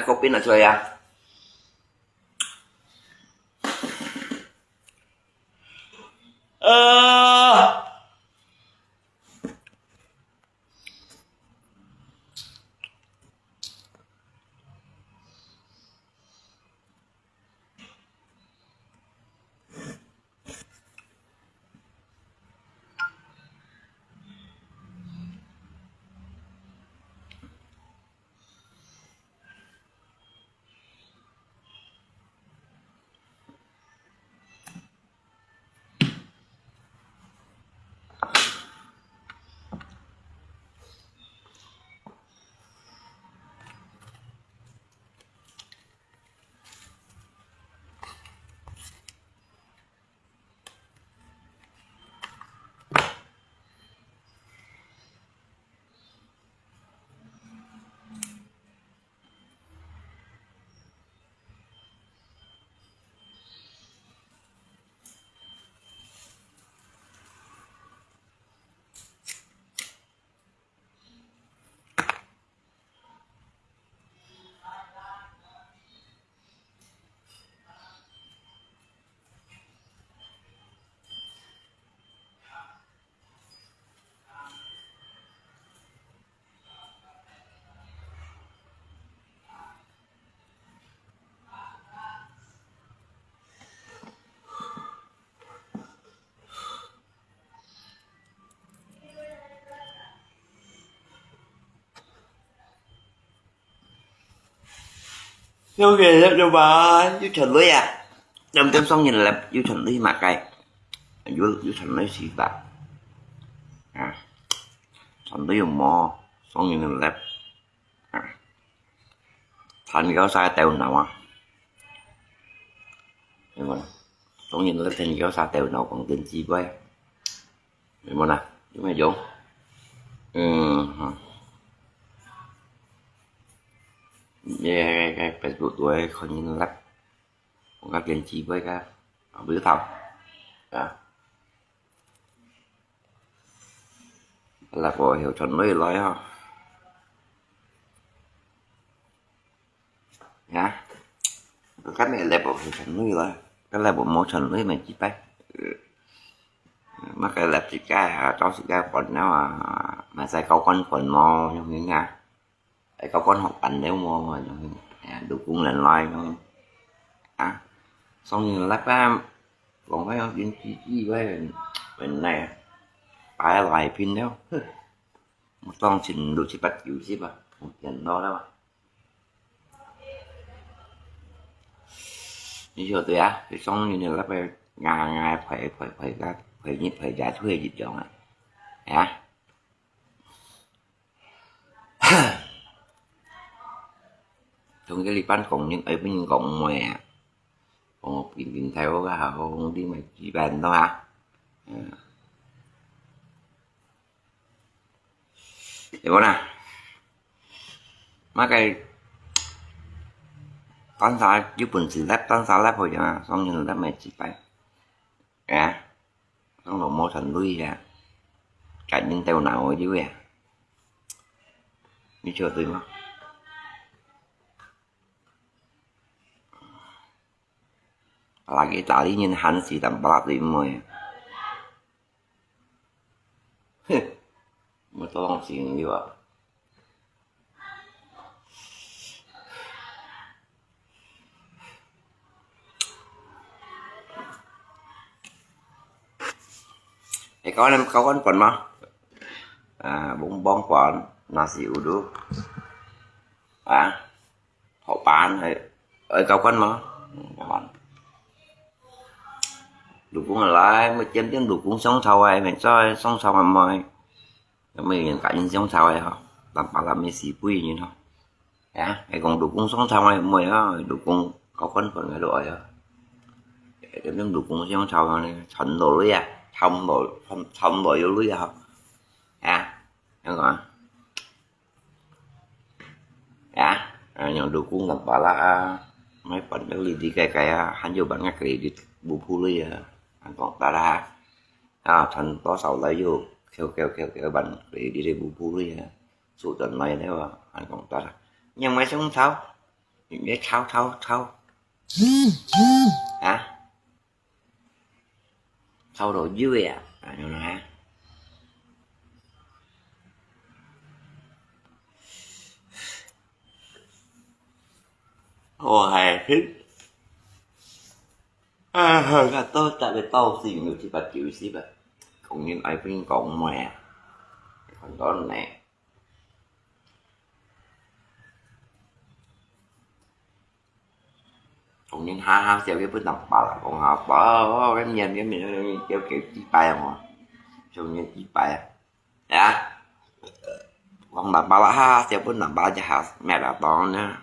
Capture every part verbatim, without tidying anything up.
口边拿出来呀。呃。有个有吧，有錢鐳啊！兩點鐘人來，有錢鐳嘛該，有有錢鐳是吧？啊，錢鐳有無？送人來，啊，賺到啥頭腦啊？明白嗎？送人來賺到啥頭腦，講電視牌。 明白啦，有咩用？嗯，哈。你个个个Facebook都会看见啦，我个点击过个，啊，不是他，啊。来，我有传落来哈。 Ya. Kan ni level sa chanui lah. Kan level mo chanui mai jipai. Maka lep sikai ha, tau sikai pon nyawa. Mai sai kau kon pon mo, nyong hing ha. Ai kau kon hok pan leo mo, nyong hing. Ya, dukung lan lai nyong. Ha. Song ni lep ha. Long kai nyong jin chi chi wai. Wen nai. Pai lai pin leo. Mo tong chin lu chi pat kiu chi ba. Mo tian lo leo. 你晓得啊，佢上面个那个牙牙陪陪陪个陪你陪家出去一样啊，啊，同个你班工人，哎，不能讲咩啊，讲平平太好个，好好你们举办的啊，嗯。 Ibu na. Makai tan sa yu pun si lep, tan sa lep ho ya, song yin lep mai chi pai. Ya. Song lo mo chan lui ya. Kai yin teo na ho yu ya. Ni cho tui ma. Lagi tali yin han si tam pala tui mo ya. Heh, mo tolong sing liwa. Eh, kawan, kawan pon ma? Ah, bong bong pon, nasi uduk. Ah. Hậu bán ấy, ấy, cao cân mà. Cao cân. Đủ cũng là lái, mới chém chém đủ cũng sống sau ấy, mình cho sống sau mà mời. Nó mới hiện tại sống sau ấy hả? Làm bảo làm mấy xí bụi như nó. Ya, cái con đủ cũng sống sau ấy, mời á, đủ cũng cao cân phần cái đồ ấy hả? Chém chém đủ cũng sống sau này, chọn đồ lui à, chọn đồ, chọn, chọn đồ vô lui à hả? Ya, đúng rồi. Ya, ah, nyong dukung ngam pala, ah, mai pan ka li di kai kai, ah, han yo ban ngak kredit bu phu li, ah, han kong ta la. Ah, chan to sao lai yo, kêu kêu kêu kêu ban kredit bu phu li, ah. Su chan lai le wa, han kong ta la. Nyong mai sung sao. 你吵吵吵，啊？吵到有个啊，啊，有哪？我还是，啊，都特别到底有七八九十吧，讲人爱分讲咩啊？看到呢。 同人下下笑，佢本人巴拉講下，巴拉，哦，佢面，佢面，佢叫佢幾擺啊嘛，像人幾擺啊，呀，講人巴拉下下笑，本人巴拉就下，咩啦，當呢，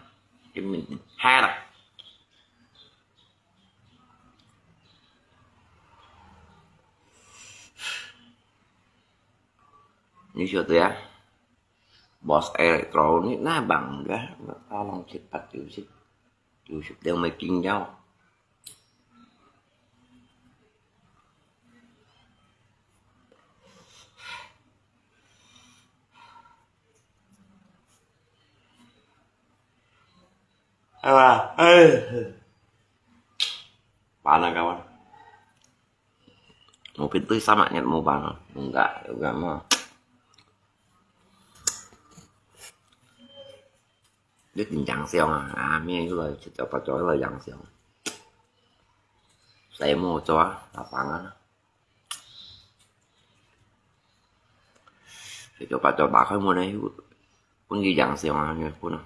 佢面，下啦。你晓得啊？ Bos Elektronik nah bangga, tolong cepat Yusuf. Yusuf yang makin jauh. Apa? Eh. Panas kawan. Mô pin tui sama nyet mô bang, mô gak, gak mô. Dia jeng siang ah, ah, mi itu lah, cecok pacok lah jeng siang. Saya mau coba lapangan. Cecok pacok bakal mau naik, pun di jeng siang ah, pun ah.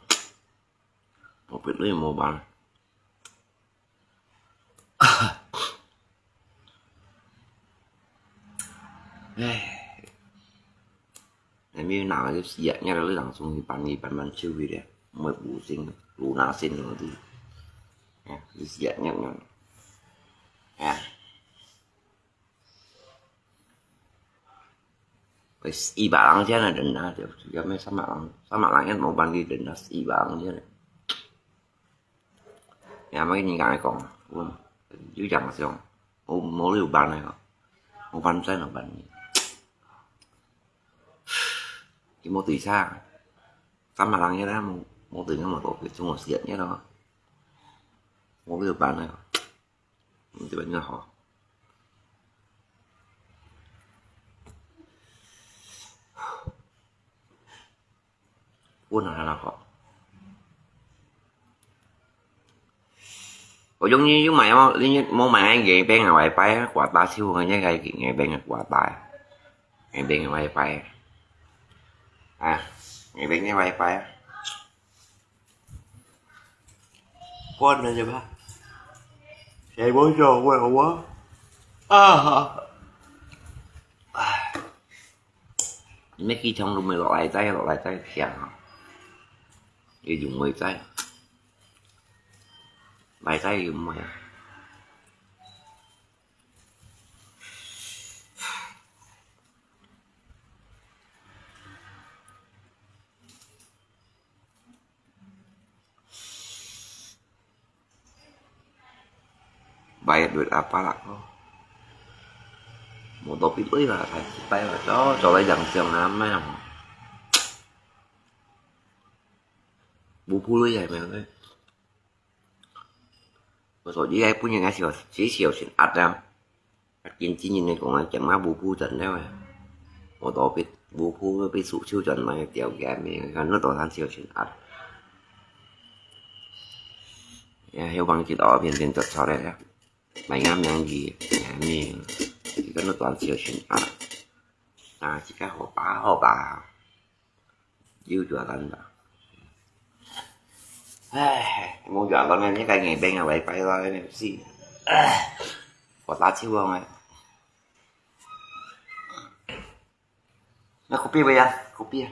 Mô pin tui mô bang. Ai. Nami nang yu siat nya lu dang sung hi pan hi pan man chiu hi le. Moi bu sing, lu na sin lu di. Ya, yu siat nya nang. Ya. Wes, iba lang sia na den na, ya me sama lang, sama lang yan mo ban di den na, iba lang sia. Ya, mai ni gang kong, yu jang siang, mo, mo liu ban na ko, mo ban sai no ban ni. Ki mo tui sa, sama lang yan na, mo, mo tui mo to, ki mo siat nya lo, mo liu ban na ko. Hm, tiba-tiba ho. Pun hana ho. Ôi, yung, yung, yung mai mo, yung, yung mo mai ngai beng a wifi, kuata siu ngai ngai ngai beng a kuata. Ngai beng a wifi. Ah, ngai beng a wifi. Pun na je ba. Sai bo jo wo wo. Ah. Mẹ ki chong lu mẹ lo lai chai, lo lai chai siang ha. Ye yung mui chai. Lai chai yung mui. Bayar duit apa lah ko? Motor pit oi lah, kai sipai lah, cho, cho lai jang siang nama. Bu pului ai mèo. 我手机还不应该小，几小心啊的。Kin chính nhân này cũng là chẳng má bu phu trần đấy mà. Một tổ biết bu phu biết sụ siêu trần mà tiểu kém thì nó tổ sản siêu sinh ạt. Ya, hiếu bằng chỉ đó, phiền phiền chật sau đây á. Mày ngắm nhắn gì, nhà mình. Thì có nó toàn siêu sinh ạt. À, chỉ cái hộp bá, hộp bá. Yu jualan ba. Ai, mo jualan ne, ni kai ngai beng a wifi lo ne si. Ko ta chi wong ai. Na kopi ba ya? Kopi ya.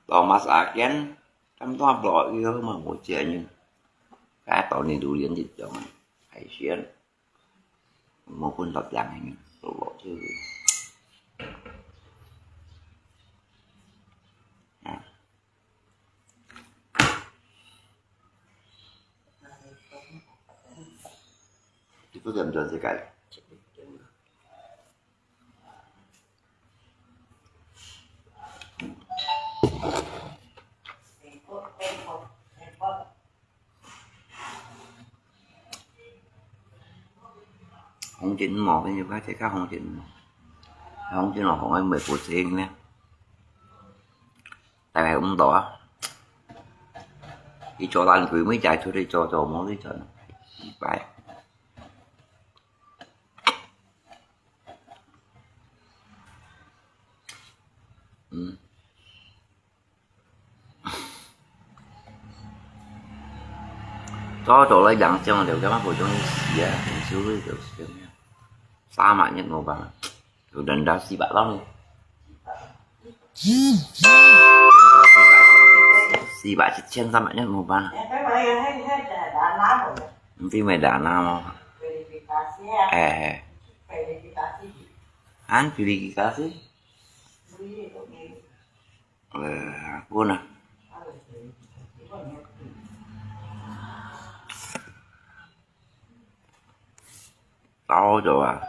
Tao mas aken, tam tao blo yu ma mo che ni. Ka tao ni du lien di jong. Hai sian. Mô pun lọt yang ni, lọt lọt chứ. À. Itu jam-jam sekai. 紅景無，跟你講，這个紅景無，紅景無，紅个袂過錢呢。大概毋到啊。佢做爛鬼，每隻出去做做，無去做，失敗。嗯。 早早來養生了，感覺好容易死啊，很久了就死了。三萬日無辦法，有人家四百萬呢。四百一千三百日無辦法。毋知咩人啊嘛。哎，哎。啊，verifikasi。呃，不呢。早就啊，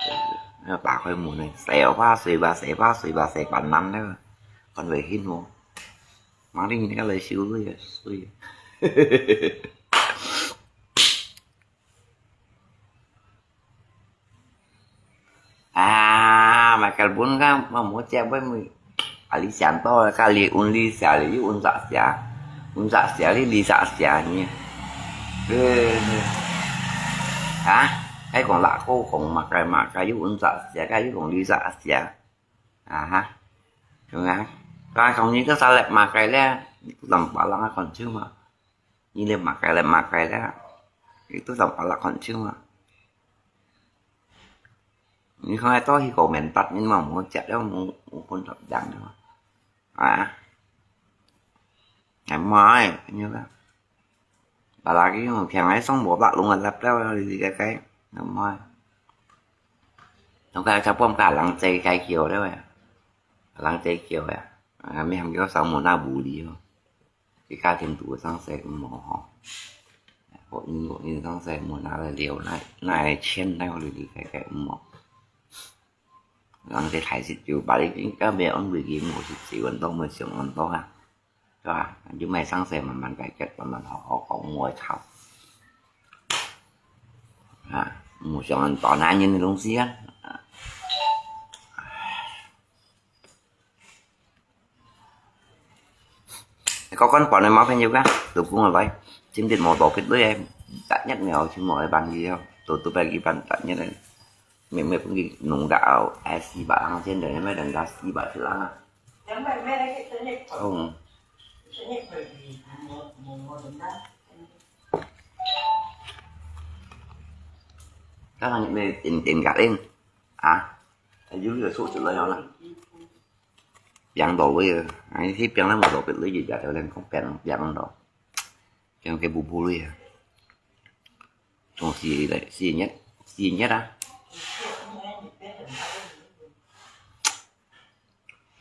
要打開門呢，洗吧，洗吧，洗吧，洗吧，洗吧，難了，看會興哦。馬上你个來修水啊，水啊。啊，買个本个，嘛無食，買咪，啊，你想到个，你運你食，你又運啥食？運啥食？你你啥食呢？呃，啊，還講哪个講麼个麼个，又運啥食？又講你啥食？啊哈，係啊，該講你都啥來麼个咧？你都當把人个看手嘛。 你咧麼个咧，麼个咧，你都當把人看手嘛。你看，到去个面搭，你嘛無食了，無，無分別人了嘛。啊？哎，無愛，你看。把那个用平个送無百弄啊，laptop啊，你个个，那無愛。我个才放个人在该叫了呀，人在叫呀，啊，没有叫上门那无理哦。 佢家庭肚生細毋好吼。學英語，英語生細毋好拿來聊，拿，拿來錢，拿來理理解解毋好。人哋大食就把你應該袂安慰佢，無食食運動，無想運動啊，對吧？就莫生細，慢慢解決，慢慢好好講，莫吵。啊，莫想恁多男人个東西啊。啊。 你講講，搬來毛朋友个，老公來，今日無多別類个，逐日苗就無來辦理哦，都都拜一般逐日个，每每分佢弄到，哎，四百零千，人家人家四百一人啊。嗯。剛剛你們點點个人啊，有這個素質了啦。 平到位啊，哎，去平了無到別類，日日就連講平，平到，平个不不類啊。從四月，四月，四月啊，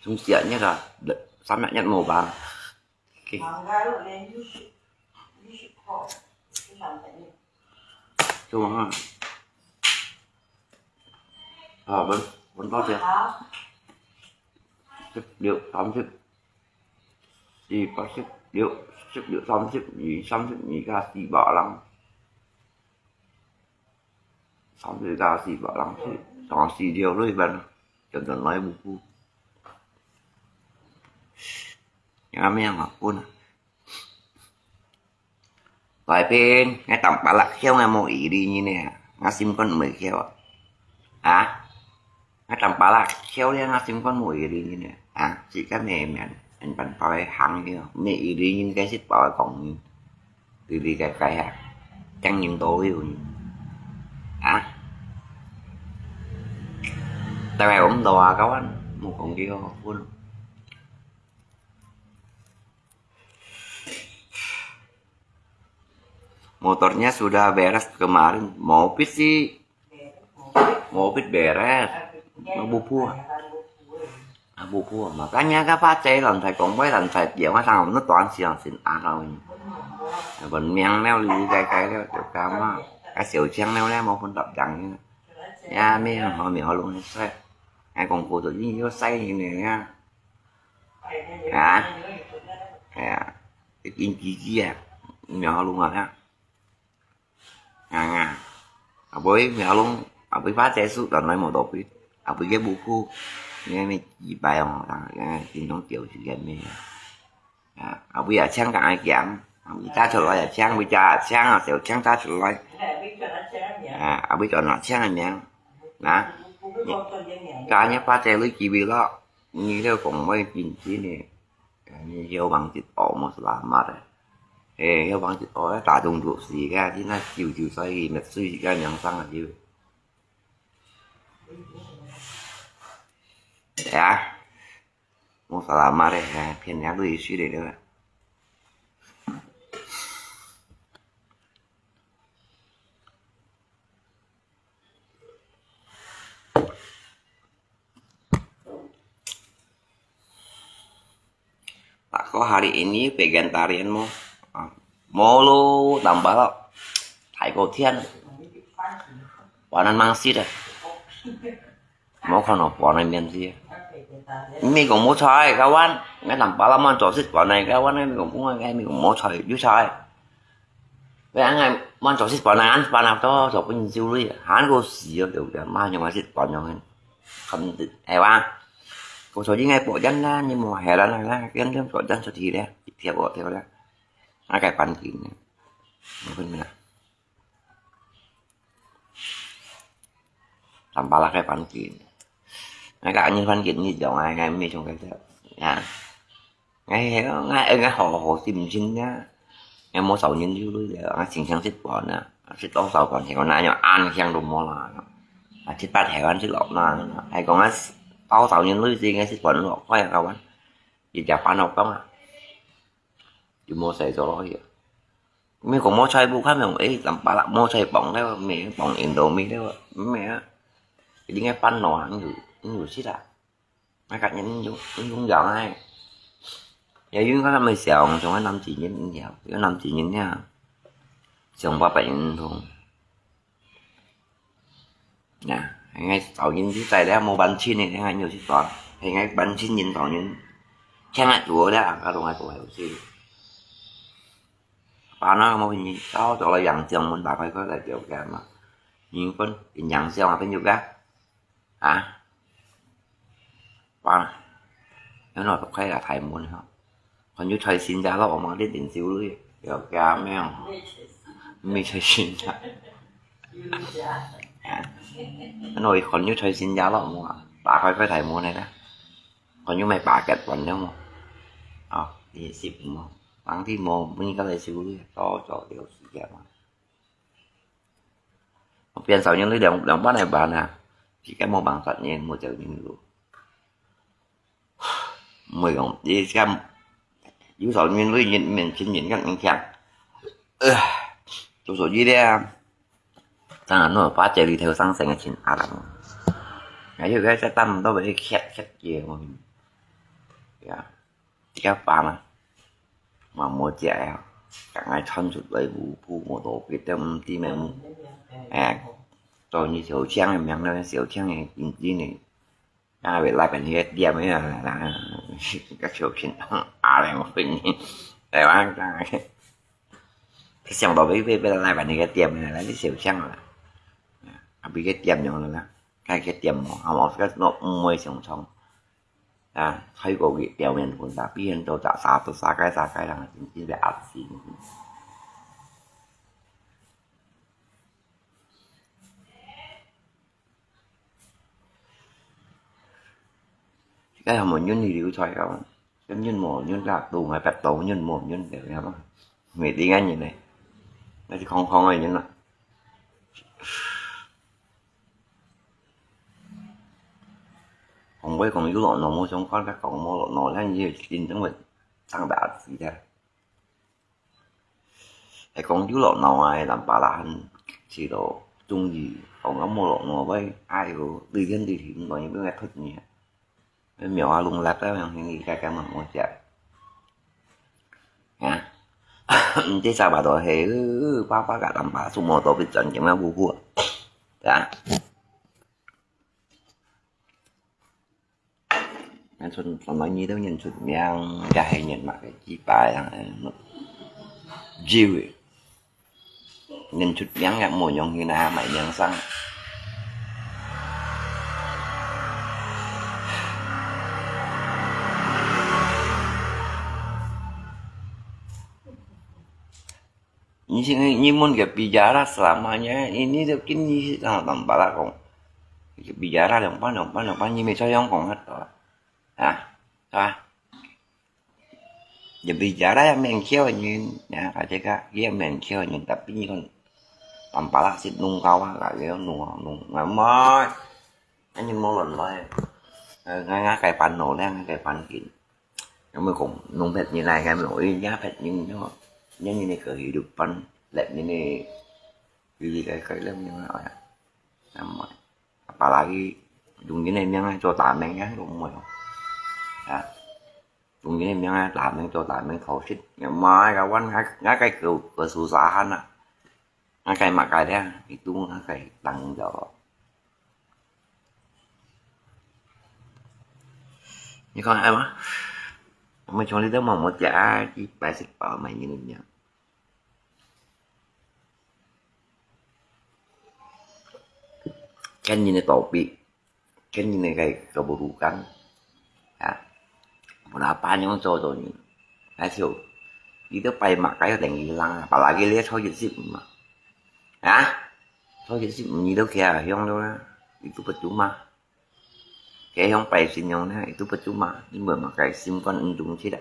從四月啊，三月無吧。 做啊。啊，分，分多少？十六、三十，四、八、十六，十六、三十二、三十二加四百零。 三十加四百零，三四條咯，一般，全全來無顧。也咩人啊，分啊。來賓，𠊎當巴拉香啊，無意思呢，𠊎心肝毋會竅啊。啊？ 啊，當巴拉竅了，啊，心肝無一個人呢。啊，自家咩面，人辦法會行了，無一個人該係包講，對對該該啊，正經都有呢。啊？大概我們都啊，kawan，無講幾好分。 Motornya sudah beres kemarin, mobil sih, mobil beres. Mabubuh. Mabubuh. Makanya ka pacay lantai kong pai lantai dia mah sang nu tuan siang sin akal ni. Bon miang neo li kai kai leo tu kama. Ka siu chiang neo leo mau pun tap dang ni. Ya mi ho mi ho lung ni sai. Ai kong ku tu ni yo sai ni ya. Ha? Ya. Kin ki ki ya. Mi ho lung ya. Nga, nga. Aboi, mi ho lung. 阿偉爸結束，轉來無多久，阿偉个屋下，因為幾擺哦，啊，經常叫時間咩啊。啊，阿偉也請个愛講，阿偉打出來也請，阿偉家也請啊，小請打出來。啊，阿偉轉來請个名，啊，你，今日發財个機會咯，你了講會緊張呢，你要忙一哦，莫是啦，媽的。哎，要忙一哦，打中就是个，你那久久所以，每次个名聲啊，就。 Ya. Mau salamat deh, ya. 騙人都有水的了。Ako hari ini vegetarian mo. Ah, molo tambah lo. Thai ko thian. Wanan mangsit ah. Mo kono wanan mian si. Mi kong mo chai kawan. Ngai tambah lo man chosit wanan kawan. Mi kong mo ngai mi kong mo chai yu chai. Vậy anh ngày mang cho xích bỏ này ăn, bỏ nào cho cho pun siêu lui. Hán cô xì ở đâu kìa, mà nhưng mà xích bỏ nhau hen. Không được, hay quá. Cô cho những ngày bỏ dân đó, nhưng mà hè đó là là cái dân cho dân cho thì đấy, thì theo bỏ theo đó. Nó cái phần kín này. Nó phân mình là. Làm ba là cái phần kín. Nó cả những phần kín như dòng ai ngày mi trong cái theo. Nha. Ngai, ngai, ngai hổ, hổ tìm chính nhá. Ngai mua sáu nhân dưa lưới, ngai chính xác xích bón nè. Xích tao sáu bón thì còn nãy nhỏ ăn khen đồ mua là. À, xích bát heo ăn xích lọc nè. Hay còn ngai tao sáu nhân lưới gì, ngai xích bón lọc khoai các bạn. Chỉ chả bán học không à. Chỉ mua xài cho nó hiểu. Mình cũng mua chai bu khác mình ấy, tầm ba là mua chai bỏng đấy, mình bỏng Indomie đấy, mẹ á. Cái đi ngai bán nó ăn đủ, ăn đủ xích à. Ngay cả những những những dòng này. Giờ yun có năm mươi sáu, chúng nó năm chỉ nhân nhiều, có năm chỉ nhân nha. Chúng ba bảy nhân thùng. Nè, ngay sáu nhân chứ tại đây mua bánh chín này, ngay nhiều chứ toàn. Thì ngay bánh chín nhân sáu nhân. Chẳng hạn chủ đó, các đồng này của hiểu gì. Ba nó mua cái gì, tao cho là yang trường muốn bà coi có tài liệu kìa mà. Nhưng con cái yang trường là bao nhiêu cái? Hả? Ba, nó nói tao khai là thầy muốn hả? Còn như thầy xin giá lắm mà đến tỉnh siêu lưới. Kiểu kìa mèo. Mì thầy xin giá. Hả? Nó nói còn như thầy xin giá lắm mà. Bà khai khai thầy muốn này đó. Còn như mày bà kẹt còn nếu mà. Ờ, thì xịp mà. Lắng thì mô, mình có thể siêu lưới. Cho, cho điều gì kìa mà. Một viên sáu nhân lý đồng, đồng bát này bà nè. Chỉ cái mua bằng sạch nhân, mua chữ nhân luôn. Mười đồng, đi xem. Yu sáu nhân lý nhân, mình chín nhân các nhân khen. Ơ, chủ số gì đấy à? Sang nó phát chạy đi theo sang sánh cái chín à lắm. Ngày trước cái sẽ tâm đó với khét, khét kia mà. Dạ. Các bạn à, mà mua trẻ à, cả ngày thân sụt lấy bù, bù mua đồ Việt Nam đi mẹ mua. À, tôi như Siêu Trang này, miệng nó Siêu Trang này, chính chính này. À, về lại bạn hết điểm ấy là, là, là các Siêu Trang, à, là một phần. Để bán ra. Cái xem bảo với, với, với lại bạn hết điểm này là cái Siêu Trang là. À, bị cái điểm nhau là, cái, cái điểm mà, à, một cái nó mười sòng sòng. À, thấy cô cái tiểu nhân cũng đã biết đâu, đã xa, tôi xa cái, xa cái là chính, chính là áp gì. Cái là một nhân thì điều thoại không? Cái nhân một, nhân là tù, ngày bạch tù, nhân một, nhân đều nhau. Người đi ngay như này. Nó chỉ không, không ai nhân là. Còn với còn Europe nó mua sống có các con mua lộn nó là như tin tức mà tăng đã gì ra. Hay còn Europe nó ai làm bà là hành chỉ đó chung gì còn có mua lộn nó với ai có đi thiên đi thì cũng có những cái thất nhỉ. Với mèo lung lặp đó mà những cái cái mà mua chạy. Hả? Thế sao bà đó hay, ừ, ừ, bác, bác cả làm bà số mua tổ bị chọn cái mà bu bu. Dạ. Anh xuân xuân nói như đâu nhìn xuân miang, cái hay nhìn mặt cái chi bài thằng này. Jiu. Nhìn xuân miang cái mùi nhông như na mày miang sang. 你是你問个比較啦，是嘛？你你就跟你是讲，坦白啦讲，比较啦，两百两百两百，你没照样讲得到啊，啊，是吧？ Jadi cara yang mengkio nyin, ya, kata ka, dia mengkio nyin, tapi nyin kan tampalak sit nung kawa ka, dia nung, nung, ngamai. Ani mo lon lai. Ngai, ngai kai pan no, ngai kai pan kin. Ngamai kong, nung pet nyin lai, ngai mo, ih, ya pet nyin, nyo. Nyin nyin kehidupan, let nyin, diri kai kai lem nyin, ya. Ngamai. Apalagi, dùng cái này miếng này cho tả mình nhá, đúng rồi. Đó. Dùng cái này miếng này tả mình cho tả mình khẩu xịt. Ngày mai cảวัน ngay, ngay cái cửa, cửa sổ xa hẳn à. Ngay cái mà cái đấy, itu ngay cái tăng đó. Như con em á. Mình trong đi tới mà một chả chỉ bài xịt bảo mày như mình nhá. Kan nyin topik, kan nyin kai keburukan. Ya. Berapa nyong cho to nyin? Hai siu. Itu pai mak kai teng hilang, apalagi dia cho yit sip ma. Ya. Cho yit sip ni do kia hiong do. Itu percuma. Cái không phải xin nhung nè, itu percuma, nhưng mà mà cái sim con ứng dụng chết à.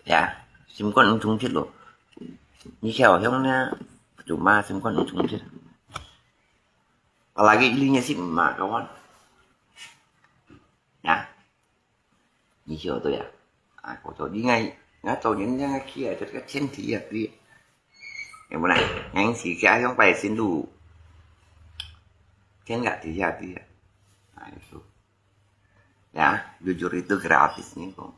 Ya, sim con ứng dụng chết luôn. Như theo không nè, percuma sim con ứng dụng chết. Apalagi ini sim mà kawan. Ya. 你曉得呀？啊，我做你愛，我做人家去啊，這個前提啊，對。要不然，俺自家用百姓路，天下地下地啊。哎，說，ya, jujur itu gratis nih kok.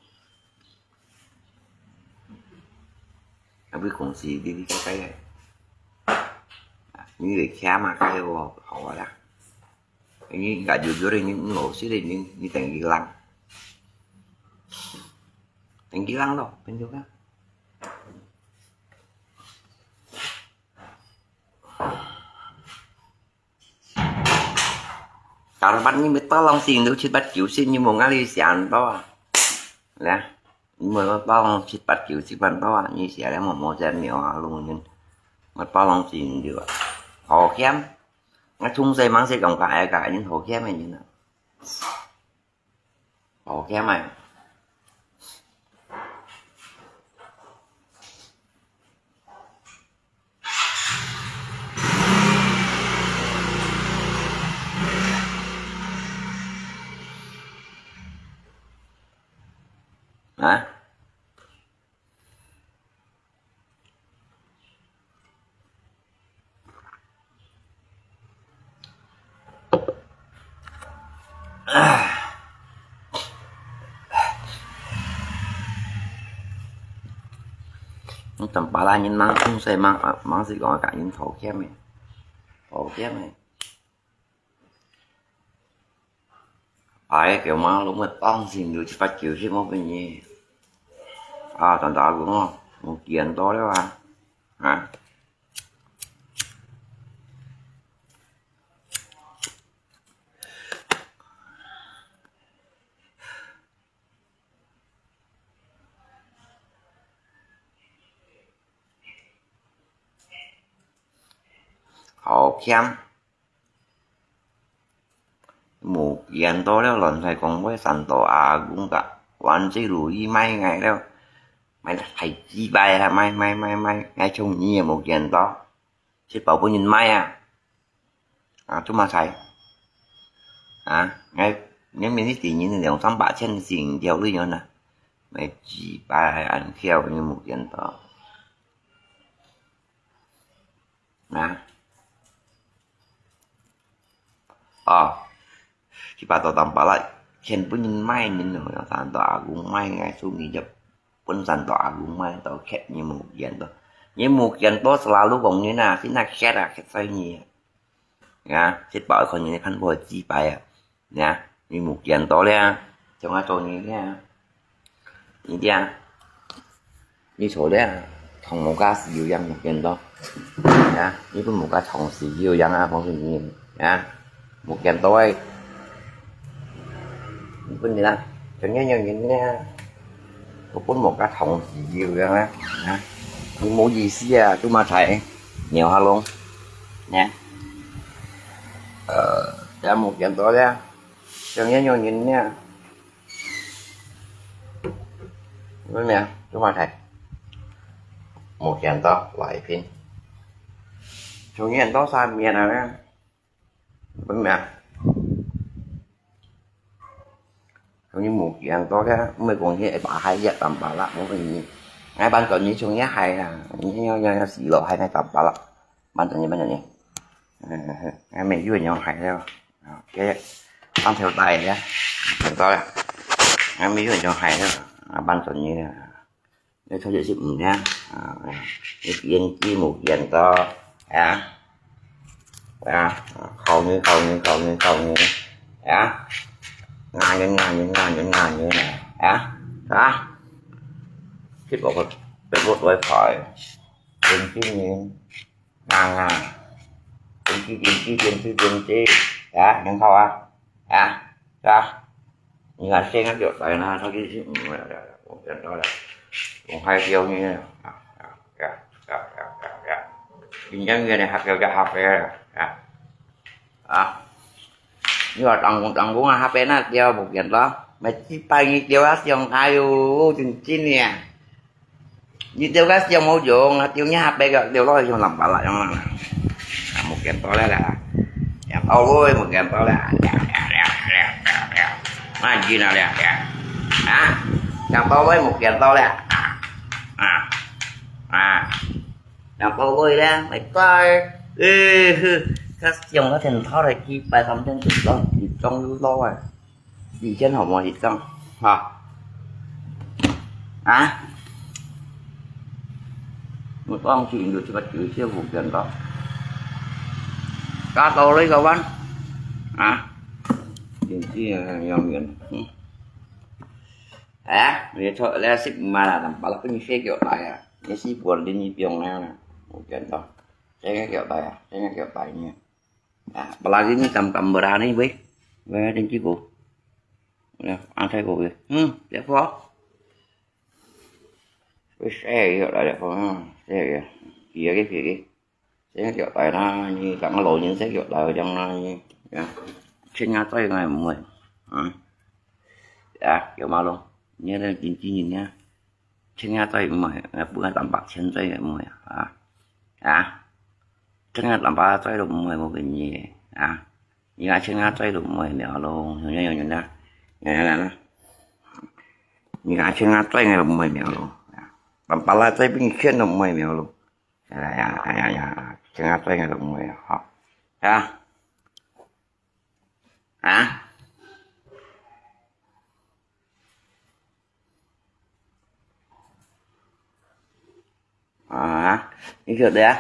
Tapi kongsi di di kai kai. Ni de kia ma kai wo, hảo啊啦。 Ini nggak jujur ini ngau sih ini, ini tenggilang. Tenggilang loh, penjuka. Karepan ini tolong sih, itu cepat kiusin ini mau ngali sian to. Ya, ini mau tolong cepat kiusin to. Ini siapa mau mau jadi orang alung ini. Mau tolong sih ini juga. Oke, Nga chung sai mang sai kong ka ai ka nyin hổ khiam nyin na. Hổ khiam ai. Hả? Tầm bả la nhìn mang không sai mang mang gì còn cả nhìn thổ khiêm này, thổ khiêm này. Ai, kiểu mà lúc mà tông xin được chỉ phải chịu chứ không phải nhỉ. À, tao đã luôn không? Một kiện đó đấy mà. Hả? Hổ khiêm. Một kiện đó đó lòn phải còn với sẵn tổ à cũng cả. Quán chỉ lùi mai ngày đó. Mày là thầy chi bài hả? Mày, mày, mày, mày. Ngay chung nhi một kiện đó. Xếp bảo bố nhìn mày à. À, chúng mà thầy. À, ngay, nếu mình thích thì nhìn thì ông sắm bả trên xin theo lý nhớ nè. Mày chi bài ăn theo như một kiện đó. Nè. Ò, kiba to tam pala, khen pun nyin mai nyin no, yang san to agung mai ngai su ngi jap, pun san to agung mai to khet nyi mu kian to. Nyi mu kian to selalu kong nyi na, si na khet a, khet sai nyi. Ya, sit bảo kong nyi phan bo chi pai a. Ya, nyi mu kian to le, chong a to nyi le. Nyi dia. Nyi cho le, thong mu ka si yu yang mu kian to. Ya, nyi pun mu ka thong si yu yang a, phong si nyi. Ya, mu kian to ai. Nyi pun nyi la. Chong nyi nyi nyi nyi. 佢本無个同事有樣啊，啊，佢無意思啊，做麼个？鳥下龍，呢？呃，也無見到咧，像這樣人呢，明白？做麼个？無見到，來一遍。像這樣到三遍啊，明白？ 所以無見到个，毋係講佢會把海也淡薄啦，無問題。𠊎半轉你像也海啊，你要要要死了，還能淡薄啦，半轉你半轉你，嗯，還沒有人海了，啊，這半條帶呀，見到了，還沒有人海了，啊，半轉你了。 你出去食毋呢？啊，你眼睛無見到，啊？啊，考你，考你，考你，考你，啊？咬人，咬人，咬人，咬人，啊？啊？這個，這個來拍，眼睛人，啊，啊。眼睛，眼睛，眼睛，眼睛，啊？能好啊？啊？啊？ 你看，現在就來啦，他就是，嗯，無見到了，無海標呢，啊，啊，啊，啊，啊，啊，真正个呢，客家个客家了，啊，啊，你話當公當公啊，客家那條無見到，每次拜你條啊，想哎喲，真真呢。 你釣个小毛蟲，釣你下背个，釣落去像藍白啦樣啦。啊，無見到了啦，釣到了，無見到了。啊，你哪了？啊，釣到了，無見到了。啊，啊，啊，釣到了咧，沒在。呃，呵，佢想到天頭了，幾百三千，一張，一張就落啊。 以前好無一張，哈？啊？我當時有這個九十五元咯。加到了一個萬，啊？真是要命，嗯。哎，你錯了，十五萬啦，把它跟你寫過來啊，你是不能你不用了啦，我跟到，這個叫白啊，這個叫白呢。 啊，apalagi ni kam-kam berani weh. Weh, tinggi ko. Ya, ada ko weh. Hmm, dia ko. Weh, saya ya lah dia ko. Hmm, saya ya. Dia ke, dia ke. Saya ya, pai na ni, kang lo ni saya ya lah yang na ni. Ya. Sing ya tai ngai mo. Ha. Ya, ya malu. Ni ada tinggi ni ya. 千下載毋會，誒，本來三百千載毋會啊，啊，啊，千下三百載都毋會，無便宜啊，你講千下載都毋會，了咯，有影有影啦，有影啦，你講千下載都毋會了咯，啊，三百啦載比千都毋會了咯，哎呀哎呀呀，千下載都毋會啊，哈，啊，啊。 啊，你曉得啊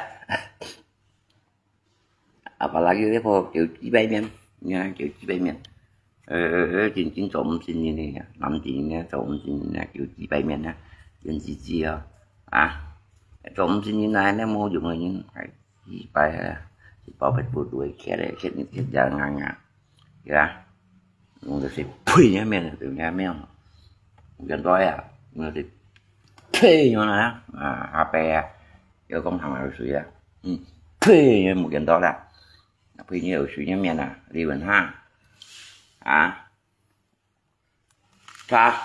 ？Apalagi你婆叫幾百面，你看叫幾百面。呃，呃，呃，真，真做毋成人呢，男人呢做毋成人呢，叫幾百面呢，真是知哦。啊，做毋成人啊，那無用个人，哎，幾百啊，一包白布都會缺嘞，缺，缺，缺，硬硬。 呀，用个是呸个面，對个面，用个啊，用个是呸用啊，啊，阿伯啊，要講行流水啊，嗯，呸也無見到啦，呸你有水个面啊，李文哈，啊，他，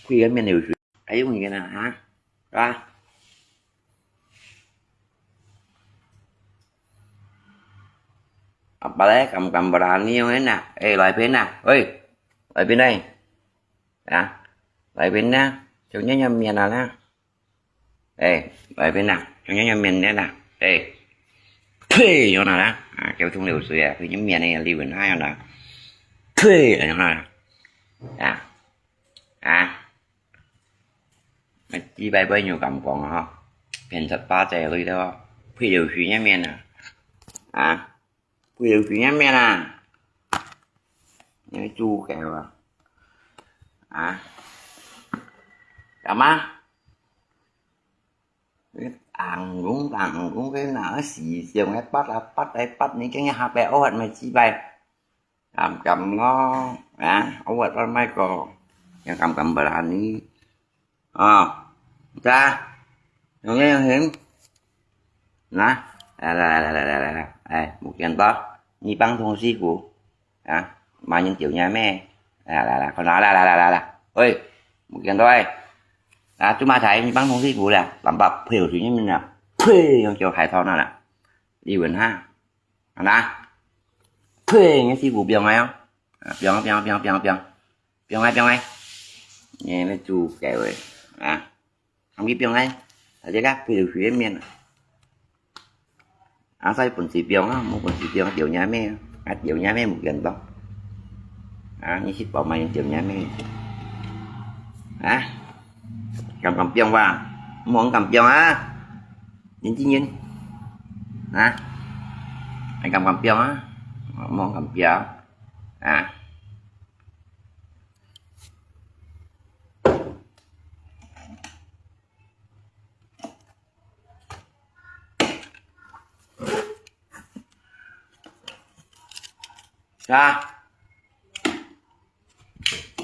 呸个面有水，還有你呢，啊，啊。 Apalagi kam-kam berani yang enak. Eh, lai pin ah. Oi, lai pin ai. Ya, lai pin ah. Cuma yang mian lah. Eh, lai pin ah. Cuma yang mian lah. Eh. Phe, yang lah. Ah, kêu chung liu sui ah. Cuma mian ni liu na yang lah. Phe, yang lah. Ya. Ah. 幾擺會有感覺吼，變成八隻類了，配有水个面啊，啊，配有水个面啊，你煮个啊，啊，幹嘛？硬公硬公个那時常个八啊八啊八，你今日下擺屙乜幾擺？ 敢敢咯，啊，我話到麼个， Yang kam-kam berahan ni. Oh, dah. Yang ni yang hin. Nah, lah, lah, lah, lah, lah, lah, lah. Eh, mungkin toh. Ni bang thong si ku. Ah, ma nyin tiu nya me. Lah, lah, lah, kau lah, lah, lah, lah, lah, lah. Oi, mungkin toh, eh. Ah, cuma saya ni bang thong si ku lah. Lampak pui sini ni lah. Pui, yang jauh hai thau na lah. Li wen ha. Ana. Pui, ngi si ku biang ai. Biang, biang, biang, biang, biang. Biang ai, biang ai. Ngi me chu kai wei. Ah. Ang ki biang ai. Ada ka pui lu sui mian. Ang sai pun si biang ah, mu pun si biang diu nya me. Ah, diu nya me mu kian bang. Ah, ngi si pau mai diu nya me. Ah. Kam kam biang wa. Mu ang kam biang ah. Yin yin yin. Hả? Anh cầm, cầm pion á. Món cầm pion. À. Sa.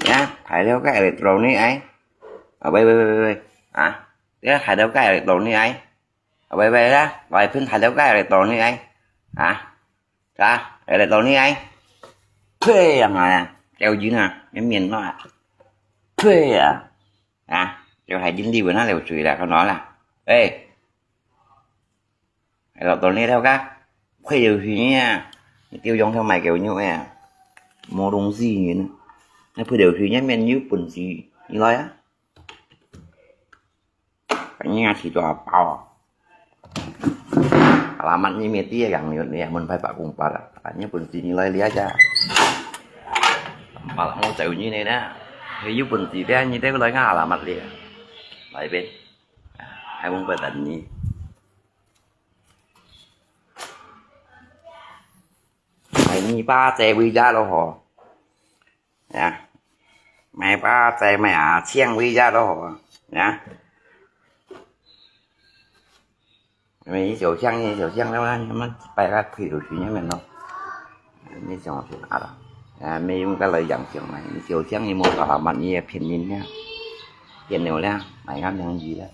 Ya, thải theo cái electronic ấy. À, wait, wait, wait, wait. Hả? Ya, thải theo cái electronic ấy. Wei wei la, wei phun thải theo cái electronic ấy. Hả? Hả? Electronic ấy. Thuê à mà, kéo dính à, cái miền nó à. Thuê à. Hả? Kéo thải dính đi với nó lều chửi là không nói là. Ê. Electronic theo các. Thuê điều gì nha. Tiêu dùng theo mày kéo nhũ à. Mua đồng gì nhỉ? Nó thuê điều gì nhá, miền nhũ bẩn gì. Như nói á. Cái nhà thì tòa bao. Alamat ni mesti yang ni, ni mun pai pak kung para. Ni pun sini lai lia aja. Malah mau jauh ni ni na. Hei, you pun si dia ni dia lai nga alamat lia. Lai ben. Hai mung pai tan ni. Mai ni ba zai wei ya lo ho. Ya. Mai ba zai mai a chiang wei ya lo ho. Ya. Mai ni xiao chiang ni xiao chiang lo na, ni man pai ka pui lu sui ni men lo. Ni xiao sui a la. Ya, mai yung ka lai yang xiao mai. Ni xiao chiang ni mo ka la man ni pian ni ya. Pian liu liang, mai ngam yang yi la.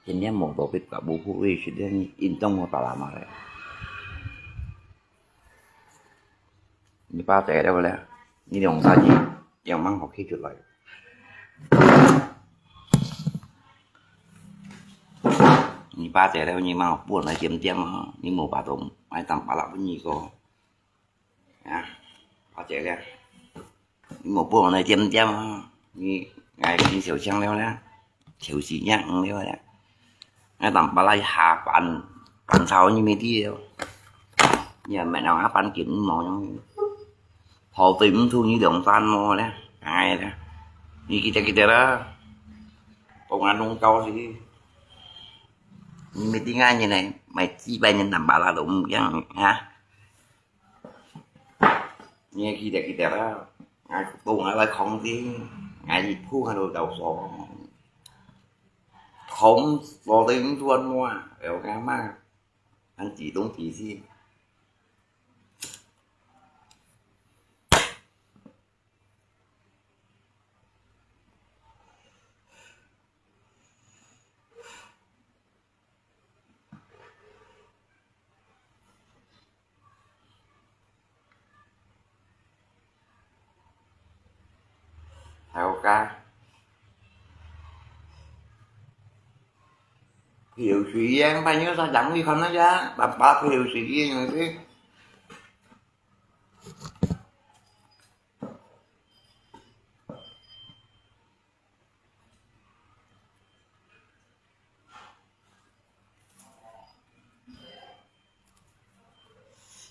Pian ni mo to pit ka bu pu wei shi liang ni in dong mo ta la ma le. Ni ba zai liao le, ni liang sa ji, yang mang hok khi chu lai. Ni ba zai liao, ni mang hok buan lai tiêm tiêm ha, ni mo ba dong, mai tam ba la bu ni ko. Ya, ba zai liao. Ni mo buan lai tiêm tiêm ha, ni ngai ni xiao chiang liao le. Thiếu gì nhá, không liu lẹ. Ngay tầm bà lai hà bán, bán sao như mấy đi đâu. Nhà mẹ nào á bán kiếm mò nhau. Thổ tìm thu như đường tan mò lẹ. Ai lẹ. Như kia kia đó. Công an nông cao gì. Như mấy đi ngay như này, mày chi bay nhân tầm bà lai đúng không ha? Nghe kia kia đó. Ngay tụ ngay lai không đi. Ngay đi phu hà đồ đầu số. Không, lo đến tuần mua, kéo cái mà. Ăn chỉ đúng chỉ gì. Heo ka. Thiếu gì em phải nhớ sao chẳng đi không nó giá. Bà bà thiếu gì em rồi chứ.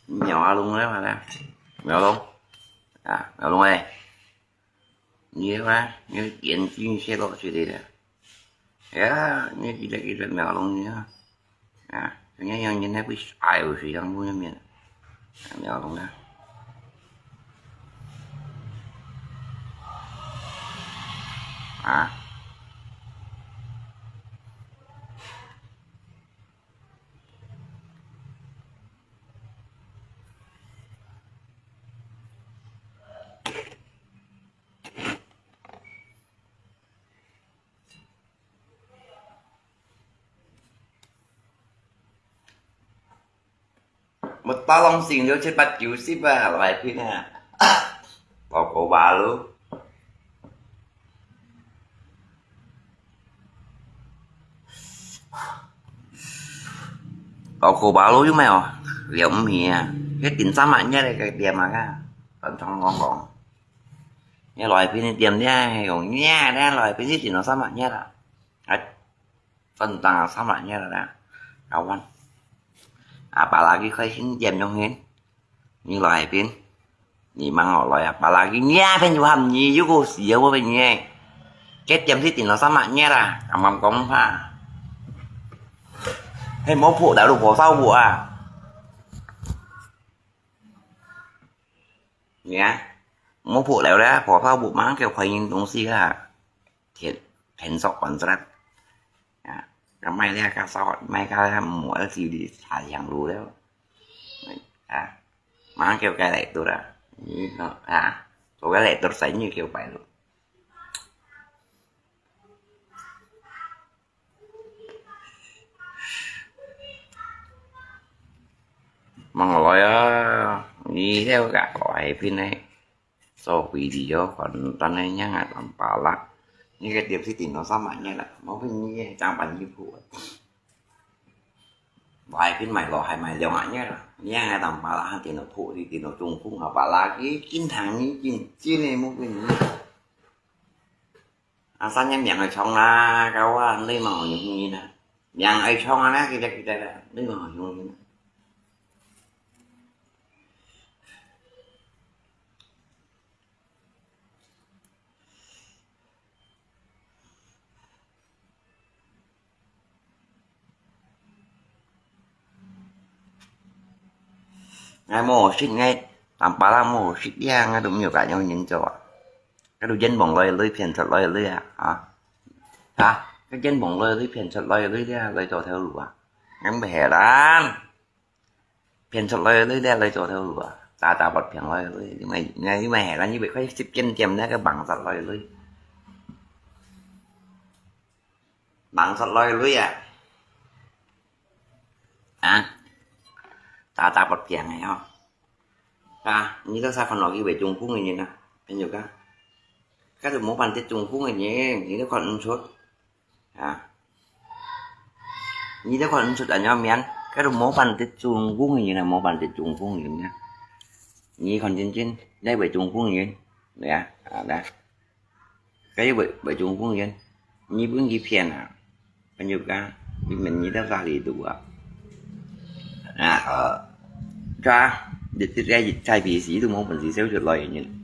Mèo a lung đấy mà nè. Mèo lung. À, mèo lung này. Như thế mà, như kiến chứ xe lọ chứ đấy. Ya, ni kita kita mèo lung ni. Ah, ni yang ni nak pis ai u si yang punya mian. Mèo lung dah. Ah. Một bao lòng xin六七八九十啊，來拼啊。Toko baru。Toko baru有沒有？了毋起啊，該點三萬一个店啊，剛剛講講。你來拼个店咧，用你咧來拼个點到三萬一啊。啊， 分擔三萬一啦，kawan。Apalagi開新店用hin，你來邊，你mang我來，apalagi你啊，朋友喊你，又个時候我問你，該店係點到三萬一啦，敢敢講怕？係無破到路破燒無啊？你啊，無破了啦，破燒無嘛，叫歡迎東西啦。 騙，騙色還出來。啊，該賣了較少，賣較無，自己查行路了。啊，馬上叫佢來讀啦。你看，啊，做个來讀，使你叫白讀。Mang來啊，你了个，我係邊呢？ 做鬼理哦，簡單个，你還當巴拉。你个店係點到三萬一啦，無分你个，正辦一鋪啊。外邊賣落還賣兩萬一啦，你還當巴拉，還點到鋪，你點到中風啊，巴拉，佢經常你經，真个無分你。啊，三年兩个床啦，kawan，你嘛有用呢。兩个床啊，那，kita，kita啦，你嘛有用呢。 𠊎無識，𠊎當巴拉無識呀，𠊎都毋曉該樣人做啊。該都冤枉來鐳，騙出來鐳啊，啊。啊，該冤枉來鐳，騙出來鐳呀，來做頭路啊。𠊎毋係啦。 騙出來鐳咧，來做頭路啊，詐詐騙騙來鐳，你莫，你莫，你莫係啦，你莫開十間店，該个網上來鐳，網上來鐳啊，啊，詐詐騙騙个哦，啊，你都使看落去會中風个人啊，朋友啊，該就無辦法中風个人，你都看毋出。 啊。你這款出恁樣面，該都無辦法中風个人啊，無辦法中風个人啊。你看真真，你會中風个人，對啊，啊，來。該會，會中風个人，你分佢騙啊，朋友啊，你問你到哪裡路啊？ 啊，呃，佢，你，你，你，在平時都無本事走出來个人。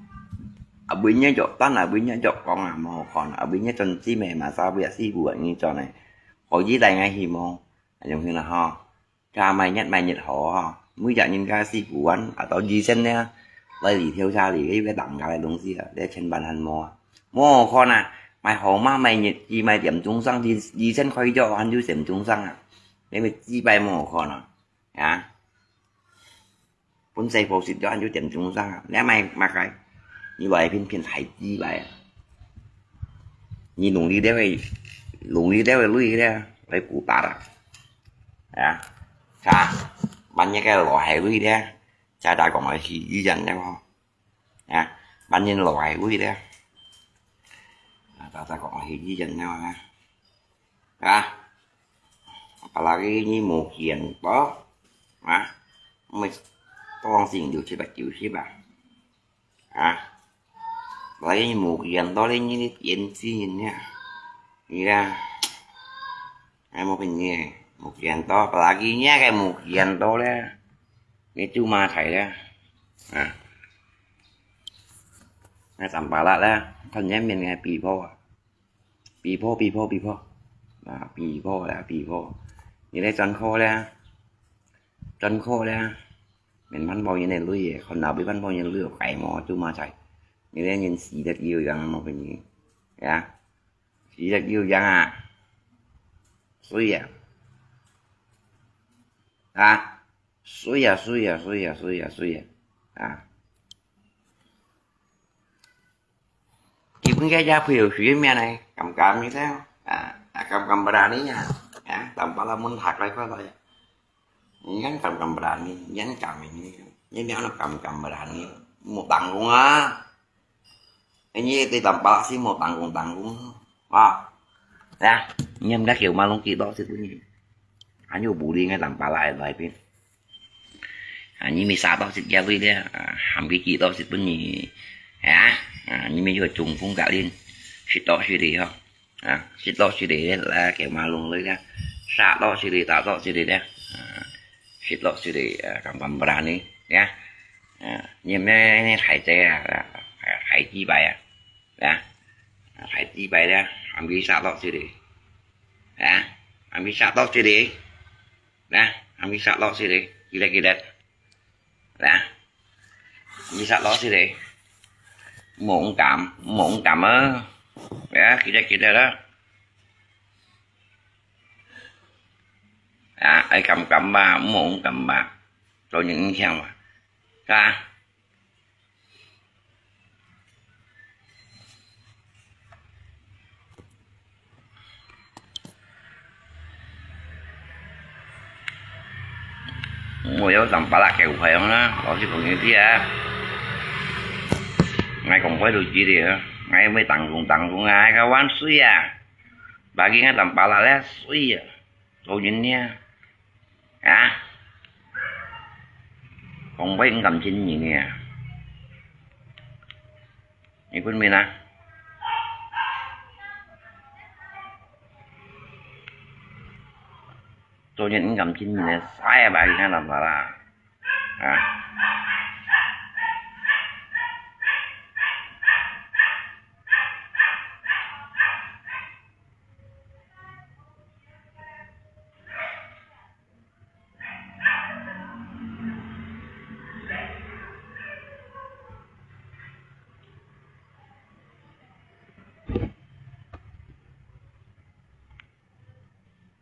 啊，為人做，但係為人做工啊，無好看啊，為人賺錢咩，嘛，三百四五萬你賺呢，可以帶𠊎去無？啊，用心啦吼。佢賣日賣日好吼，每隻人家四五萬，啊，到二千呢，來裡頭差裡，一個等價个東西啊，這千萬還無啊。無好看啊，賣好嘛，賣日記，賣店中商，二，二千塊咗，還有店中商啊，你咪幾百無好看啊。 啊，本身保持咗恁樣點鐘上啊，你買麼个？你來騙騙太雞來啊！你努力了个，努力了个鐳了，來補打啦！啊，啊，萬一个落海鐳了，再打講來去醫院了吼！啊，萬一落海鐳了，啊，再打講來去醫院了啊！ 啊，apalagi你無錢到，啊，乜當成六七百九十啊，啊，apalagi你無錢到咧，你啲錢錢人呀，你啊，哎，無騙你，無錢到，apalagi你个無錢到咧，你就麻煩咧，啊，那怎麼辦咧？看人面个皮膚啊。 Before，before，before，啊，before啦，before。你來轉科咧，轉科咧，免萬寶人个鐳个，看老輩萬寶人鐳有改毛，做麼个？你來人死得有樣，無分你，呀，死得有樣啊，水啊，啊，水啊，水啊，水啊，水啊，水啊，啊。 基本个也配合水面呢，敢敢你聽，啊，啊，敢敢berani啊，啊，tanpa lamun hak lai kau ya. 你敢敢敢berani，你敢敢ini，你哪敢敢berani，無tanggung啊！你對tampalak si無tanggung tanggung啊！Ya，你毋知kêu malung幾多sit分你，還有bully ngai tampalak來邊。啊，你咪殺到sit kia lui咧，啊，喊佢幾多sit分你，啊，啊，你咪有中風隔離，sit到sit đi ho。 啊，食落食咧，來，kêu malung來咧，食落食咧，打落食咧咧，啊，食落食咧，啊，敢敢berani，呀，啊，你咩你大隻啊，啊，大隻擺啊，呀，啊，大隻擺咧，喊佢食落食咧，啊，喊佢食落食咧，啊，喊佢食落食咧，記得記得。 Nah, bisa lo sih deh. Mông cảm, mông cảm á. Ya, kita kita đó. À, ai cảm cảm mà, mông cảm mà. Cho những xem mà. Ka. Mùi yau sắm pala kẹo phải không á? Có chứ không như thế à? Ngay còn quay được chi đi hả? Ngay mới tặng cũng tặng cũng ngay cái quán suy à. Bà kia tắm pala lẽ suy à. Tôi nhìn nha. Hả? Không biết ngắm chín nhìn nè. Nhìn phun mình à? Tôi nhìn ngắm chín nhìn nè. Sai à bà kia tắm pala. Hả?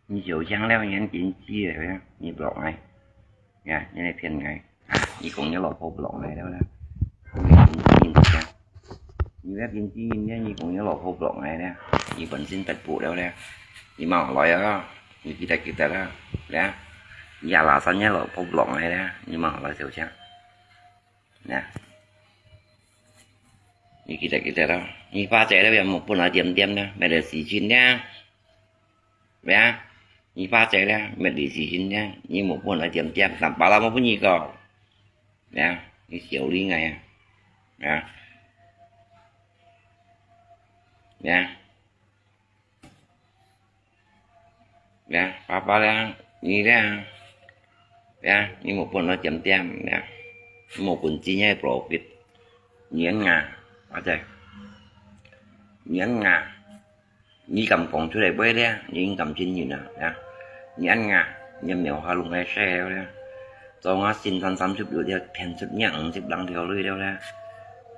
你就像了，你很紧急了，你block哎，呀，你來騙哎，啊，你講你老婆block哎了啦，你很緊急啊。 你不要緊急，你你講你老婆block哎咧，你本身得不了咧，你莫來啊，你記得記得啦，咧，你阿拉山你老婆block哎咧，你莫來小姐，咧，你記得記得啦，你把這那邊莫本來點點咧，沒得時間咧，咧，你把這咧，沒得時間咧，你莫本來點點，但巴拉莫分你搞。 呀，你小心哎呀，呀，呀，呀，爸爸咧，你咧，呀，你莫分我點點，呀，莫分真个profit，你啊，阿姐，你啊。 你敢講出來會咧？你敢信人啊？啊？你恁啊？你苗下弄个事了咧？做我身上三十六條，騙出你五十零條鐳了咧？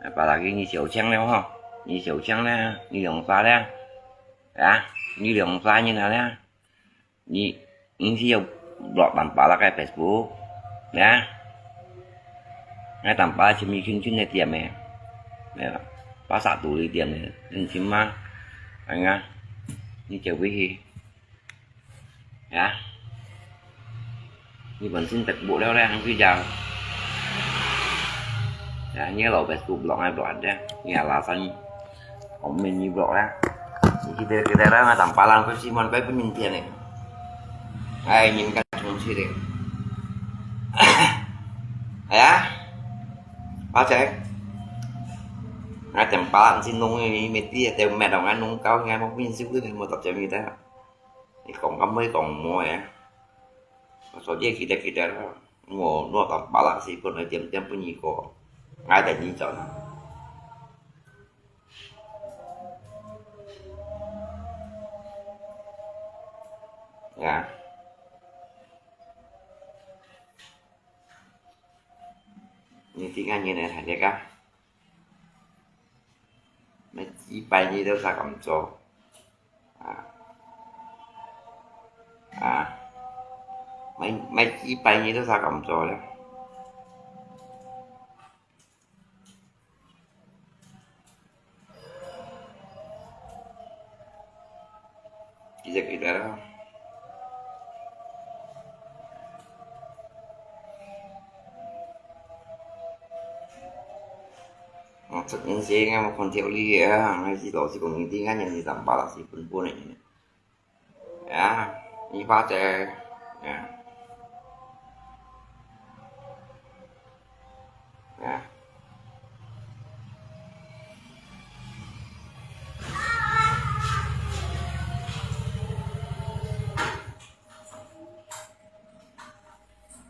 啊，把那個你小強了吼，你小強咧，你兩儕咧，啊？你兩儕人啊咧？你，你是要落蛋白那個Facebook，啊？ Ngai tắm pala chim ni chun chun ne tiam e. Ya, pasa tu li tiam e. Nin chim ma. Anga. Ni cheu wi hi. Ya. Ni bản thân tak bu leo leo hang pi jao. Ya, ni lo Facebook blog ai blog ada. Ni alasan. Comment ni blog ya. Ni kita kita dah ngai tắm pala ko si mon ko pun min tiam e. Ai, nhìn cái thùng xí đi. Hả? Ba chạy. Ngai tắm pala xin nung ni, mệt đi, tao mệt đâu, ngai nung cao, ngai mọc pin xíu cái này, mua tập chạy như thế. Thì còn có mấy còn mua vậy. Mà số dễ khi đây, khi đây đó. Mua, mua tắm pala xí, con nói tiêm, tiêm bún gì có. Ngai để nhìn cho nó. Ya. Ni tiếng Anh như này hả, dễ cả. Mấy chỉ bài gì đâu sao không cho. À. À. Mấy, mấy chỉ bài gì đâu sao không cho đó. Kira-kira. 十年前，俺看條例啊，俺知道是講你聽，俺也是三百六十分分的。啊，你把这，啊，啊。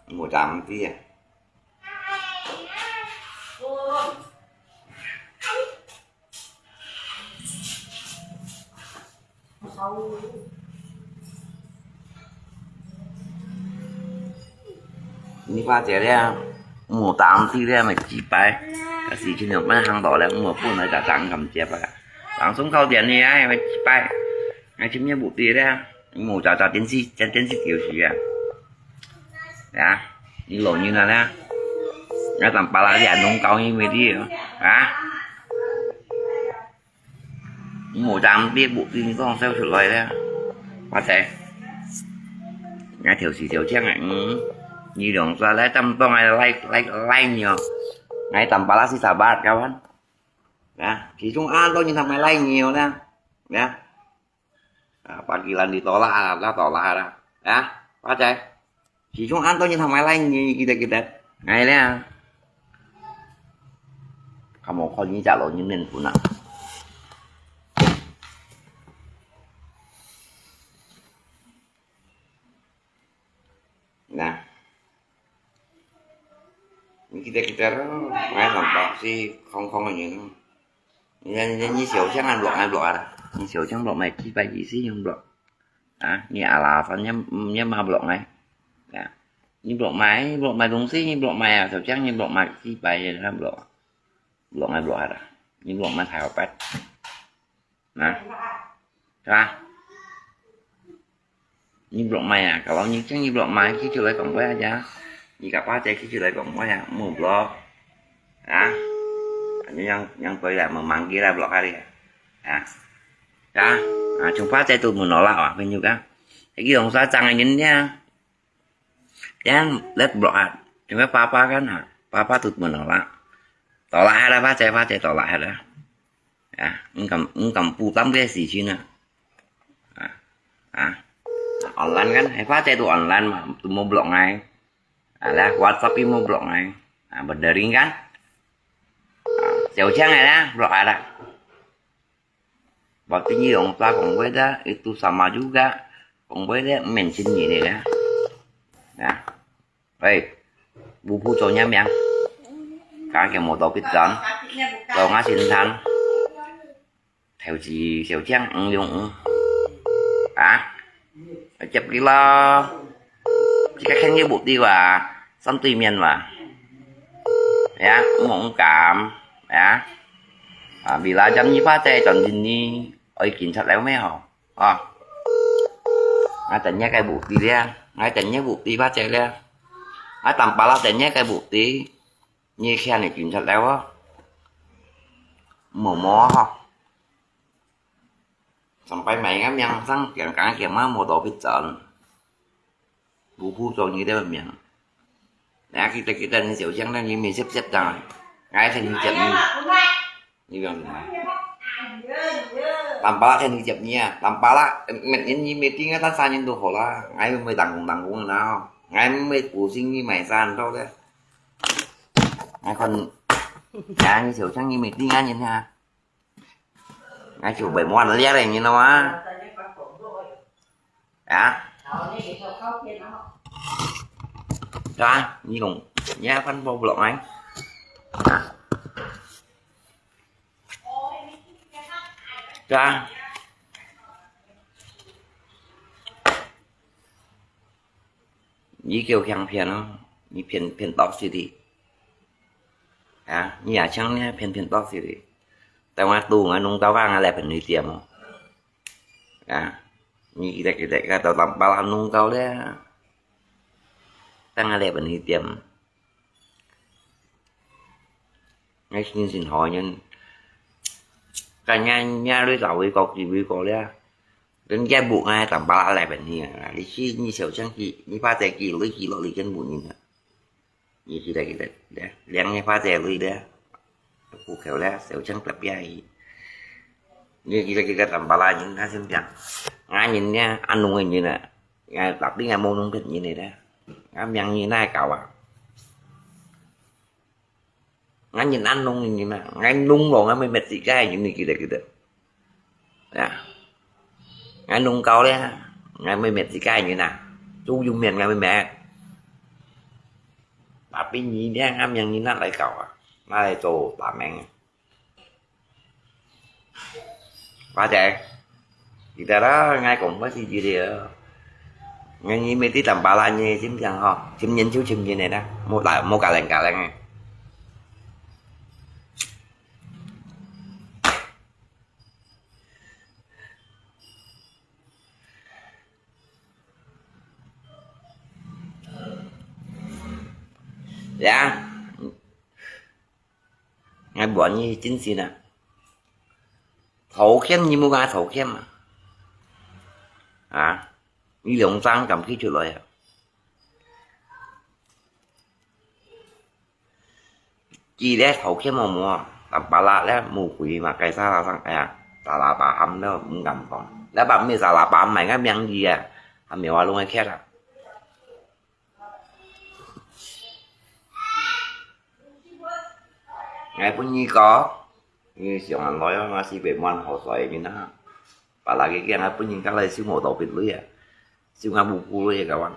無站子啊。 你发觉了，无当地了，没几摆，但是今天慢行到了，我本来在张kam接吧，朗誦考点呢，哎，没几摆，哎，今天不对了，我在在电视，在电视就是啊，啊，你老人了呢，那咱把那点弄高一点的，啊。 無站子，不叮當笑出來了。發財，𠊎頭時就講啊，嗯，你兩儕來擔當啊，來，來，來尿，𠊎擔把拉斯沙巴，kawan。啊，其中恁多人同埋來尿呢，啊，啊，巴基蘭的多啦，啦多啦啦，啊，發財。 其中恁多人同埋來，你記得記得，𠊎咧，看無看你家老人面分啊。那，你記得记得咯，𠊎nampak是空空个人咯。你你你小强俺block俺block啊，你小强block買几百几十用block。 啊，你alasan你，你嘛block ngai. Ya. Ni block mai, block mai東西, ni block mai啊，就像你block mai幾百个，他block，block ngai block ada. Ni block mai太好办。啊？是吧？Ni block mai啊，kalau你像你block mai，佢就來講話呀。你个巴姐佢就來講話呀，冇block。啊？你yang，yang對啦，冇manggil啦，block kali啊。啊？ 啊，啊，像巴姐都menolak啊，朋友讲，lagi orang susah cang angin dia. Yang let block ah, cuma papa kan, ah, papa tu menolak. Tolak ada baca, baca tolak ada. Ya, engkau, engkau putam ke si Cina. Ah, ah. Online kan, eh, baca tu online mah, tu mau block ngai. Alah, WhatsApp ni mau block ngai. Ah, berdering kan? Ah, siau cang ada, block ada. Berarti ni orang tua kong weda itu sama juga. Kong weda mention ni dia. Nah. Hei. Bubu cho nyam yang. Kaki mau topit kan. Tau ngasin tan. Theo si siau chiang ang yung. Ah. Chep kilo. Chỉ có khen như bụt đi và sắm tùy miền mà. Ya, mong cảm. Ya. À, vì là chăm như phá tê chọn dinh ni. Ôi, kín thật léo mê hò. À. Ngay tận nhé cái bụt đi lia. Ngay tận nhé bụt đi phá tê lia. Ngay tầm bà lắc tận nhé cái bụt đi. Như khen này kín thật léo á. Mổ mó hò. Sampai mai ngắm yang sang kiang kang kiang ma mô tô pit chọn. Bù phu cho như thế mà miệng. Nè, kita, kita ni siu siang na ni mi sip sip chang. Ngai then ni chep ni. Ni biang ni. Tam pala then ni chep ni à. Tam pala, met ni ni mi ting tan sa ni tu ho la. Ngai mi tang kung tang kung na. Ngai mi pu sing ni mai san to de. Ngai kon. Ngai ni siu siang ni mi ting ngai ni ha. Ngai chiu bai muan liar ni no ma. Ya. Ya, ni kong. Ya, pan bo blok ngai. Ya. Ya. Ni kêu khiang phiền không? Ni phiền, phiền tóc gì đi. Hả? Ni à chăng ni phiền, phiền tóc gì đi. Tại mà tu ngã nung tao vang ngã lẹ phiền ni tiệm không? Hả? Ni kita, kita, kita tao tao bao nung tao lẹ. Tao ngã lẹ phiền ni tiệm. Ngay xin xin hỏi nhân. Cả nhà, nhà lưới tao với cọc gì với cọc lẹ. Đến cái bụng ai tao bao lẹ phiền ni. Lý chi ni siêu chăng kì, ni phá tệ kì, lưới kì lọ lý chân bụng ni. Ni kì đây, kì đây. Liang ni phá tệ lưới đây. Ku kheu le, sêu chang tap bia hi. Ni kita kita tampala nyin na sim piang. Nga nyin nia, anung nyin na. Nga tapi nga monung pet nyin ni da. Nga miang nyin na kawa. Nga nyin anung nyin na. Nga nung lo nga me met si kai nyin ni kita kita. Ya. Nga nung kau le. Nga me met si kai nyin na. Chu yung mian nga me met. Tapi nyi dia nga miang nyin na lai kau a. Nga lai cho ba meng. Ba che. Kita la ngai kong ba si ji dia. Ngai nyi me ti tam ba la nyi chim chang ho. Chim nyin chu chim nyin ne da. Mo la mo ka leng ka leng. Ya. Ngai buan nyi chính xác à. Thổ khiêm nyi mu ngai thổ khiêm à. À. Nyi lòng sang cảm kỹ chuột lòi à. Chỉ để thổ khiêm mà mua. Tạm bả lạ để mu quỷ mà cái xa là sang à. Tà là bà hâm đó cũng ngầm còn. Để bà mi xa là bà mày ngai miệng gì à. Hâm mi hoa luôn ai khét à. Ngai pun nyi ko, nyi siang an loi, ngai si pe muan ho soi nyi na. Pala ke kiang ngai pun nyi ka lai siu mo to pit lui a. Siu ngai bu pu lui ka wan.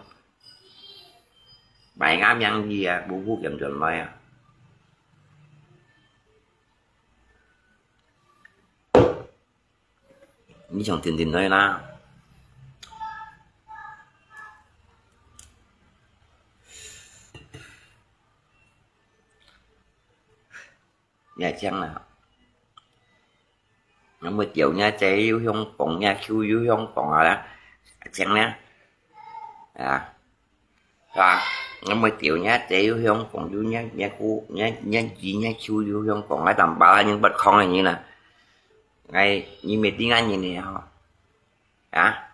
Bai ngai miang ji a, bu pu kiam chuan loi a. Nyi chang tin tin noi na. Nyi chang na. Nyi mo tiau nyi che yu hiong pong, nyi kiu yu hiong pong a la. Chang na. Ya. Sa, ngai mo tiau nyi che yu hiong pong yu nyi, nyi ku, nyi, nyi ji nyi kiu yu hiong pong, ngai tam ba nyi bat khong nyi na. Ngai nyi me ti ngai nyi ne ho. Ya.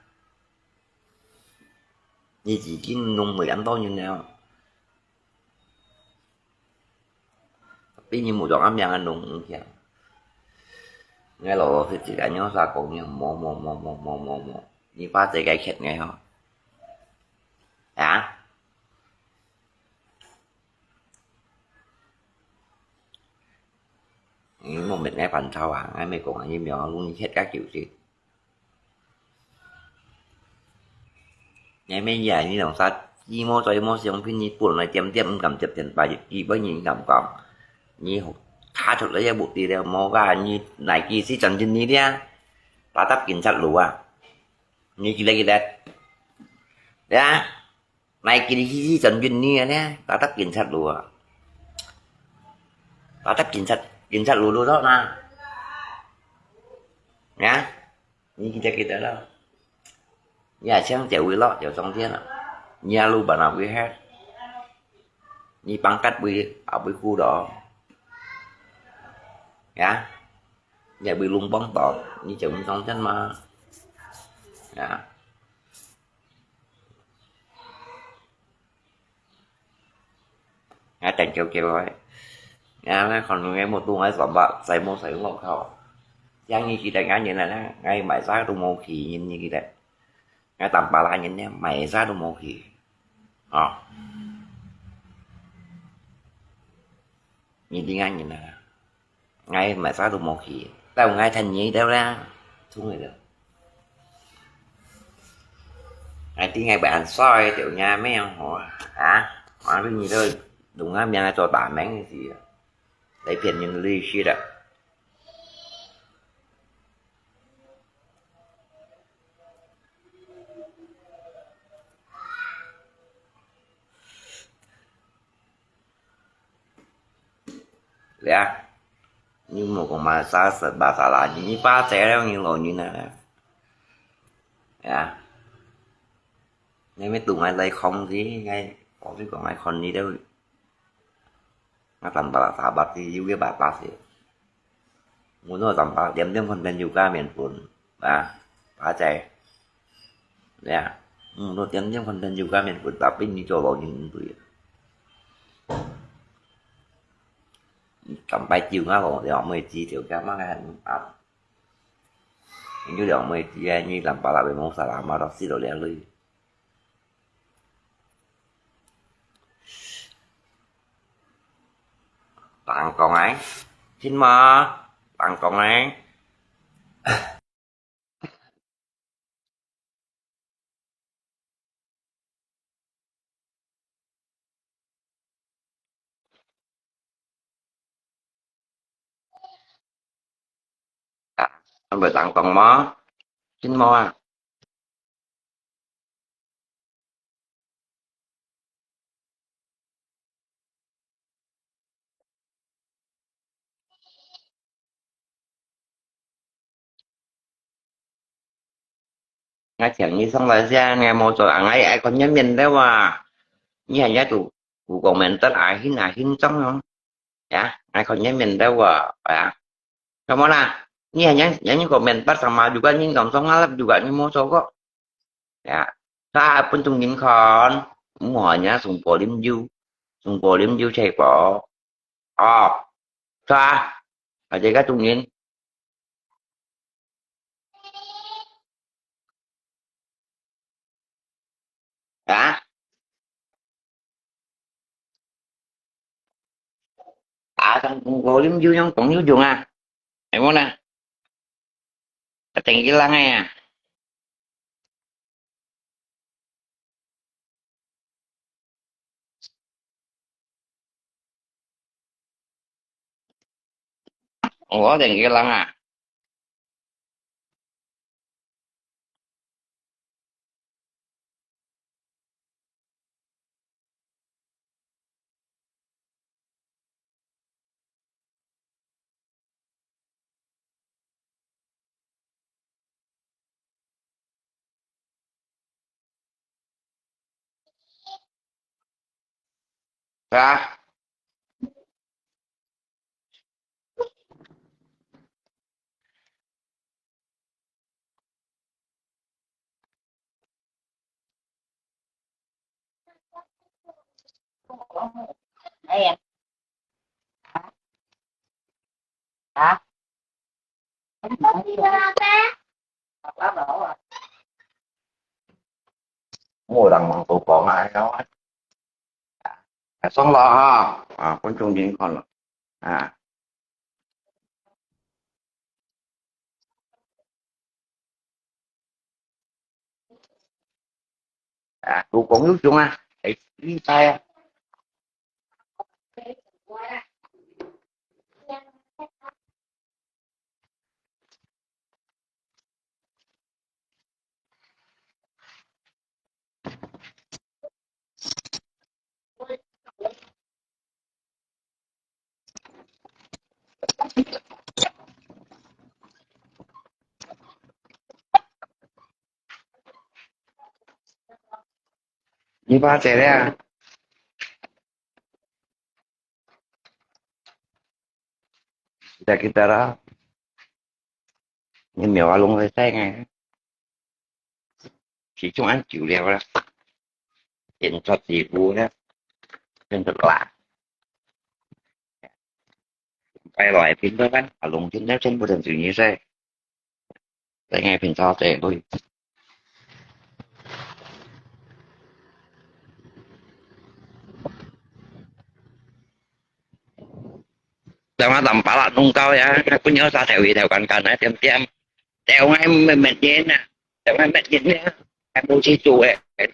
Nyi ji kin nung mo yan to nyi ne ho. Tapi nyi mu dong am yang nung kiang. Ngai lo lo fit ji ka nyo sa kong nyi mo mo mo mo mo mo mo. Nyi pa che kai khet ngai ho. Ya. Nyi mo met ngai pan chau a, ngai me kong nyi miao lung nyi khet ka kiu si. Ngai me ya nyi lòng sa, nyi mo choi mo siang phin nyi pun lai tiam tiam kam tiap tian pa, nyi bơi nyi kam kong. Nyi tha chut lai ya bu ti le mo ka nyi nai ki si chan jin nyi dia. Ta tap kin chat lu a. Nyi ki le ki le. Ya. Nai ki hi hi chon yun ni ne, ta tap kin chat lu a. Ta tap kin chat, kin chat lu lu to na. Ya. Ni ki ta ki ta la. Ya chang te wi lo, te song tian a. Ni a lu ba na wi he. Ni pang kat wi, a wi ku do. Ya. Ni wi lung bong to, ni chang wi song tian ma. Ya. Ngai teng kiu kiu loi. Ngai ngai kon ngai mo tu ngai som ba, sai mo sai lo khao. Yang ni ki teng ngai ni na, ngai mai sa tu mo ki ni ni ki teng. Ngai tam pa la ni ne, mai sa tu mo ki. Ho. Ni ti ngai ni na. Ngai mai sa tu mo ki. Tao ngai than ni tao la. Thung ngai lo. Ngai ti ngai ba an soi, tiểu nha me yang ho. Ha? Mang lu ni lo. Đúng ngai miang cho ta meng ni si. Lấy phiền nhân ly shit à. Lea, nhưng mà còn mà xa sợ bà xa là như ba trẻ đâu như lỗi như này. Ya. Ngai me tu ngai lai khong ji, ngai, có cái còn ngai khon ni đâu. Ngai tầm bà xa bà thì yêu cái bà ta thì. Muốn nói tầm bà điểm điểm khon bên yoga miền Trung. À, bà chạy. Ya. Muốn nói điểm điểm khon bên yoga miền Trung, tapi ni cho lỗi như tụi. Tampai chiu ngah ko, liang mui chi thiu ka ma kan ap. Ni liang mui chi ai ni lam pa la be mong sa la ma dok si lo liang lui. Tang kong ai. Chin ma. Tang kong ai. Ăn bai tang tong ma. Chin ma. Ngai thiang ni song lai sia, ngai mo cho, ngai ai kon nyen mien dai wa. Ni han ya tu, ku kong men tat ai hin ai hin chong no. Ya, ngai kon nyen mien dai wa, ya. Kamu na, ni han yang, yang ni kong men tat sama juga ni kong song ngalap juga ni mo cho ko. Ya, sa pun tung nin kon, mo nya sung po lim ju, sung po lim ju che po. Ò, sa, a je ka tung nin. Hả? À, thằng cũng có liêm dư, nó cũng dư dùng à. Em muốn nè. Cái tiền cái lăng này à. Ủa, tiền cái lăng à. Hả? Hả? Mua đằng bằng tụ bọn ai đó. À, xong lo ha. À, con chung dính con lo. À. À, tụ cộng dư chung à. Ấy, đi tay à. Ni ba che le. Kita kita ra. Ni mi wa long sai sai ngai. Chỉ chung ăn chịu liao ra. Hiện thật gì bu đó. Hiện thật là. Quay lại phim đó anh. Ở lùng phim đó trên bộ thành sự như thế. Tại nghe phim sao tệ thôi. Tao mà tầm bả lạ nung tao ya, aku nyo sa theo video kan kan á, tiêm tiêm. Theo ngay mệt mệt gì nè. Theo ngay mệt gì nè. Em mua chi chu ấy. Ai,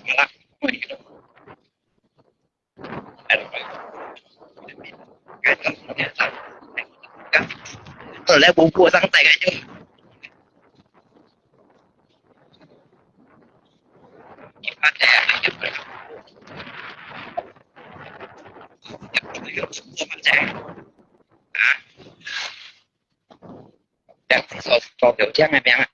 bả lạ. Tôi lấy bún cua sẵn tay ngay chứ. Cho, cho tiểu Trang này mẹ ạ.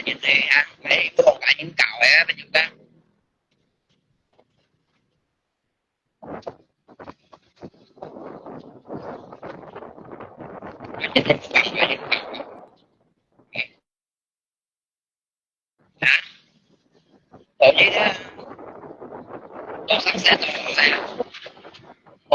現在啊，係不同个人搞个，朋友个。啊，所以呢，多少钱都好噻。哦。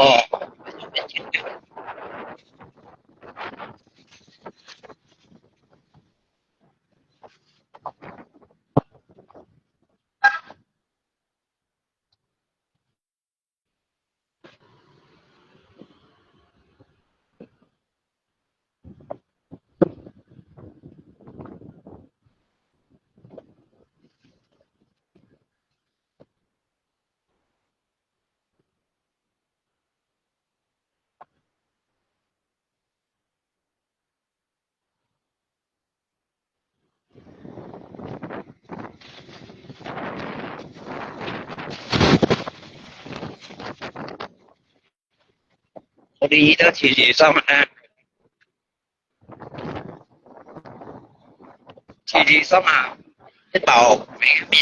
我哋呢度自己上啊，自己上啊，一包咩咩。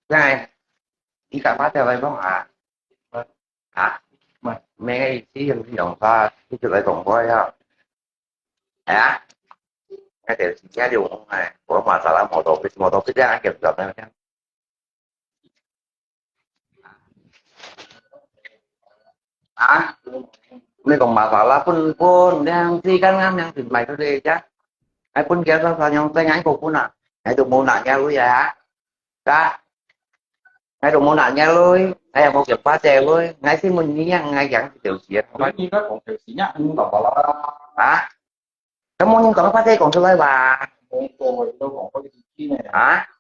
Này, đi cả bát theo vay bóng hả? Hả? Mày, mày ngay tí em đi dòng pha, cái chuyện vay bóng của em. Hả? Ngay để chị nhá đi uống này, của mà xả lắm màu tổ, màu tổ cái ra kiểm soát này. Hả? Mày còn mà xả lắm phun phun, đang si kan ngắm đang tìm mày thôi đi chứ. Ai phun kia sao sao nhông tay ngáy cô phun à? Ngáy tụi mù nạ nha lui à? Hả? Ngáy tụi mù nạ nha lui, ngáy mù kiểm soát tè lui, ngáy xin mù nhí nhá, ngáy gắng tiểu chiến. Nói như các con tiểu chiến nhá, không có bảo là hả? Có mù nhí có phát tè còn tôi bà. Không có, tôi không có cái gì này. Hả?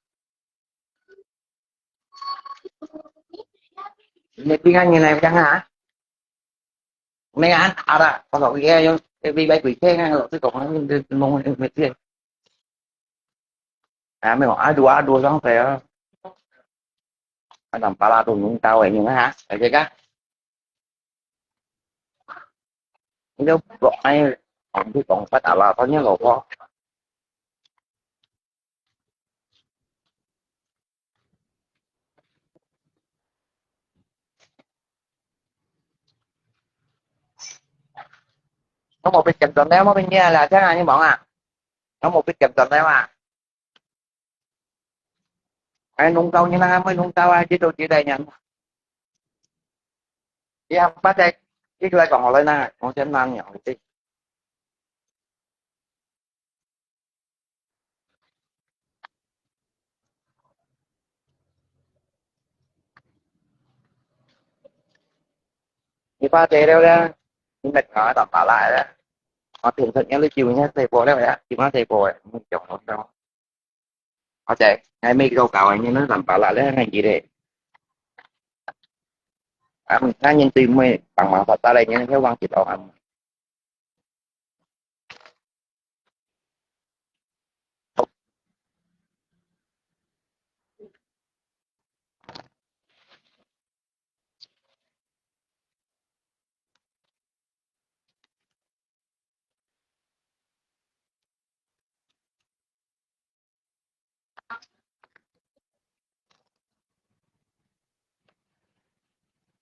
Mẹ pin ăn như này chăng hả? Mẹ ăn à, đã có thể nghe, cái bị bay quỷ thế ngay rồi, tôi có mong mẹ tiền. À, mẹ bảo ai đùa, ai đùa xong thế. Ai làm pala tụi nung tao ấy nhưng hả? Cái gì cả? Nếu bọn ai, ông cứ còn phát ảo là có nhớ rồi không? Có một bên chụp tấm đéo mới bên kia là thế này như bọn à. Có một bên chụp tấm đéo à. Ai nung tau như là mới nung tau ai chế độ chế đây nhận. Đi học bắt đây. Cái lại còn lại nè, còn xem năm nhỏ đi. 你發財了咧，你乜講打巴拉咧？我聽說你都九年細個了呀，九年細個誒，你講我講。或者，𠊎每個搞个人都打巴拉咧，𠊎記得。啊，𠊎人對妹幫忙發達咧，人都忘記了啊。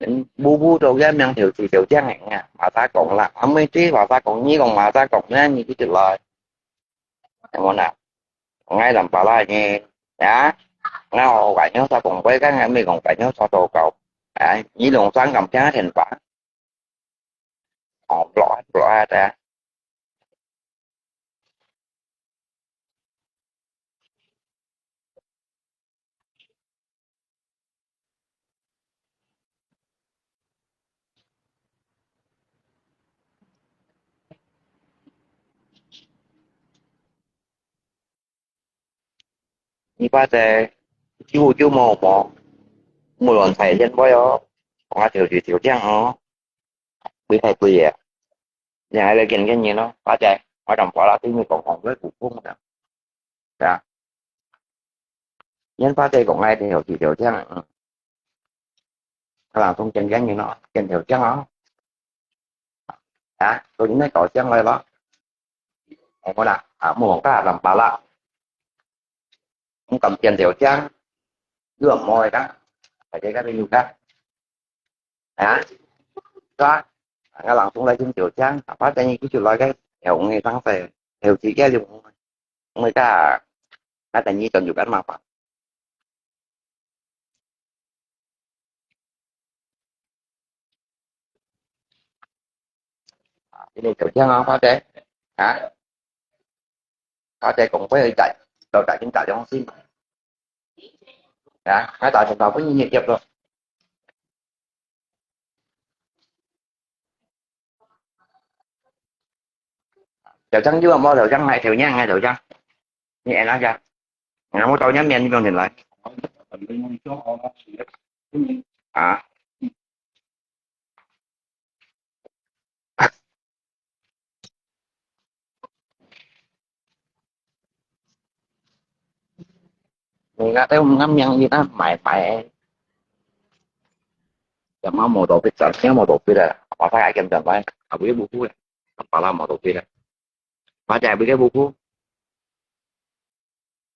嗯，步步都要名條是條正个啊，馬上講啦，阿妹知馬上講，你講馬上講呢，你就得來，有無啦？𠊎打巴拉呢，啊，𠊎好朋友說講，我跟阿妹講朋友說到高，哎，你弄傷感情很吧？ 哦，落啊，落啊，知啊。你發財，久久無無，無亂財先會哦，講啊，條就條正哦。 會太貴啊。你還來見見人咯，發財，我同婆啦，對你講講，我普通的，對啊。人發財講愛條條條正，嗯，可能從見見人咯，見條正哦。啊，所以你搞正來咯。我講啦，啊，莫講打巴拉，你敢見條正，又莫个，大家該邊有个。 啊，是吧？啊，𠊎人送來先就這樣，啊，反正佢就來个，有紅个上色，有幾个有紅个，紅个，啊，等於轉就緊麻煩。啊，今天就這樣啊，反正，啊，反正講過一陣，到大家大良心。 啊，𠊎打電話分你業績咯。頭先有無？頭先係頭先，係頭先。你按哪个？𠊎無到你面，你用電來。啊？ 你那都毋敢命你那買買，也嘛無到必賺，也無到必啊，我大概跟賺買，啊，不會無辜个，把那無到必啊，把在不會無辜，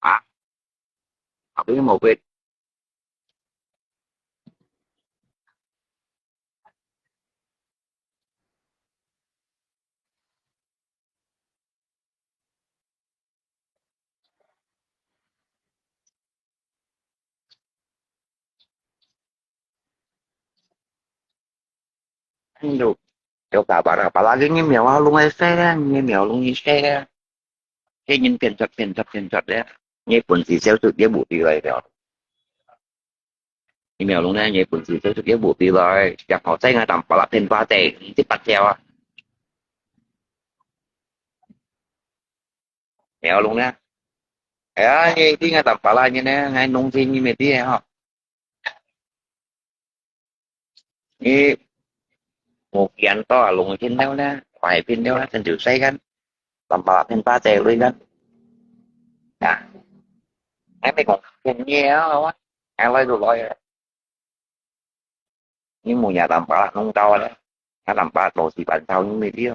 啊，啊，不會無必。 Ando, yo kabar, apalagi ngi miaw lung ai se, ngi miaw lung ai se. Kaya ngi pian chat, pian chat, pian chat ya. Ngi pun si sel tu dia bukti lai dia. Ngi miaw lung ne, ngi pun si sel tu dia bukti lai. Yak hau sai ngai tam pala pin pa te, ti pat ya. Miaw lung ne. Ya, ngi ti ngai tam pala ngi ne, ngai nung ti ngi me ti ha. Ngi một kiện to lùng trên đâu nè, phải pin đâu nè, thành tựu xây gắn. Tầm bạ pin ba tè lui gắn. Nè. Ngai mi kong pin nhiều quá. Ngai lai du lai. Ngi mu nhà tầm bạ nung tàu nè. Ngai tầm bạ tổ si bản tàu ngi me ti.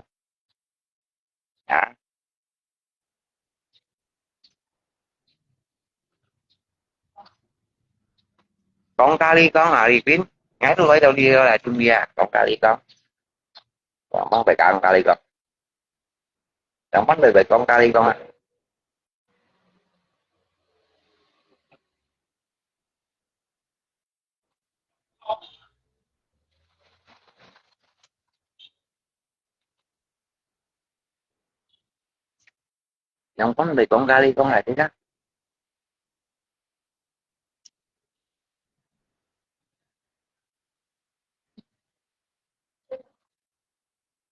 Nè. Kong kali kong, ah, Lipin. Ngai tu lai tau di la tu ya, kong kali kong. Kong mang bai kong kali kong. Kong mang bai bai kong kali kong ah. Yang pun bai kong kali kong ah, tidak.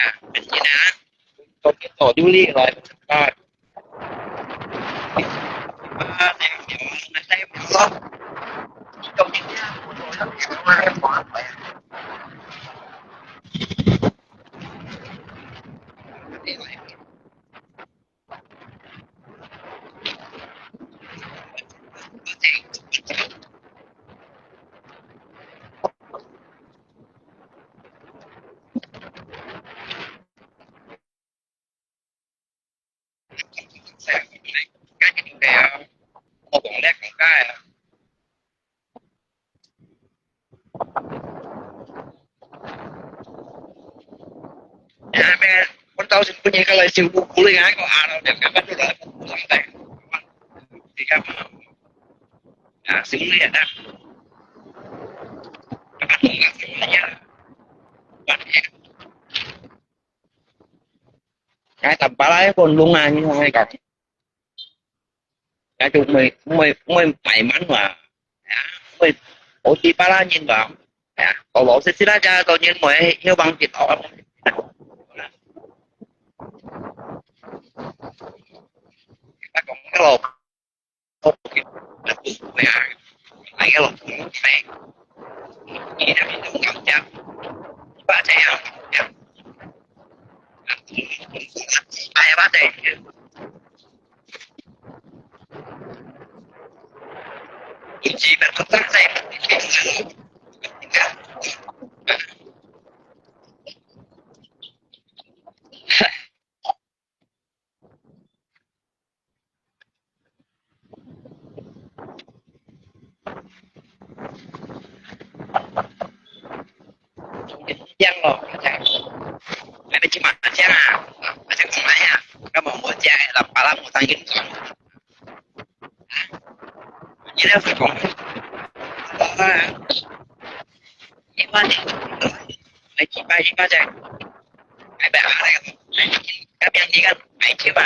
啊，很简单啊。我给走就厉害了，啊，啊，那个苗，那个苗了。到時分人家來照顧，鼓勵人家講啊，兩個半鐘來，你幹嘛？啊，行李啊，哎，打巴拉一個窿啊，你看那個，那就沒沒沒買滿嘛，啊，沒，我去巴拉人嘛，哎呀，我老是知道家都人沒有幫助到。那講个咯。這樣咯，這樣，還沒去麻將啊？麻將怎麼樣？幹嘛我家老爸老母當運動？你那是講，啊，一般的，來幾百一百隻，哎，不要那個，哎，那邊一個白酒啊，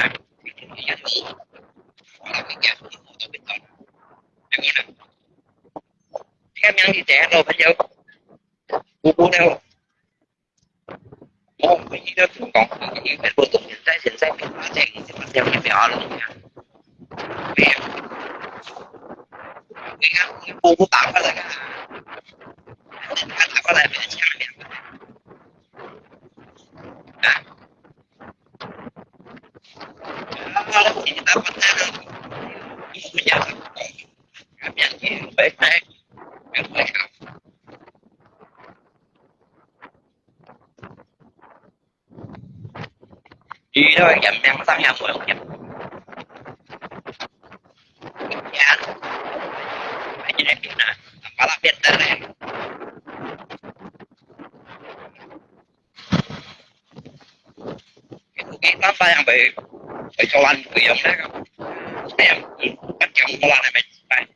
你看名字怎樣，老朋友？我不知道。我唯一的成功，因為我都現在現在沒發現，你怎麼這樣沒有啊？沒有。你看，我不打過來啊，他打過來沒有抢了。啊？ Kita bayang baik, baik jalan baik yang mereka. Bayang, macam jalan yang baik.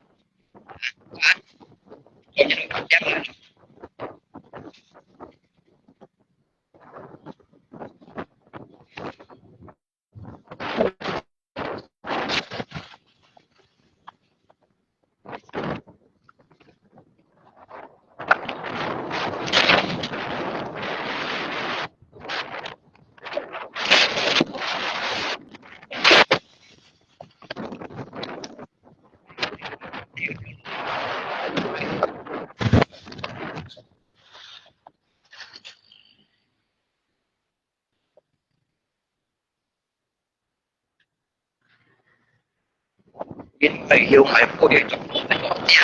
Ah, ini macam jalan.因為要係背著我个名，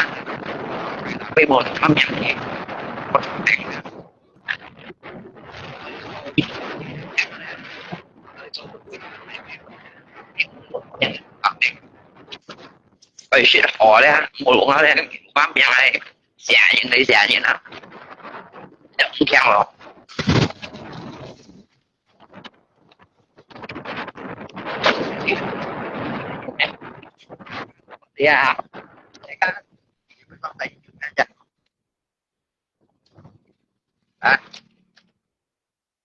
背無他名嘅，我就定。背識好咧，無用啊咧，他名係寫人就寫人啊，就毋聽咯。 Ya. Ah,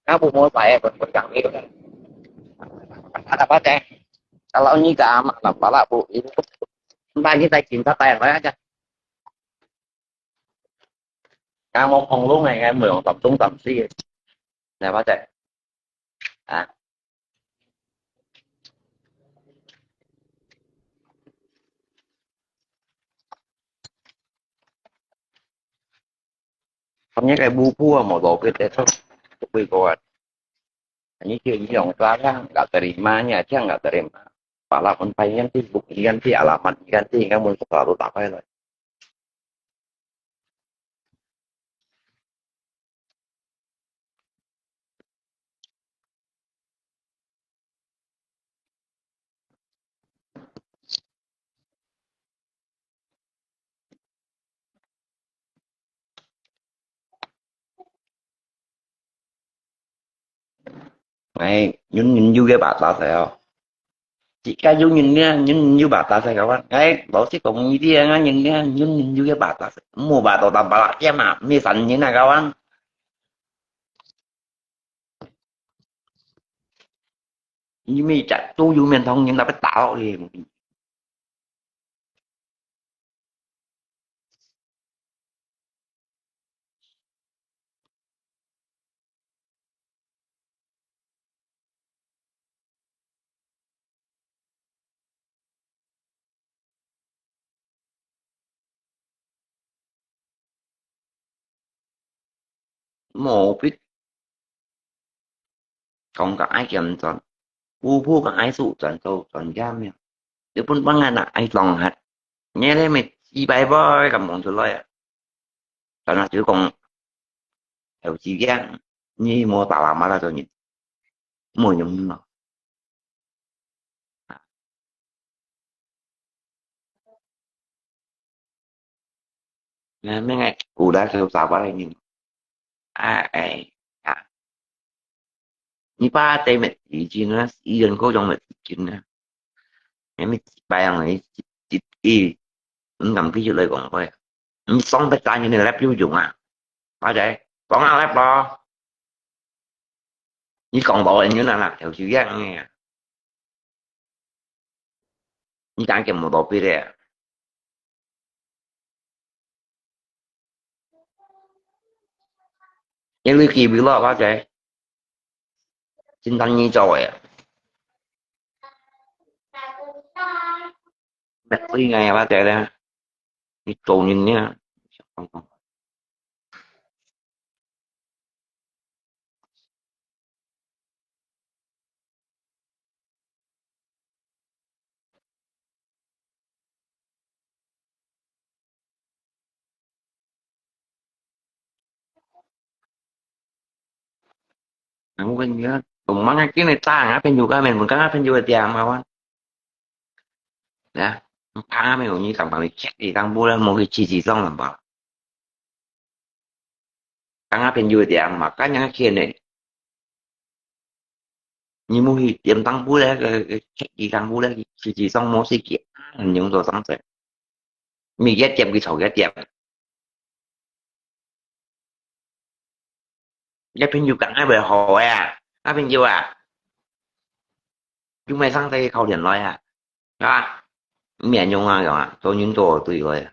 kamu mau saya berpegang itu. Ada apa teh? Kalau ini gak aman, apa lah bu? Ini bagi saya cinta tayang aja. Ngā mō hong lung ngā, ngā mō yōng tōm tōng tōm sī. Nā bā tē. Ā. Tōm nyā kē bū bū ā mō tō kē tē tō. Tō kē kō ā. Anyi kē yōng tō ā, nggak terima, nyā chang nggak terima. Pala pun pai ngan ti, buk ngan ti, alamat ngan ti, ngan mun selalu tak pai loi. 哎，人人有个batasan哦。自家有能力，人人有batasan kawan。哎，老實講，你這樣啊，人人，人人有个batasan，無辦法，當bala點啊，無三年啊，kawan。你每隻都有面同人，那邊打落去。無必講个愛減轉，姑婆个愛數轉數轉減了。日本幫人啊，愛當下，你咧咪幾百倍咁望出來啊？但係就講，有時間，你無打麻將啦，做人，無用咯。 那，那个古代就啥个人，啊，哎，啊，你爸在没几斤啊，一人够用没几斤啊，你们几百样，你一，一，你敢继续来讲话？你上百单，你来不用啊，或者讲啊来不？你讲到人家那啦，有时间个啊。 你敢给我倒闭的？因為佢會落，或者真正你做个，乜對个，或者咧，你做人呢？ Ang wen ya, tumang akin ita, ngapin juga men, mengka ngapin juga dia mawan. Ya, ngapin uni tambang ni cek di kang bulan mo ki cici song tambang. Kang ngapin juga dia makan yang akin eh. Ni mo hi tiam tang bulan ke, ke cek di kang bulan ki cici song mo si ki an yung to sang se. Mi ya tiam ki chau ya tiam. Ya pin yu kang ai bai ho ya. Ngapin juga. Yung may sang te khâu điện lại à? Hả? Miễn dùng à, dùng à? Tôi nhìn tôi tùy rồi.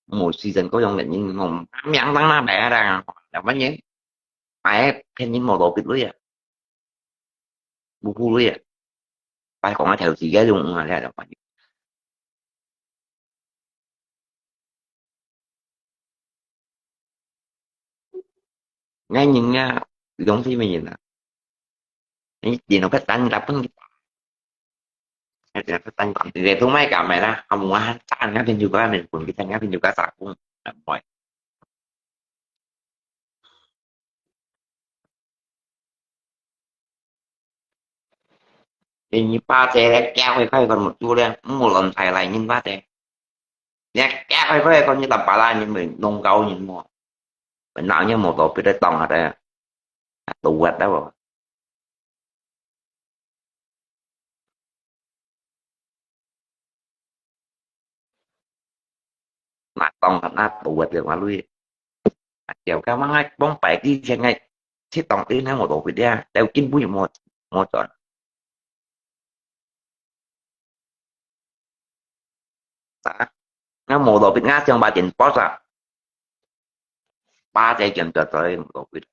Một season có dùng điện nhìn không? Miễn tăng na bé ra. Là vấn đề. Ai pin nhìn một đồ bịt lưới à? Bu bu lưới à? Phải còn ai theo gì cái dùng à, là vấn đề. Ngay nhìn nha, giống gì mà nhìn à? Ini di nó phát tán ta pun kita. Phát tán còn thì tôi mấy cả mày đó, không muốn hát tán ngã bên juga mình cũng kita ngã bên juga sa cũng làm mọi. Ini pa te le kéo cái cái con một chú le, một lần thầy lại nhìn pa te. Nè kéo cái cái con như tầm pa la nhìn mình nông gấu nhìn mua. Mình nào như một tổ biết đấy tòng hả đây. Tụ quật đó. Mà tòng hả na tụ quật được mà lui. Kiểu cái măng ngay bóng bảy đi trên ngay. Chứ tòng đi nó một tổ biết đấy. Đều kinh bụi một, một tuần. Hả? Ngã mô tô bịt ngã chông ba chên bó sa. Ba chai chên chơ chơ mô tô bịt.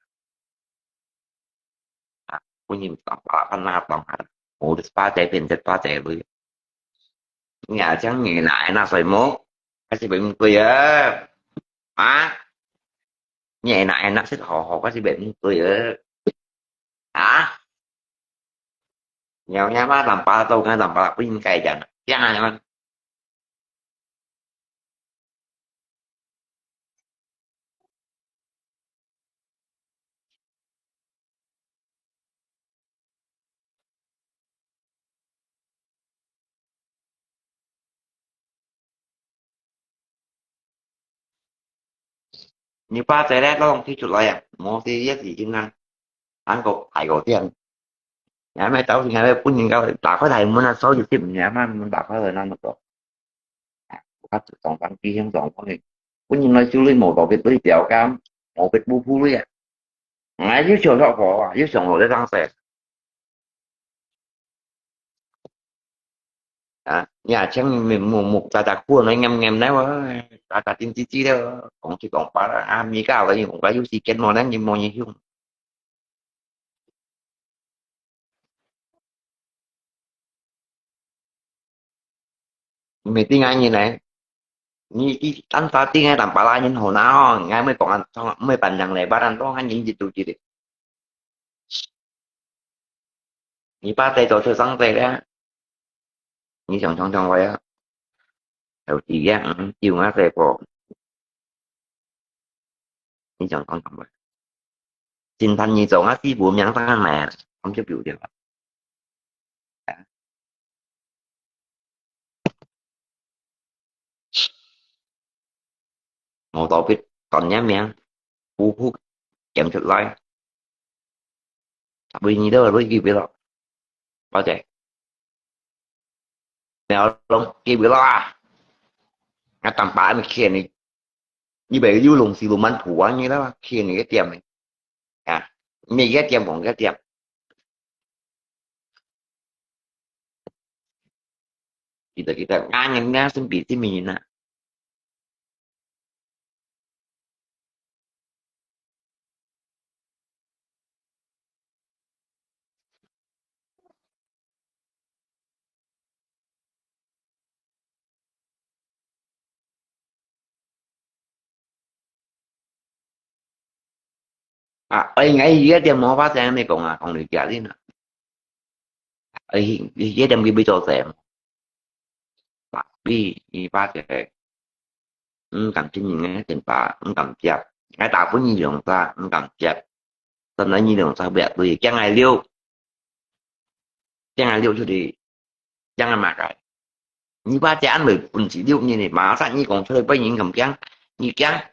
Hả? Kû nhîm tông ba la phan na tông hả? Mô tô ba chai phiên chên ba chai bụi. Ngã chăng ngã nại na soi mô. Hả? Kasi bịt mô tô yơ. Hả? Ngã nại na sít hò hò kasi bịt mô tô yơ. Hả? Nhiều nha má làm ba tô ngay làm ba bưng cày chẳng. Chăng ai mà. Ni pa te le long ti chu lai ya. Mo ti ye ti jin na. An ko ai ko tiang. 也毋係走去，也毋係分人家打開大門啊，手就接人家嘛，門打開來，那麼多。啊，我看這種當地形狀況呢，本人來修理無特別對標感，無別不富裕啊。哎，又想到我啊，又想我這張嘴。啊，你啊，請你目目，大家看來黏黏來哦，大家真積極了，講七講八了，啊，米價了，用个有時間無，咱人無人用。毋係定安人呢？你，你單單定安淡薄啦，人好拿哦，你還沒講啊，從，沒辦法嘞，把人當安人一肚子的。你把這做出上帝了，你想想想我呀，有一樣，嗯，有啊，這個。 你想講什麼？今天你做啊，師傅名單來，我們就表掉了。啊，無特別，講人名，夫婦，講出來。 Tapi nyi dah lui kibi lo. Baca. Nè orang kibi lo ah. Nga tampa ni kian ni. Ni bai yu long si lu man pu wang ni lah kian ni kian ni. Ya. Ni kian kian bong kian kian. Kita kita ngangen nga sempi si mina. 啊，哎，𠊎這點無法子恁樣講啊，講你家人啊。哎，這點佢會做事嘛？Tapi，你發覺，毋敢聽人个電話，毋敢接。𠊎打分你兩隻，毋敢接。 真个你兩隻袂對，驚𠊎溜，驚𠊎溜出去，驚𠊎麼个？你把這恁樣本事溜你呢，馬上你講出來，分人敢驚，你驚？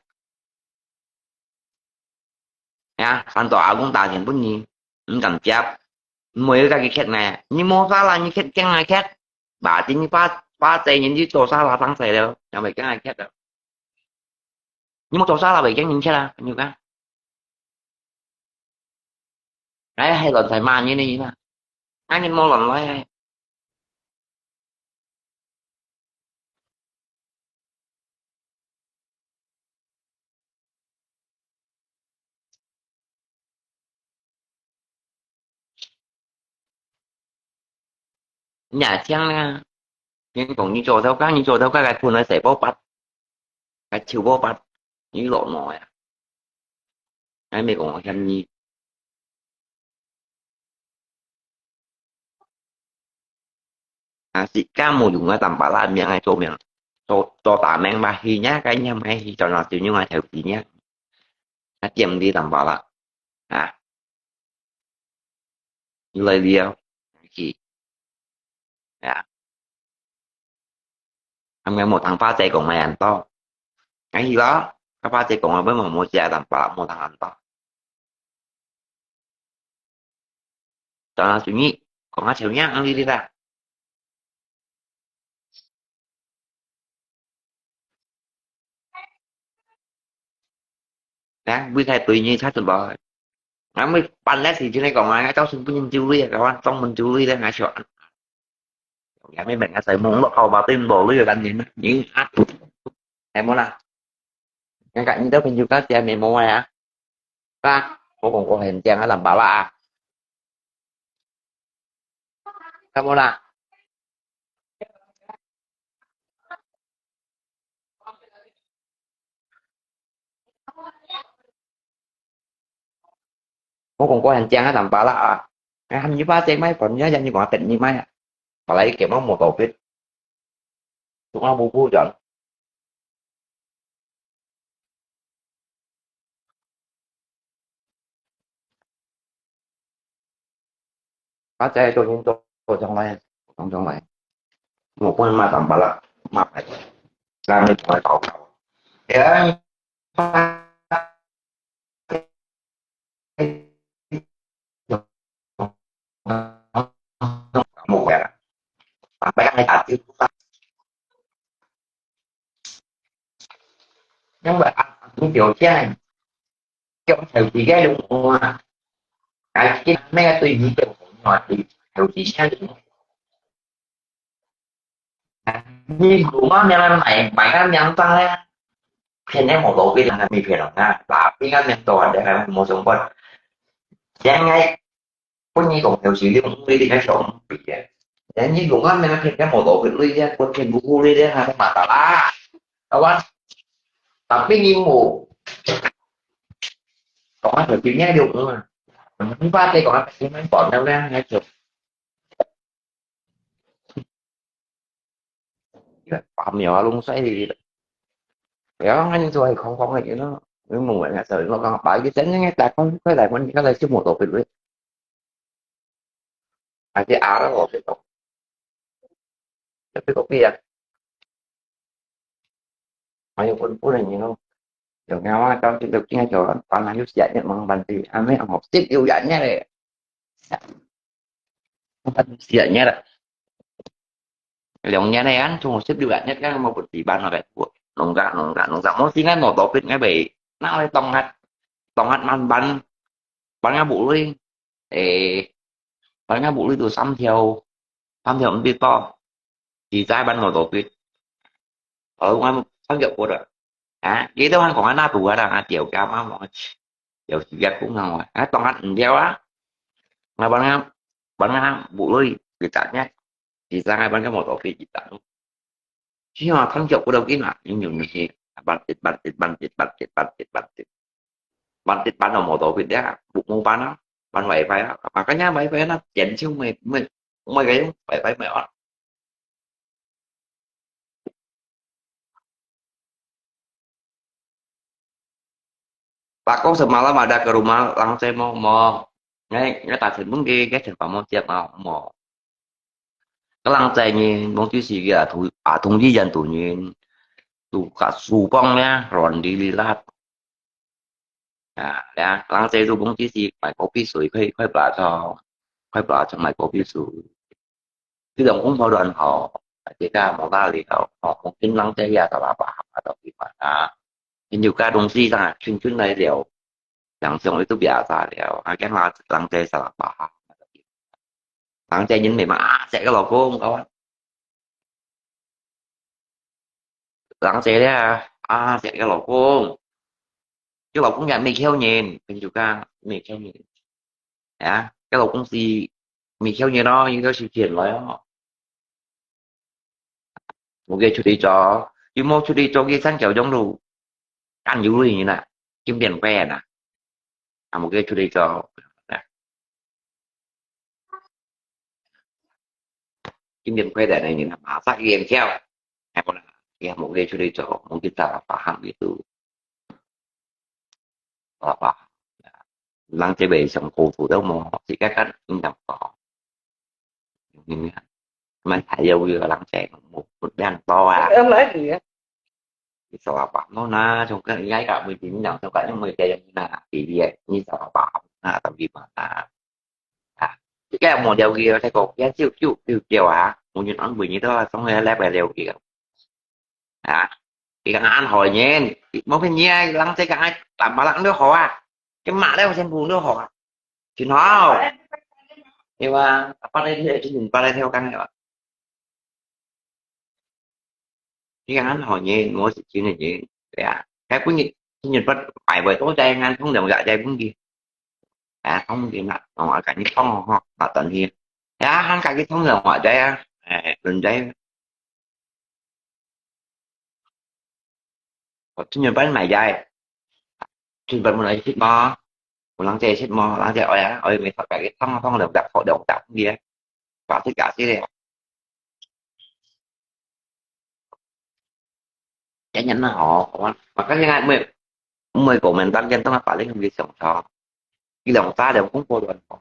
呀，三到阿公打電分你，你敢接？毋會有家己缺呢，你無salah，你缺驚𠊎缺，berarti你把，把責任你做salah上勢了，又袂驚𠊎缺了。 你無做salah會驚人㗋啊，你有講？哎，還亂在罵人个人啊，恁樣無亂來啊。你也聽啊，人講你做頭家，你做頭家，該盤來洗波拔，該臭波拔，你落耐啊！𠊎毋係講𠊎嫌你。 啊，自家無用个，淡薄仔命愛做命，做，做大命吧，去若个若，毋係去做若小人个頭家若。啊，點你淡薄仔，啊，來了，去，啊。 啊，𠊎無聽爸姐講个恁多。𠊎去咯，該爸姐講个，𠊎無，無食淡薄，無聽恁多。當然，就你講啊，像樣，你知啦。啊，為啥對你差這多？啊，𠊎辦了事情來講啊，造成分人酒醉，搞完專門酒醉了，𠊎笑。 也毋係明仔載網絡後把對無鐳个感覺，你啊，係無啦？人家你兜朋友家姐妹無愛啊？啊，我講過很靚啊，冷爸爸啊，係無啦？ 我講過很靚啊，淡薄仔啊。哎，喊你爸姐買飯，你講等你買啊。本來佢根本無特別，做麼無補轉。 啊，這做人做，做上來，講上來。我本來罵淡薄仔，罵白，咱們同來搞搞。哎，因為啊，你條件，叫頭幾个用啊，哎，今那个對你就好嘛，對頭幾个用。你如果没有买，买个名单啊，骗人冇路个，没骗人啊，哪边个名单啊，没相关。现在 分你講有時你用你个小比啊，人你用啊，那个偏偏無道理个，分偏不顧你个，還是馬達啦，好吧？Tapi你無講啊，就變樣用啊，你把這講啊，你們講了呢，那就把苗啊弄衰哩。不要看你做空空个，you know，你問我那時候，我講把一个真正个打工，快來問你，剛才就無道理。 Ati ara ko pito. Tapi ko pia. Ayo pun pun ni no. Yo ngawa tau ti lo king cho pan ayu sia ni mang ban ti. Ame ang hop ti yu ya ni le. Ban sia ni le. 兩年个人，從十六日一間無本地班落來，農家農家農家，無時間無到邊个位，哪會當下當下慢慢，班个部隊，誒，班个部隊都三條，三條毋知道，自在班無到邊，哦，我三條過了，啊，佢都還講啊，那堵啊，那條家嘛，有時間講啊，啊，當下毋了啊，我班个班个部隊，佢打呢。 Di sana ban ka motor fit kita. Siya, tang siya ko daw kina, yun yun si, bantit, bantit, bantit, bantit, bantit, bantit. Bantit ban ang motor fit dia, bu mo ban ah, ban wifi ah. Makanya wifi na, yan siya may, may, may kayo, wifi may on. Pak Kong semalam ada ke rumah Lang Cai mau, mau. Ngai, ngai tak sembung ke, ke sembung mau siap mau, mau. Ke Lang Cai ni, mong tu si ke, tu, ah, tung di jan tu ni, tu ka su pong ya, ron di li lat. Ya, ya, Lang Cai tu mong tu si, mai kopi sui, kai, kai pla chong, kai pla chong mai kopi sui. 這種風波亂吼，大家無大理吼，吼，風緊人這遐十八八，啊，到底嘛啊，因為該東西上，群群來了，人上去都別啥了，啊，驚人，人這十八八，人這人袂嘛，啊，這个老公，講，人這咧，啊，這个老公，這老公也沒挑人，跟住講，沒挑人。 啊，該老公司，每條月咯，應該係錢來哦。無个出去做，又無出去做个三角鐘路，干有鐳啦，金tiền quay啊，啊，無个出去做，啊，金tiền quay在那裡，馬上元宵，哎，不啦，也無个出去做，無去打八行个路。 好吧，人這位上高度都無，自家間應該講，嗯，蠻大有个人在，無，無變多啊。呃，來你啊。你說啊，吧，喏啦，從个應該講，每天人都講，因為這樣啦，比例，你說啊，吧，那到底嘛，啊，啊，這个無了解，這个，也就，就，就，就啊，無人安慰你都，總係來不了解。 啊，佢講恁好人，無騙你啊，人這個啊，打麻將都好啊，佢罵了全部都好啊，真好。對吧？八來跳，真八來跳講个。佢講恁好人，無係真个人，對啊。該本日，今日不，擺位都在，俺通常也在本地。 啊，通電啊，哦，啊，家己通吼，啊，等佢。啊，還家己通電話仔啊，誒，輪仔。哦，今日班買仔，今日班本來食無？有人借食無？人借愛啊，愛咪家己通通兩隻，兩隻个，白色假色个。 Jangan lah, oh, kawan. Makanya ngai mui, mui komentar yang tengah paling di song song. Ilang ta ada kung po luan po.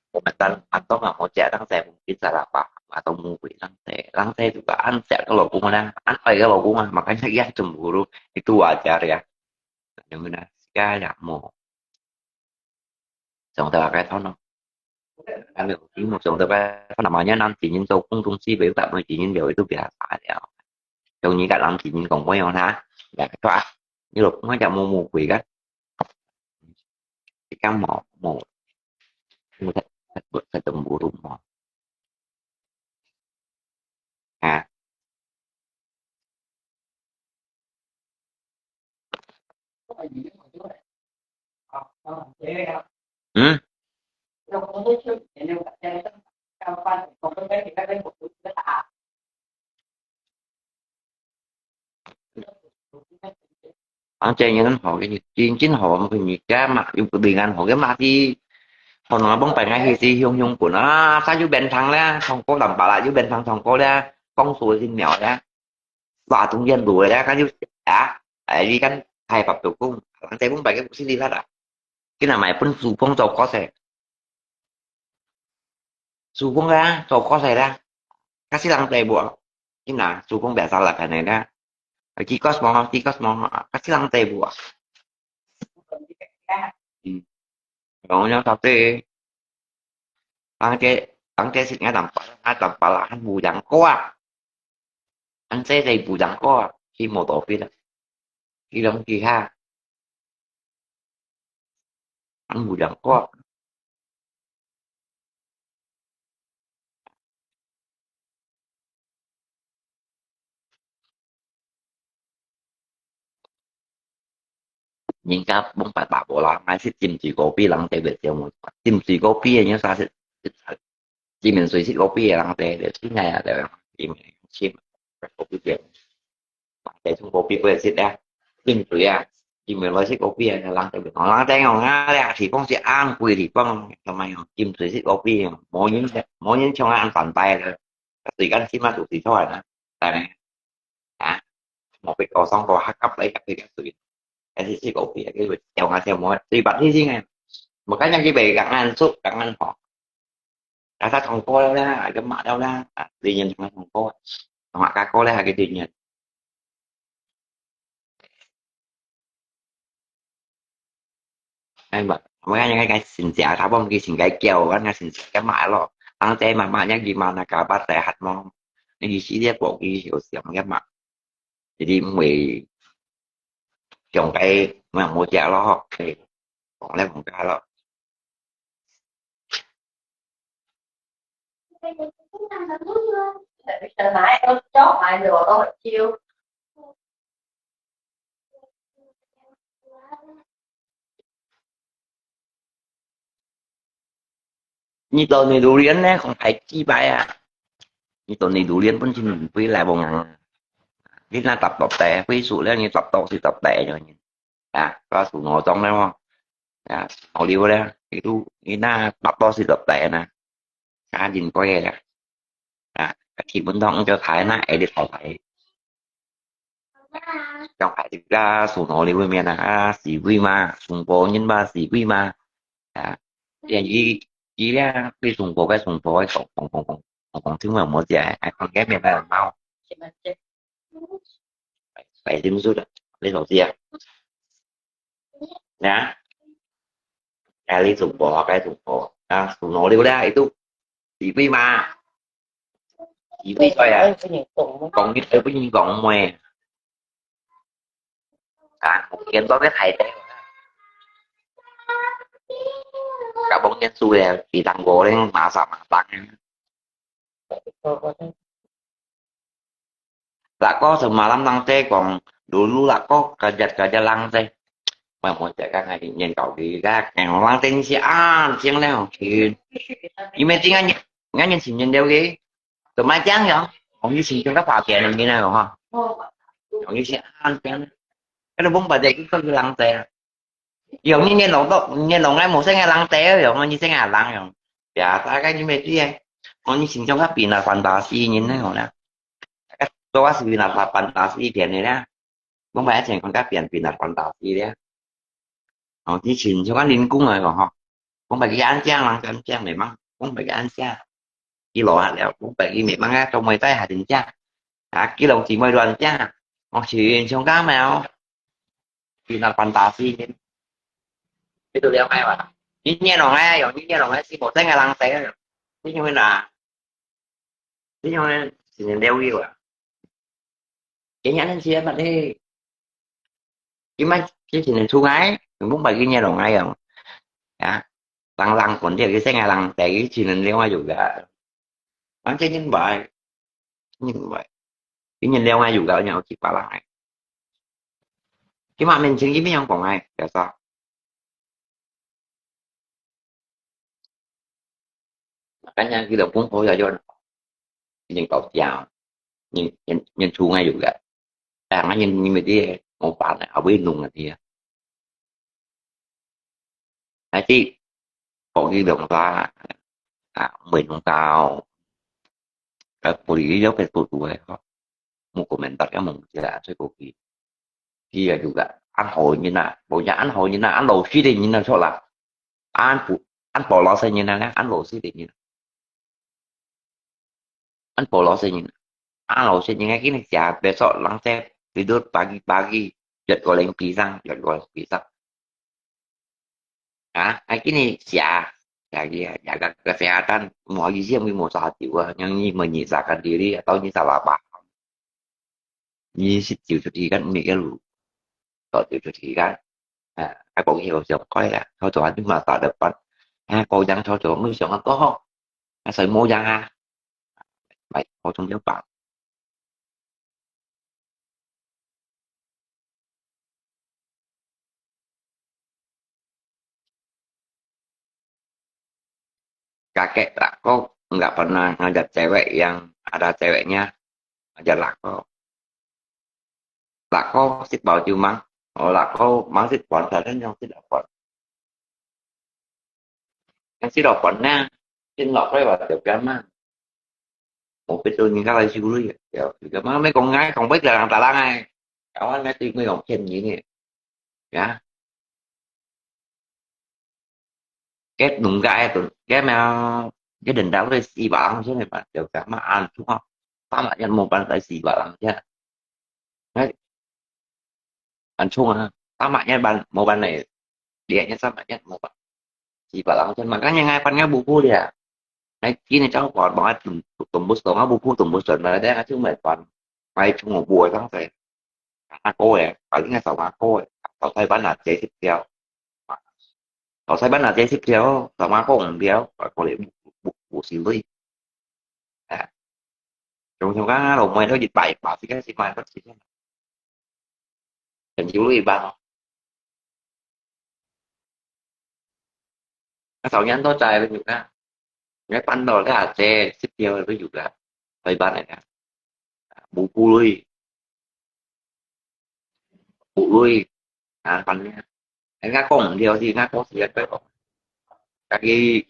Komentar atau nggak mau cek tang saya mungkin salah paham atau mungkin tang saya, tang saya juga an cek ke laukung lah, an ai ke laukung lah, makanya ia cemburu, itu wajar ya. Yang mana sekarang mau 上頭个頭腦。啊，沒有，因為上頭个頭腦嘛，人男人做工東西，袂有大部分人袂會都比較差了。有你个人自然講無用啦。呀，對啊，你老公就無無鬼个，你講無無，無得，無得，無得無用嘛。啊。嗯？啊，這樣很好个，真，真好，佢而家嘛，又不對恁好个嘛，佢可能幫大家去，去用，用本啊，佢又變成啦，唱歌淡薄啦，又變成唱歌啦，講數先妙啦，話中間路啦，佢又啊，哎，你看，太白做工，人哋幫大家不是你啦，今日買本書講做歌噻。 Sukung啦，做歌仔啦，kasi lang teh buat. Ina, sukung biasa lah kan ya. Kikos mo, kikos mo, kasi lang teh buat. Hmm. Yung yung tadi, ang te, ang te sit nga tampal, nga tampal han bujang ko ah. Ang te te bujang ko ah, si mo to pila. Ilong kiha. Ang bujang ko. 人家講白話無啦，𠊎係浸水過壁，人哋會笑我。浸水過壁个，人家係，浸水係過壁个，人哋就聽下啊，就浸水過壁个。 人哋從過壁過去食啊，浸水啊，浸水來食過壁啊，人就講，人就講啊，這地方係恁貴地方，做麼个浸水食過壁啊，無人，無人像恁反白个，水乾起碼都水出來啦，但係，啊，莫被高上高下夾來夾去个水，還係食過壁啊，佢會笑啊笑，無水白天性啊，無看見佢被夾硬熟，夾硬好。 Rasa tongko lah, agak mak tau lah. Ah, dia nyan tengah tongko. Mak kako lah, agak dia nyan. Ai, mak, mak kan yang kan sinsia, ta bom ki sing kai kiao kan, kan sinsia kan mak lo. Ang te mak mak yang gimana kabar sehat mo? Ni si dia kok ki sio siang kan mak. Jadi mui siang kai mak mo jia lo. Kong le kong ka lo. 你到你榴莲呢，講太幾擺啊？你到你榴蓮本身毋會來往啊？你那搭到底，會輸了，你搭到是搭底了，啊，把手拿中了嘛，啊，好了了，你都，你那搭到是搭底呢，啊，應該的啦，啊，基本上就睇那，哎，你淘汰。 像係个手拿了个面啊，啊，四位嘛，送貨人嘛，四位嘛，啊，連佢，佢咧，佢送貨个送貨，講，講，講，講，講，講，聽有無食，哎，講个明白無？白，白點數的，你老師啊？啊？哎，你送貨，該送貨，啊，手拿了咧，itu四位嘛。 佢會在啊，講你，佢會講咩？啊，見到个大隻，甲幫人輸个，比當過咧，馬殺馬殺个。Lako semalam lang teh kong, dulu lako kerja-kerja lang teh. Mà một cái cái này nhìn cậu đi ra, kèng lang teh si an, siang leo, thì, nhưng mà tiếng Anh, Nga nhân sinh nhân đều ghê. Tụi mai chán vậy? Còn như sinh trong các phạt kẻ này như nào hả? Còn như sinh an chán. Cái đó vốn bà dạy cái con lang tè. Giờ như nhân lòng tộc, nhân lòng ai một sẽ nghe lang tè rồi, như sẽ nghe lang rồi. Dạ, ta cái như mày chứ ai. Còn như sinh trong các bị là phản tà si nhìn thấy hả nè. Cái đó là sự là phản tà si tiền này nè. Không phải thành con các biển bị là phản tà si đấy. Ờ, chỉ sinh cho các linh cung rồi hả? Không phải cái án chang, lang chang chang mày mắng. Không phải cái án chang. Cái lọ hạt lẹo, không phải cái mẹ mắng á, trong mày tay hạt đỉnh chang. Hả, cái lòng chỉ mày đoàn chang. Hoặc chỉ trong cá mèo. Thì là phản tà si. Cái tụi leo ngay mà. Như nhẹ lòng ai, rồi như nhẹ lòng ai, si một tay ngay lăng tay rồi. Thế nhưng mà, thế nhưng mà, thì nên đeo đi rồi. 今年恁樣乜呢？佢乜之前係出外，原本把佢年龍啊樣，啊，冷冷滾掉，佢先係冷，但佢前年龍啊有个，反正人壞，人壞，佢年龍啊有个，然後去把人哎，佢嘛面前佢邊樣講哎，就说。Makanya佢老公婆要要，已經到家，人人人出外有个，哎，人人咪啲冇办啊，會弄啊啲啊。Nanti kok di dong sa, ah, mui nung tao. Ka puli yo pe tu tu eh, mo komentar ka mong sila sa kopi. Iya juga, an ho nyin na, bo ya an ho nyin na, an lo si de nyin na so la. An pu, an po lo sa nyin na, an lo si de nyin na. An po lo sa nyin na. An lo sa nyin na, kini sia besok lang se tidur pagi-pagi, jadwal yang pisang, jadwal yang pisang. Ha, ai kini sia, sia dia, jaga kesehatan, mo isi yang mo sa tiu, yang ni menyiksakan diri atau ni salah paham. Ni si tiu sudah kan, ni kan lu. Kok tiu sudah kan. Ha, ai kong hiu siang koi la, kau tuan ni masa depan. Ha, kau yang kau tuan mu siang kau ho. Ha, sai mo yang ha. Baik, kau tung yang bang. Kakek lako nggak pernah ngajak cewek yang ada ceweknya, ngajak lako. Lako sit bao ciu mang, oh lako mang sit pon, kadang yang sit pon. Yang sit pon na, sit lako ya, ya, ya, mang. Một cái tôi nhìn các bạn siêu lui, ya, ya, mang mấy con gái không biết là thằng ta đang ai. Các bạn nói tôi mới không xem gì nè. Ya. Cái đúng cái tôi, cái mà, cái đỉnh đảo tôi xì bảo lắm chứ này bạn, kiểu cả mà ăn chung không. Tao mà nhận một bạn tới xì bảo lắm chứ. Đấy. Ăn chung à, tao mà nhận bạn, một bạn này, địa nhận sao mà nhận một bạn. Xì bảo lắm chứ mà các nhà ngay bạn nghe bù bù đi à. Nãy kia nãy cháu còn bảo tùng tùng bút tùng á bút bút tùng bút sớm mà đấy chứ mệt còn phải chung một buổi sáng rồi. Á cô ấy, có những ngày sáu má cô ấy, sáu thay bán là chế tiếp theo. Sáu thay bán là chế tiếp theo, sáu má cô cũng theo, và cô ấy bù bù bù xì lui. À. Trong trong các lồng mày nó dịch bài bảo thì cái gì mà nó chỉ. Chẳng chịu lui bằng. Nó sáu nhắn tôi trai với nhục ha. Cái pan đó là xe xếp theo với nhục là. Phải bán này ha. Bù bù lui. Bù lui. À, pan nha. Anh ngã con điều gì ngã con gì anh phải có. Cái gì.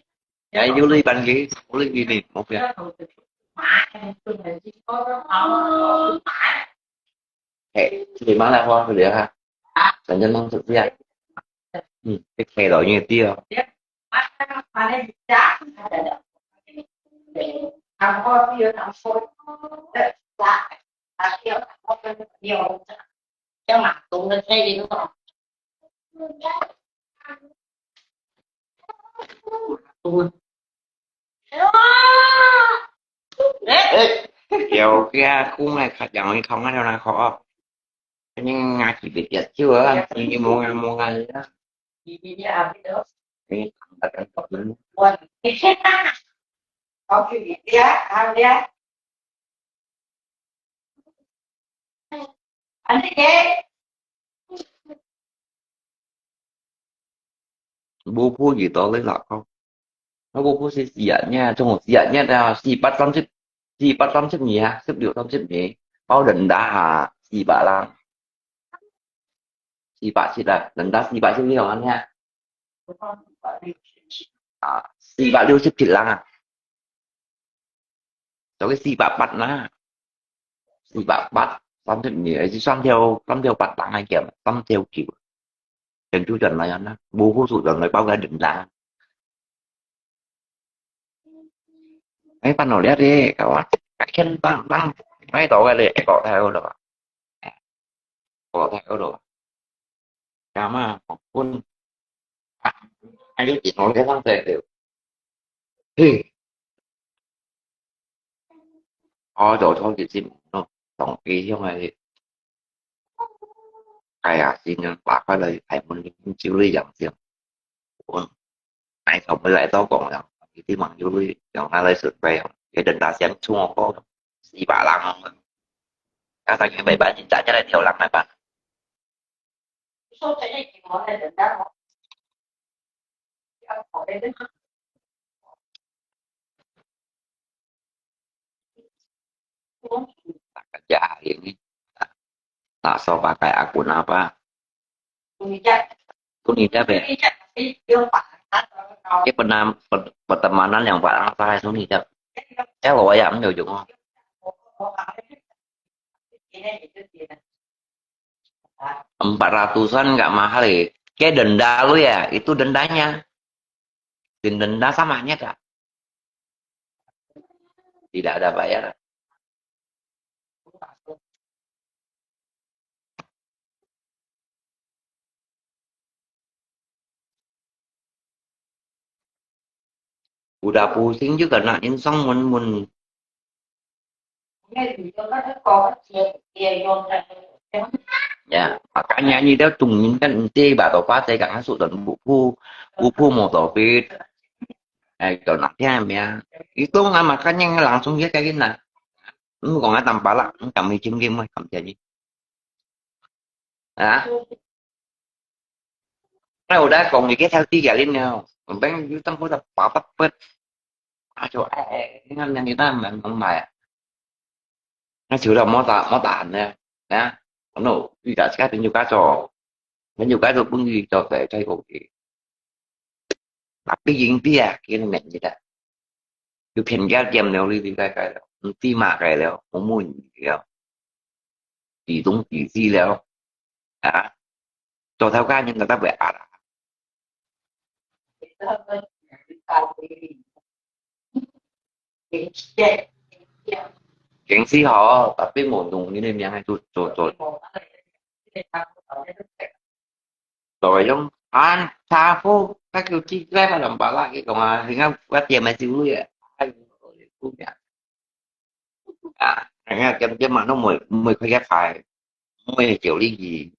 Cái du lịch bán gì, du lịch gì này, một việc. Hè, thì mang lại hoa rồi ha. Hả? Sản nhân mang thực hiện. Ừ, cái hè đó như tiêu. Ê, kiểu kia cũng là khả năng không ăn đâu là khó. Nhưng ngã chỉ biết tiệt chứ, à, như mua ngà mua ngà gì đó. Ê, không đặt ăn cọc nữa. Bố phú gì đó lấy lọ không? Nó bố phú xí xí ạ nha, trong một xí ạ nha, ta xí bắt tóm xếp, xí bắt tóm xếp nhỉ ha, xếp điệu tóm xếp nhỉ. Bao đần đá hả, xí bả lăng. Xí bả xếp là, đần đá xí bả xếp đi hỏng ăn nha. À, xí bả điệu xếp thịt lăng à. Cho cái xì bạ bạch na. Xì bạ bạch, tóm theo nghĩa, chứ tóm theo, tóm theo bạch tăng hay kiểu, tóm theo kiểu. Trần Chu Trần nói nó, bu hú sụt rồi nói báo cái đỉnh đá. Ấy, bạn nói đi, các bạn, các khen tăng, tăng, mấy tổ cái lệ, có theo được. Có theo được. Cảm ơn, học quân. Anh ấy chỉ nói cái thằng này đều. Thì, Ôi, trời, thôi, chị xin, nó, tổng kỳ không này, 哎呀，新年打开来，哎，门就这样子。我，哎，我们来到讲了，一定忙就会，然后他来准备，给等他先冲我过，四百人啊，他大概没办法，大家来挑人来办。Ya, ini. Nah, so pakai akun apa? Tunida be. Ini penam-, per-, pertemanan yang paling saya Tunida. Ya, lo ya, nggak ujung. Empat ratusan nggak mahal, eh. Kayak denda lu ya, itu dendanya. Denda sama aja, Kak. Tidak ada bayar. Udah pusing juga nak insang mun-mun. Ya, makanya ini dia tungin kan enti ba to pa te kang su dan buku, buku mau topit. Eh, kalau nak dia ya. Itu nggak makanya langsung dia kayak gini. Ini kok nggak tampak lah, nggak micin game, nggak jadi. Ha? Nah, udah kong iki theo ti ya lin ya. Beng yu tang ko ta pa pa pet. Aduh, eh, dengan yang kita memang mah. Nah, sudah mau tak, mau tahan ya. Ya. Anu, tidak sekat tunjuk kaco. Tunjuk kaco pun di to te cai ko ki. Tapi yang dia kini men tidak. 有便宜店了，你理解个了，毋知麼个了，無問題了，自動自知了，啊，做頭家人就得會壓啦。經濟好，tapi無用你个名去做，做，做。 Rồi yung an chafu các kiểu chi cái mà làm bà lại cái công an thì ngắm quát tiền mà chịu lui à. Ai cũng không biết. À, anh nghe cái cái mà nó mười mười khối cái phải mười triệu lý gì.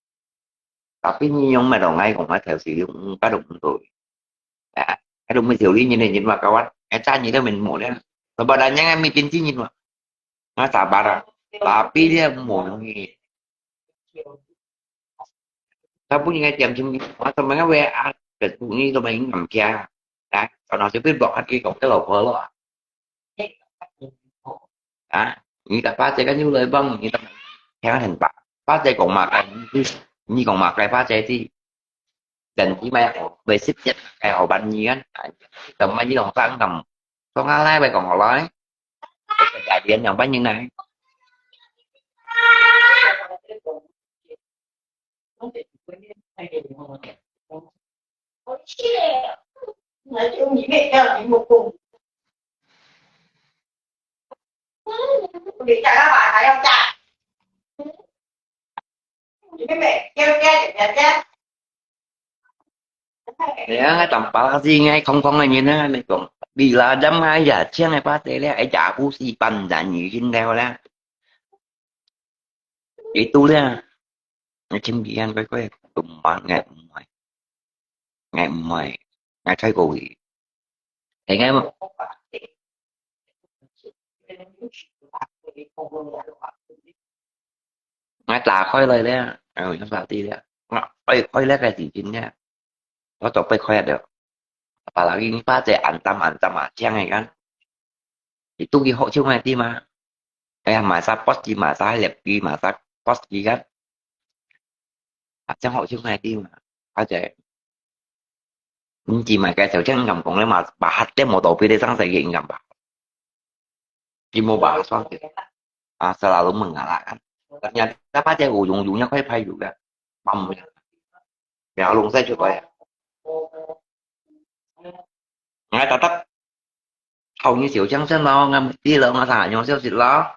Tapi như yung mà đồng ngay cũng phải theo sử dụng các đồng tuổi. À, cái đồng mười triệu lý như này nhìn mà các bạn, cái cha như thế mình mổ đấy. Rồi bà đã nhắn em mình tin chứ nhìn mà. Nó xả bà rồi. Bà pi đi mổ nó gì. Tao bún ngay tiệm chim, tao mày ngắm về à, cái tụi ni tụi mày ngắm kia. Đấy, tao nói cho biết bọn ăn kia cũng cái lẩu phở lo. À, ni ta phá chế cái nhu lời băng, ni ta theo hình bạc. Phá chế cũng mà cái, ni cũng mà cái phá chế thì. Dân chỉ mày về xếp chết cái hậu bánh nhi á. Tao mày đi lòng tăng tầm. Không ai lại về còn họ nói. Cái đại điện lòng bánh như này. Nè, ai tông pala si ngai khong khong ai nyen na, nè kong. Bila dam ngai ya, chiang ai pa te le, ai ja ku si pan ja ni jin leo le. Itu le. Ngai chim bi an koi koi, tum ma ngai mai. Ngai mai. Ngai chai ko wi. Ai ngai ma. Ngai ta khoi lai le. Ai, ngai ta ti le. Ngai khoi le kai ti jin le. Có tổ bay khoe được. Apalagi ni pa te an tam an tam a chiang ai kan. Itu ki hok chiu ngai ti ma. Ai ma sa pos ki ma sa lep ki ma sa pos ki kan. A chiang hok chiu ngai ti ma. Pa te. Ni ti ma kai tàu chiang ngam kong le ma ba hat te mo to pi de sang sai ki ngam ba. Ki mo ba sang ki. À, selalu mengalahkan. Ternyata pa te u yung yung nya khoi pai yu ga. Pam. Mèo lùng xe chuột rồi. Ngay ta tắt. Hầu như Tiểu Trang xem lo, ngay một tí lo, ngay ta hả nhau xíu xịt lo.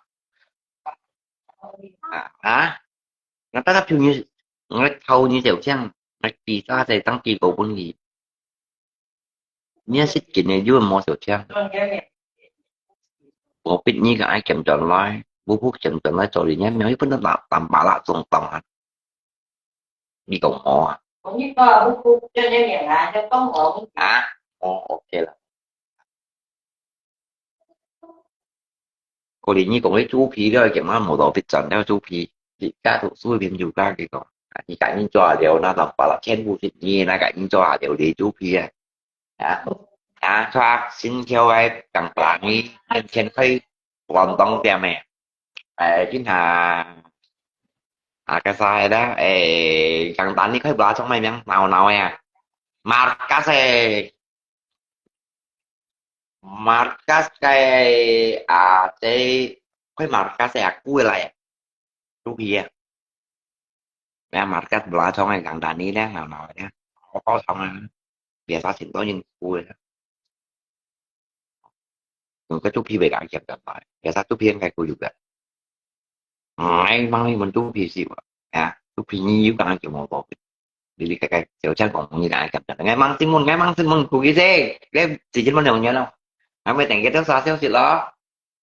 À, hả? Ngay ta tắt hầu như, ngay hầu như Tiểu Trang, ngay kỳ ta sẽ tăng kỳ cầu bốn gì. Nhớ xích kỳ này vui mò Tiểu Trang. Bố biết như cái ai kiểm tra lại, bố phúc kiểm tra lại cho đi nhé, mèo ít phút nó tạm, tạm bả lạ tổng tổng hả? 你講無啊？啊？哦，OK啦。 可能你講个豬皮了，根本無路得轉了豬皮，自家讀書朋友家佢講，啊，你趕緊做下了，那種把它全部是你那趕緊做下了的豬皮啊，啊，啊，做下新潮个港板呢，面前開廣東店个，誒，今下啊，該啥个啦，誒，港板呢開不拉衝咩名，鬧鬧个啊，Markas个。 Markas个啊，這開Markas个啊，過來啊，豬皮啊。咩Markas belakang个，講到你咧，鬧鬧个，好高尚啊，別啥錢都用過个。用个豬皮袂敢講个，別啥豬皮應該過有个。哎，望你問豬皮是無？啊，豬皮你有講就無無。 你你个个就像講你那个，𠊎望新聞，𠊎望新聞，估計這，這時間問兩年咯。𠊎會等佢到啥消息咯。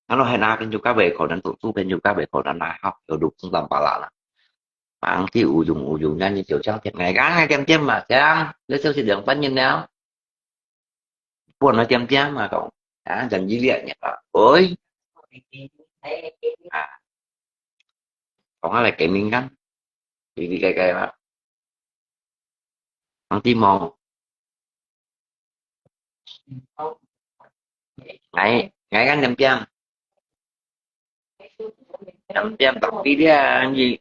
然後還那邊就較袂可能，讀書朋友較袂可能來哈，有六十三八啦啦。望去有用有用，那你就像天，𠊎剛才點點嘛，像，這消息兩半年了。 本來點點嘛講，啊，人一列入啊，喂，啊，講下來革命感，你你个个嘛，講啲無？𠊎，𠊎講點點，點點到幾點，你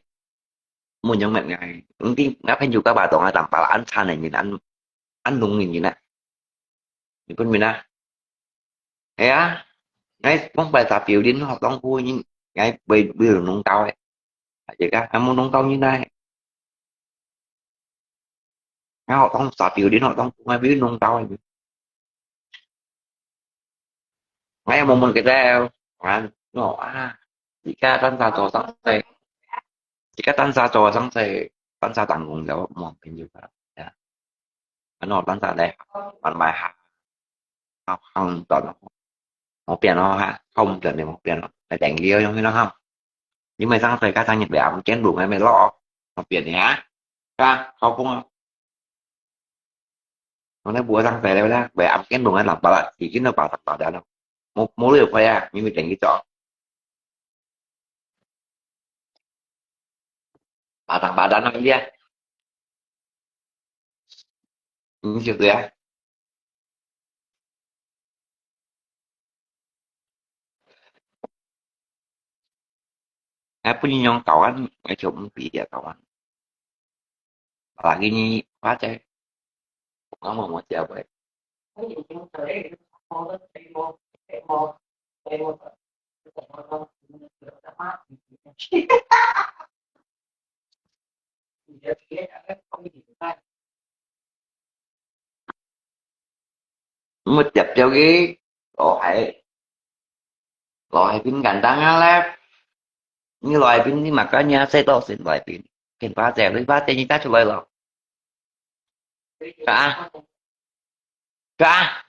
Munyong met ngai. Engti, ngai phen juga ba dong ai tampal an chan ai nyin an, an lung nyin nyin ai. Ni pun mina. Ya, ngai pong bai ta piu din ho tong ku nyin, ngai bai, bai nung tau ai. Aje ka, amu nung tau nyin ai. Ngai ho tong ta piu din ho tong ku ngai bai nung tau ai. Ngai amu mun ke teo. Ngan, no, ah. Jika tan sa cho sang se. Jika tan sa cho sang se, tan sa tang kong jawab mo pin juga. Ya. Ano tan sa deh, man mai ha. Hao hao ton. Mo pian ho ha, hao mo pian mo pian ho. Nai teng liu yong hino hao. Ni mai sang se ka sang nyet bia mo ken bu ngai mai lo. Mo pian ya. Ka, hao kong. Nó nãy bùa răng tè leo lá, bè ập kén bùa ngai lặp bả lặp, chỉ kín nó bả tặc bả đá nó. Mô, mô lưỡi khoai à, mi mi tèng cái chọ. Bả tặc bả đá nó đi à. Mi siêu tưới à. Ai pun nyong tau an, ai chụp pi ya tau an. Lagi ni pace. Ngomong mau siapa? Một chập cho cái, ồ, hãy, lo hãy pin gắn tăng á lép. Như lo hãy pin đi mà có nhà xe to xin lo hãy pin. Khen phá xe, lui phá xe như ta chụp lời lo. Cả. Cả.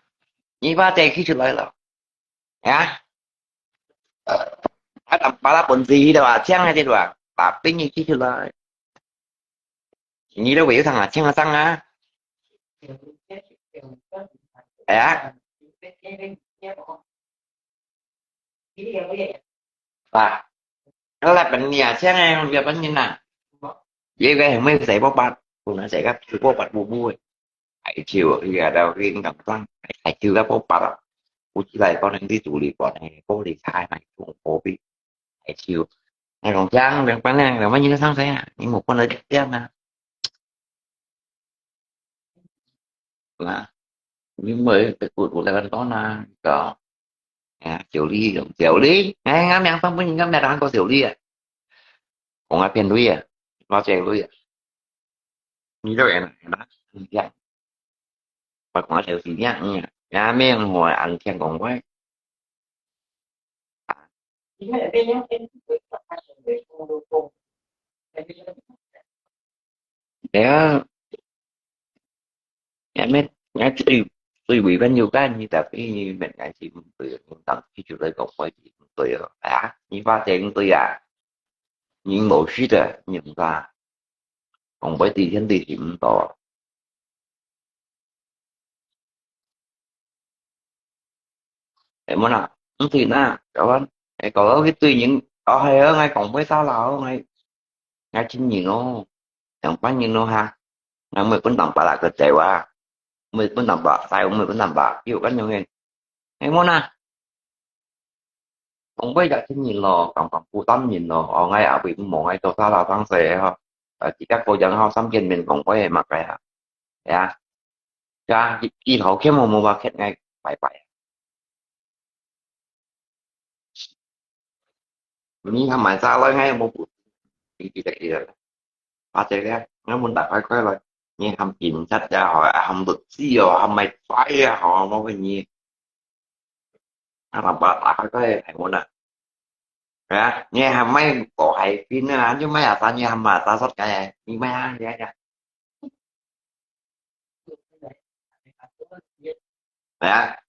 Như phá xe khi chụp lời lo. Ya. Ai tắm phá là bốn gì đâu à, chăng hay gì đâu à. Bà pin như khi chụp lời. Nyi lo wei thang a cheng a sang a. Ya. Ba. Ala ban nia cheng a hong bia ban nin na. Ye ga hong mei sai bo bat. Ku na sai ga chu bo bat bu bu. Ai chiu ya dau ri ngam sang. Ai chiu ga bo bat. Ku chi lai ko nang di tu li ko nang ko li sai mai ku ko bi. Ai chiu. Ai kong chang dang pan nang dang mai nin na sang sai a. Ni mo ko na chang a. Là, nhưng mà cái cuộc của Lê Văn Có là có, à, Triệu Ly, Triệu Ly. Ngay ngắm yang tông bún ngắm yang đang có Triệu Ly à. Cũng ngắm phiền Ly à. Lo Triệu Ly à. Như đó em, em đã, em đã. Và cũng là Triệu Ly nhá. Ngắm yang hồi ăn khen cũng quay. Thế á, em biết, em chỉ, chỉ vì bao nhiêu cái như tập cái như mình ngại chỉ mình tuổi, mình tặng cái chủ đề cộng với chỉ mình tuổi rồi. À, như ba thế mình tuổi à? Những mẫu sĩ đó, những ta. 講話知天知地毋到啊。誒，無啦，毋知啦，搞完，誒，搞到佢對人，哦，係啊，𠊎講話沙漏，𠊎，𠊎親人咯，兩班人咯哈，𠊎毋會分人巴拉个走啊，毋會分人巴，毋會分人巴，有恁樣个，誒，無啦。 講話也親人咯，講講負擔人咯，哦，𠊎阿妹毋好，𠊎做沙漏當時吼，呃，自家個人吼，三見面講話嘛該啊，係啊，係啊，以，以後見無無話，𠊎拜拜。你還買啥來，𠊎又無補，你記得記得。 阿姐咧，𠊎問大概概來，你喊警察也好，喊律師哦，喊麼个也好，無分你。啊，老爸大概概來問啊。啊，你喊麼个過海兵啊，你麼个啊，你喊麼个殺手个，你麼个啊，你啊，你啊。啊，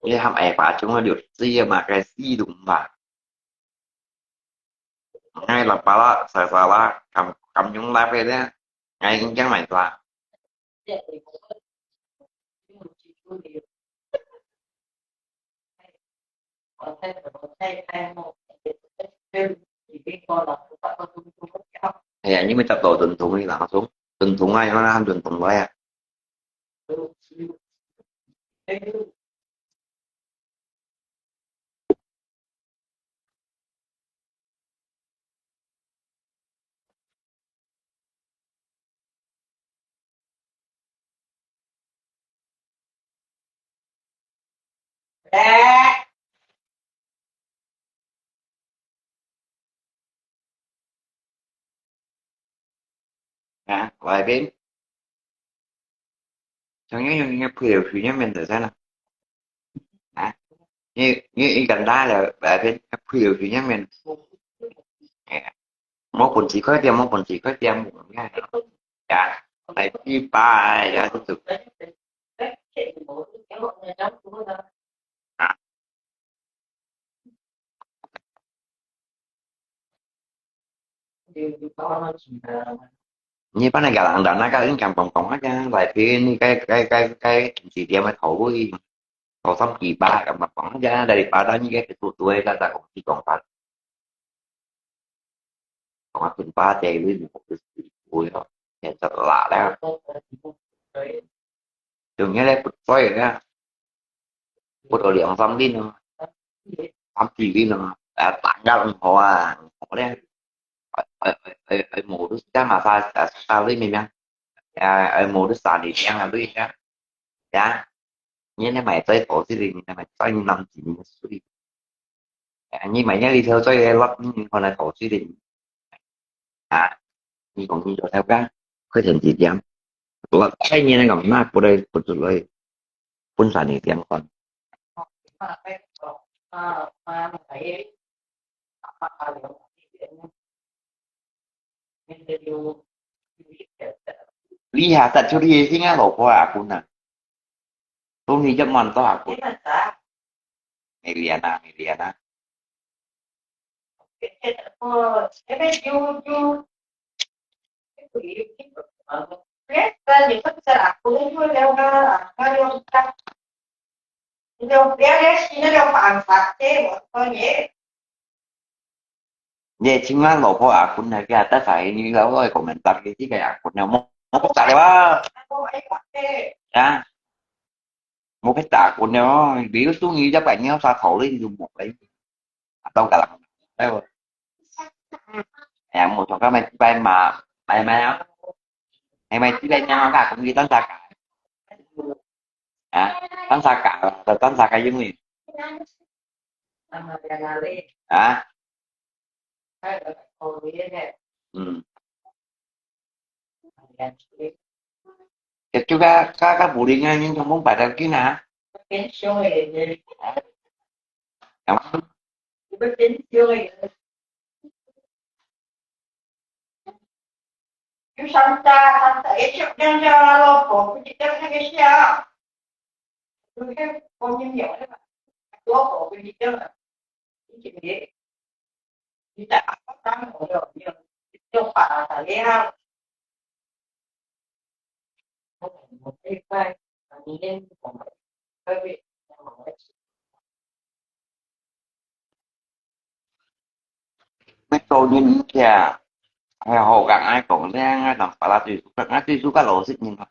你喊哎爸，中了六四嘛，該四六嘛。 Ngai lak pala, sasala, kam, kam yung lapit ya. Ngai kencang main tuh. Ya, ini minta tahu tuntung ini langsung. Tuntung aja, mana tuntung ya. Hả? Vài bên. Sao nhớ nhớ nhớ phi đều phi nhớ mình tự thân à? Hả? Như, như ý cảnh đá là vài bên nhớ phi đều phi nhớ mình. Hả? Mối quan hệ có tiêm, mối quan hệ có tiêm. Dạ. Tại vì ba, dạ, tiếp tục. Hả? Nhi pa na galang dan na ka ưng kam kong kong aja, lai phi ni kai, kai, kai, kai, si dia ma thau lui. Thau sam ki ba kam kong kong aja, dari pada ni kai tu tu ka ta kong ki kong pa. Kong pa tu pa te lui ni kong tu si lui ho. Yan sa la la. Tung ya le put soi ya. Put o liang sam din. Sam ki din. Ah, tanggal ho ah. Ho le. Ai, ai, ai, ai, mô都是這樣嘛，沙，沙，沙裡面咩？啊，ai，mô都沙裡面啊，對呀。呀，你那買最多是的，你那買最南京的水。啊，你買那裡頭最落，你可能多是的。啊，你講你做頭家，快點幾點？我太年那個，那不對，不對。本身你點看。你下實出去先啊，老婆啊，阿君啊。都你一萬多阿君。Miliana, Miliana. Ye, chính là老婆阿君那个，但是你老婆komentar cái gì cái阿君那，mau, mau kok tak ya, Pak? Ya. Mau kok tak akunnya, oh, dia tu ni dapat ni sa thau le, ni mo le. Atau kalang. Ayo. Ya, mau thong ka mai bai ma, bai ma. Ai mai ti bai nyang ka kong ki tan sa ka. Ha? Tan sa ka, tan sa ka yung ni. Ha? Hmm. Itu ka, ka, ka buling nga yung kamu pada kina. Yang mana? 乜做人家，還好講，愛講靚啊，同巴拉最suka，𠊎最suka老實人啊。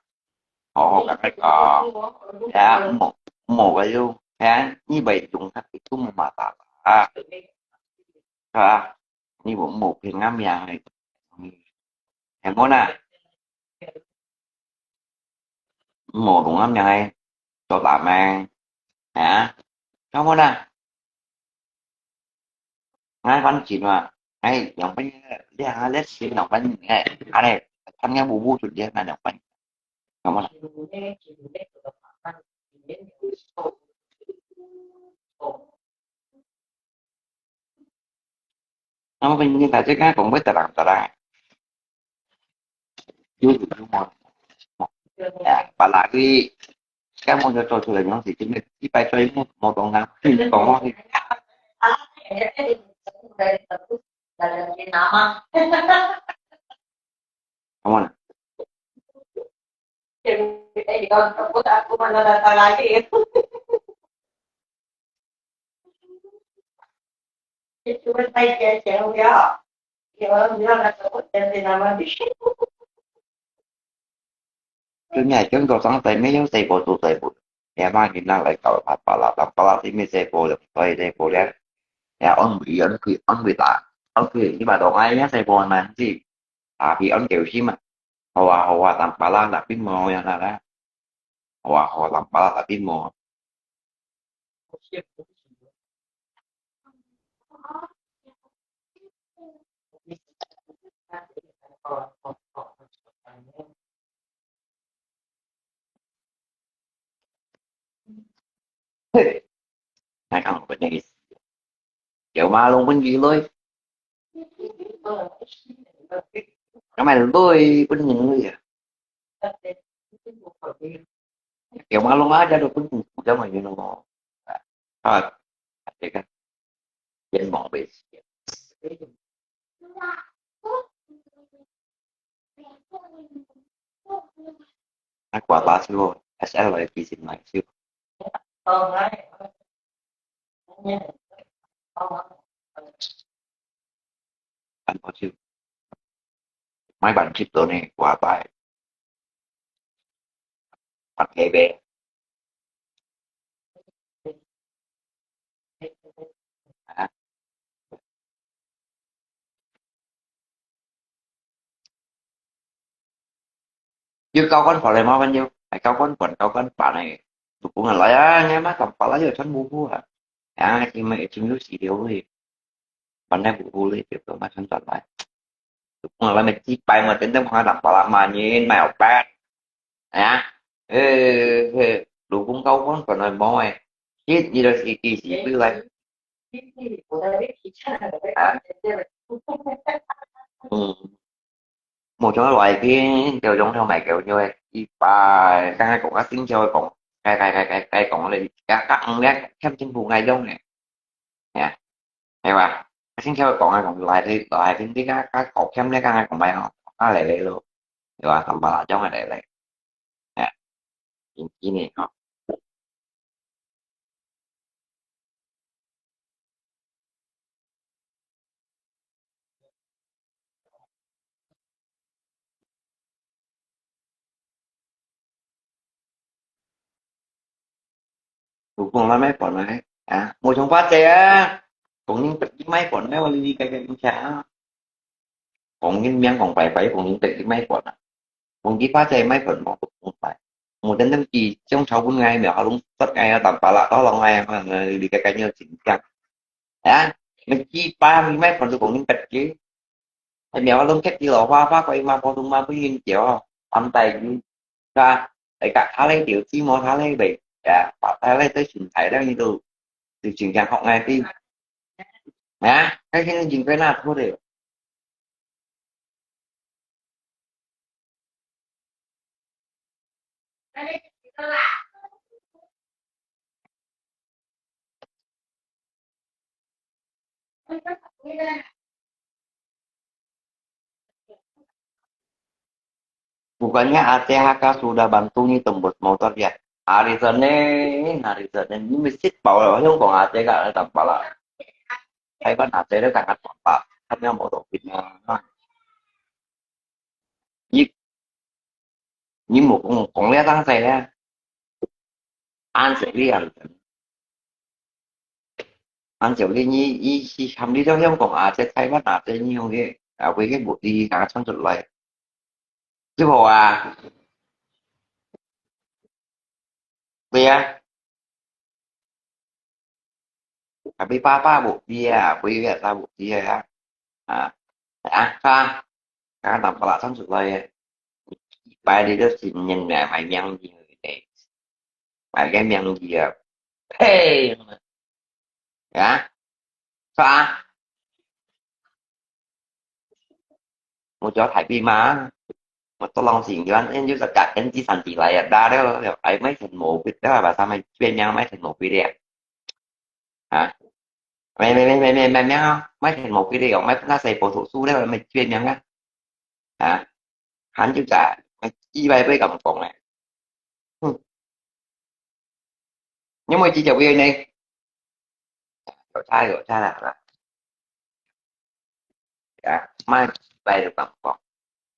好好講，愛講，呀，無無个喲，係啊，你會用，佢都無嘛打啊，係吧？你無無騙人命个，係無啦？無用人命个，做大咩？係啊，係無啦？ 𠊎反正啊，哎，用分你啊，你先用分你，哎，恁呢，看看有無出力啊，用分，懂嗎？那麼分你大家講，講不得了，得了。 有有有無？哎，把那个，該我就做出來，用時間个，一擺做一無，無當啊，你講我去。好嘛？ 就係講到上世，乜有細胞做細胞，你阿媽今日來搞白白啦，白白啦，你乜細胞了，所以細胞了，你安慰，安慰，安慰他，OK，你把東西，你細胞嘛，是，tapi安久心嘛，好啊，好啊，tanpa lah，tapi無呀啦啦，好啊，好啊，tanpa lah，tapi無。 嘿，來看我們那個，有嗎？龍本魚類，那麼類本人類啊。 有馬龍啊，就係本土古仔嘛，you know。啊，這個，願望未實現。啊，掛把手，S L來其實買手。 安到手，買半集到呢，掛牌，還係咩？啊？ 有交關款个麻煩有，還交關款、交關版个，就講啊來啊，你嘛當巴拉有穿無辜啊，啊，因為已經有資料个，本來無辜个，就講嘛穿轉來，就講啊來咪幾百嘛，等等看當巴拉嘛，你買有辦，啊，呃，呃，老公交關款个無个，一你就是一時不來，啊，嗯。 無像外邊，就用了買狗肉个，一般，剛才講啊，新潮个講，該，該，該，該，該講咧，該，該，嗯，該欠政府愛用个，係啊，係吧？新潮个講啊，講來去，來去，你該，該搞欠咧，剛才講買哦，啊，來來咯，對吧？三百零種个來來，係啊，真，真个吼。 Hubung lah mai pon ai. Ah, mô chông pha che ah. Kong ning pet ki mai pon ai, wali li kai kai mung cha. Kong ning miang kong pai pai, kong ning pet ki mai pon ah. Kong ki pha che mai pon mô kong pai. Mô ten tem ki chông chau bun ngai, mèo ha lung sat ngai, tam pa la to long ngai, li kai kai nyo ching chang. Ah, mê ki pa mi mai pon tu kong ning pet ki. Ai mèo ha lung ket ki lo, pha pha koi ma pon tung ma pui yin kiao, am tai yu. Ka, ai ka tha lei diu chi mo tha lei bei. Ya, pa tha lei toi ching tai dang ni tu. Tu ching kiang hok ngai ti. Ha, cái thế nó dừng cái nào thôi đi. Bukannya Aceh ka sudah bantu ni tembus motor ya. Hari Senin, hari Senin. Ini mesti bawa Hong Kong Aceh ka ada pala. Taiwan Aceh dia sangat apa. Kan yang motor fitnah. Ni, ni mau kong kong lihat sang saya. An Sri Lanka. An Sri Lanka ni, ni si kami tu yang kong Aceh, Taiwan Aceh ni yang ke, apa ke bukti nak sang tu lai. Siapa ah? Apa ya? Tapi papa bukti ya, apa ya tak bukti ya. Ah, ah, ka, ka tak pala sang tu lai. Pai di tu si nyen ngai mai miang di. Mai ke miang di ya. Hey. Ya. Sa. Một chỗ Thái Bình mà. Một tấm lòng xin cho anh, em just got em chỉ sẵn chỉ lại đã đó, ai mấy thành một bit đó, bà sao mày chuyên nhau mấy thành một bit đi à? Hả? Mày, mày, mày, mày, mày, mày, mày, không? Mấy thành một bit đi, không? Mấy nó xây bộ thủ su đó, mày chuyên nhau á. Hả? Hẳn chứ cả, mày chỉ bài với cộng cộng này. Hừ. Nhưng mà chỉ chụp cái này. Có sai, có sai là, là. Dạ, mai bài được tổng cộng.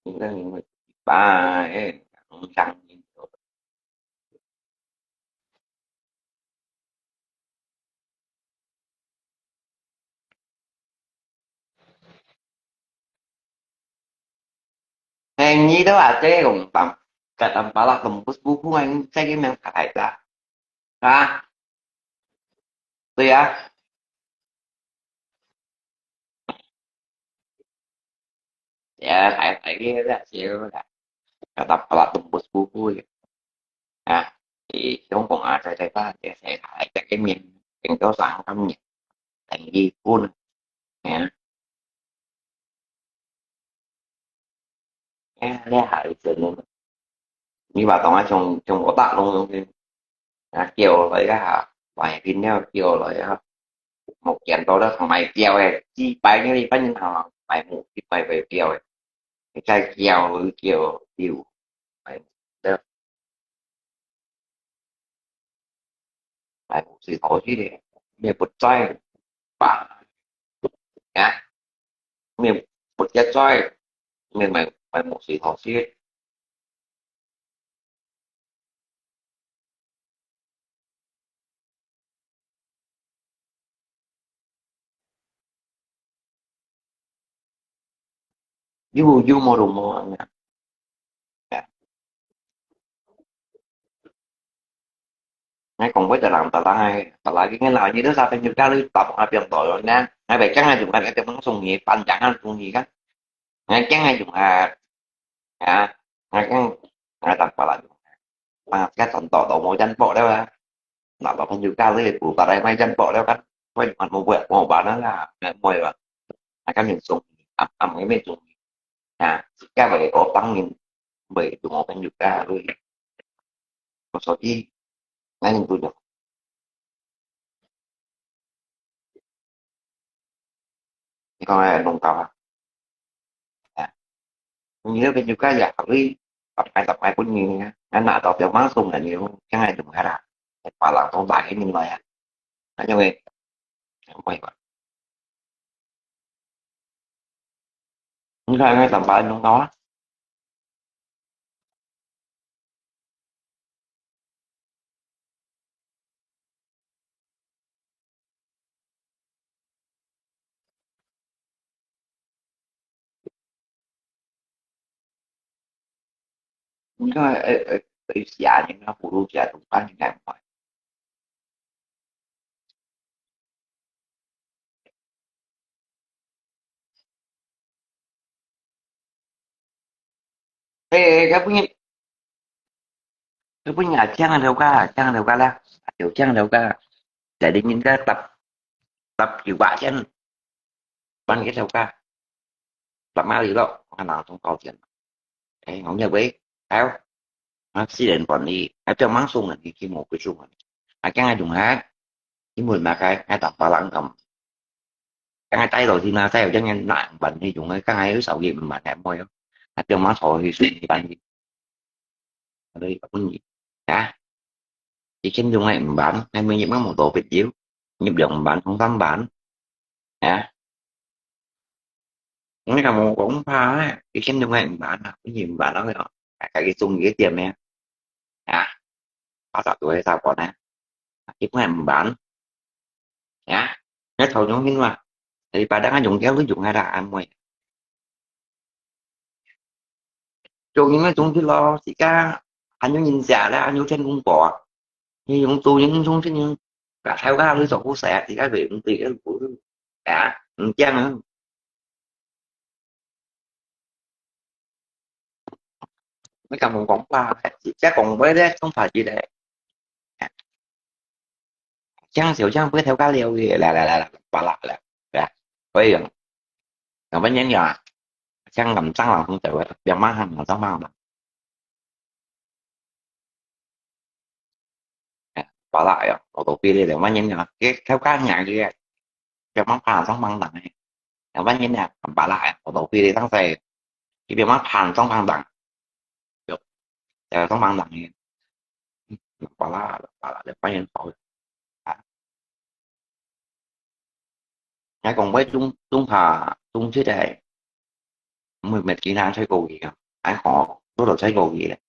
Những cái, những cái bài ấy, cũng tăng. Hèn nyi đó à, cái cũng tầm, cái tầm ba lắc tầm bút bút bút anh, cái cái miếng thải ta. Hả? Tôi á. Dạ, thải, thải cái đó xíu là. Cái tầm ba lắc tầm bút bút bút. À, thì không còn ai thải thải ta, thì thải thải cái cái miếng, cái đó sang thăm nhỉ. Thành đi phun. Hả? Ê, lé hài sṳ̀n. Ni bà tổng ai trong, trong có tạc luôn, à, kiều lại cái hả? Bài tin theo kiều lại hả? Một kiện tôi đó thằng mày kiều này, chi bài như đi, bánh thằng mày một cái bài về kiều này. Cái trai kiều, ừ, kiều, kiều. Mày, đó. Mày một sự thổ chứ đi. Mày một trai, bà. Hả? Mày một cái trai. Mày, mày, mày một sự thổ chứ. Yu, yu, mô, rù, mô, ngà. Ngà. Ngài kong bối tà làng, tà làng, tà làng, cái ngài làng, như đó sao phải như cao đi, tập, à, biên tội rồi nè. Ngài phải chắc ngài dùng, ngài cái món sung nhị, pan chẳng ăn sung nhị, ngài chắc ngài dùng, à, à, ngài chắc, ngài tập, tà làng, à, cái tận tỏ, tỏ mô chân bộ đó, à. Nà lò phàn yû ká lì bù bà rài mai chăn pọ leo kăn. Quay mặt mô bẹt mô bà nó là mẹ môi bà. Nà kăn mình sung. Ấm ấm cái mình sung. Nà, cái bà cái có tăng mình bởi tụi mô phàn yû ká lì. Có số chi. Ngay mình tụi được. Thì con này nông tàu à. À. Nhiều cái nhiều cái giả lý. Tập hai tập hai cũng nhiều nha. Nó nạ tàu tiểu máng sung là nhiều. Cái hai tụi hai là. Phải là tồn tại cái như vậy à. Nói chung là. Không quay mà. Không phải ngay tầm bài nông tàu á. Ê, ê, ê, ê, xìa, nhưng nó hù lu xìa, tụi con như này mà. Ê, ê, cái bún, cái bún nhà chang đâu cả, chang đâu cả là, kiểu chang đâu cả. Tại đi nhìn cái tập, tập kiểu bạ chang, bắn cái đâu cả. Tập mà đi đó, ngân hàng không có tiền. Ê, không nhớ vậy, tao, nó xí đến bọn đi, nó cho mắng sung là đi, khi một cái sung là, à, cái ai dùng hát, cái mùi mà cái, ai tập phá lắng cầm. Cái ai tay rồi thì mà tay ở chân nặng bắn thì dùng cái, cái ai ước sáu gì mà ném môi đó. Nó cho mắng thổi thì sung thì bắn đi. ，𠊎都分你啊，一千六百五萬，𠊎每日乜無多必要，入兩萬、兩三萬啊。你敢無講怕呢？一千六百五萬啊，分你五萬咯，啊，自家中意个點咩？啊，巴薩都係三萬呢，一百五萬啊，你頭用緊嘛？你把那个用掉，你用下啦，安慰。 做人个總之咯，自家還有人家啦，還有天公伯啊。你用做人總之人，把頭家你做好勢啊，自家會毋對个路啊，毋驚啊。你敢講話，自家講話咧，講法律咧。 像小象不會偷个了，來來來來，巴拉來，來，可以用。兩萬元呀，像咁上網紅走个，兩萬行，兩万行，巴拉呀，我都比你兩万元呀，给偷个人个，兩万八上网等个，兩万元呀，巴拉呀，我都比你当时，一百万八上网等，有，两万等个，巴拉巴拉，两万元好。 啊。𠊎講會中，中下，中七个，毋會，毋係其他吹過去啊，還好，都有吹過去咧，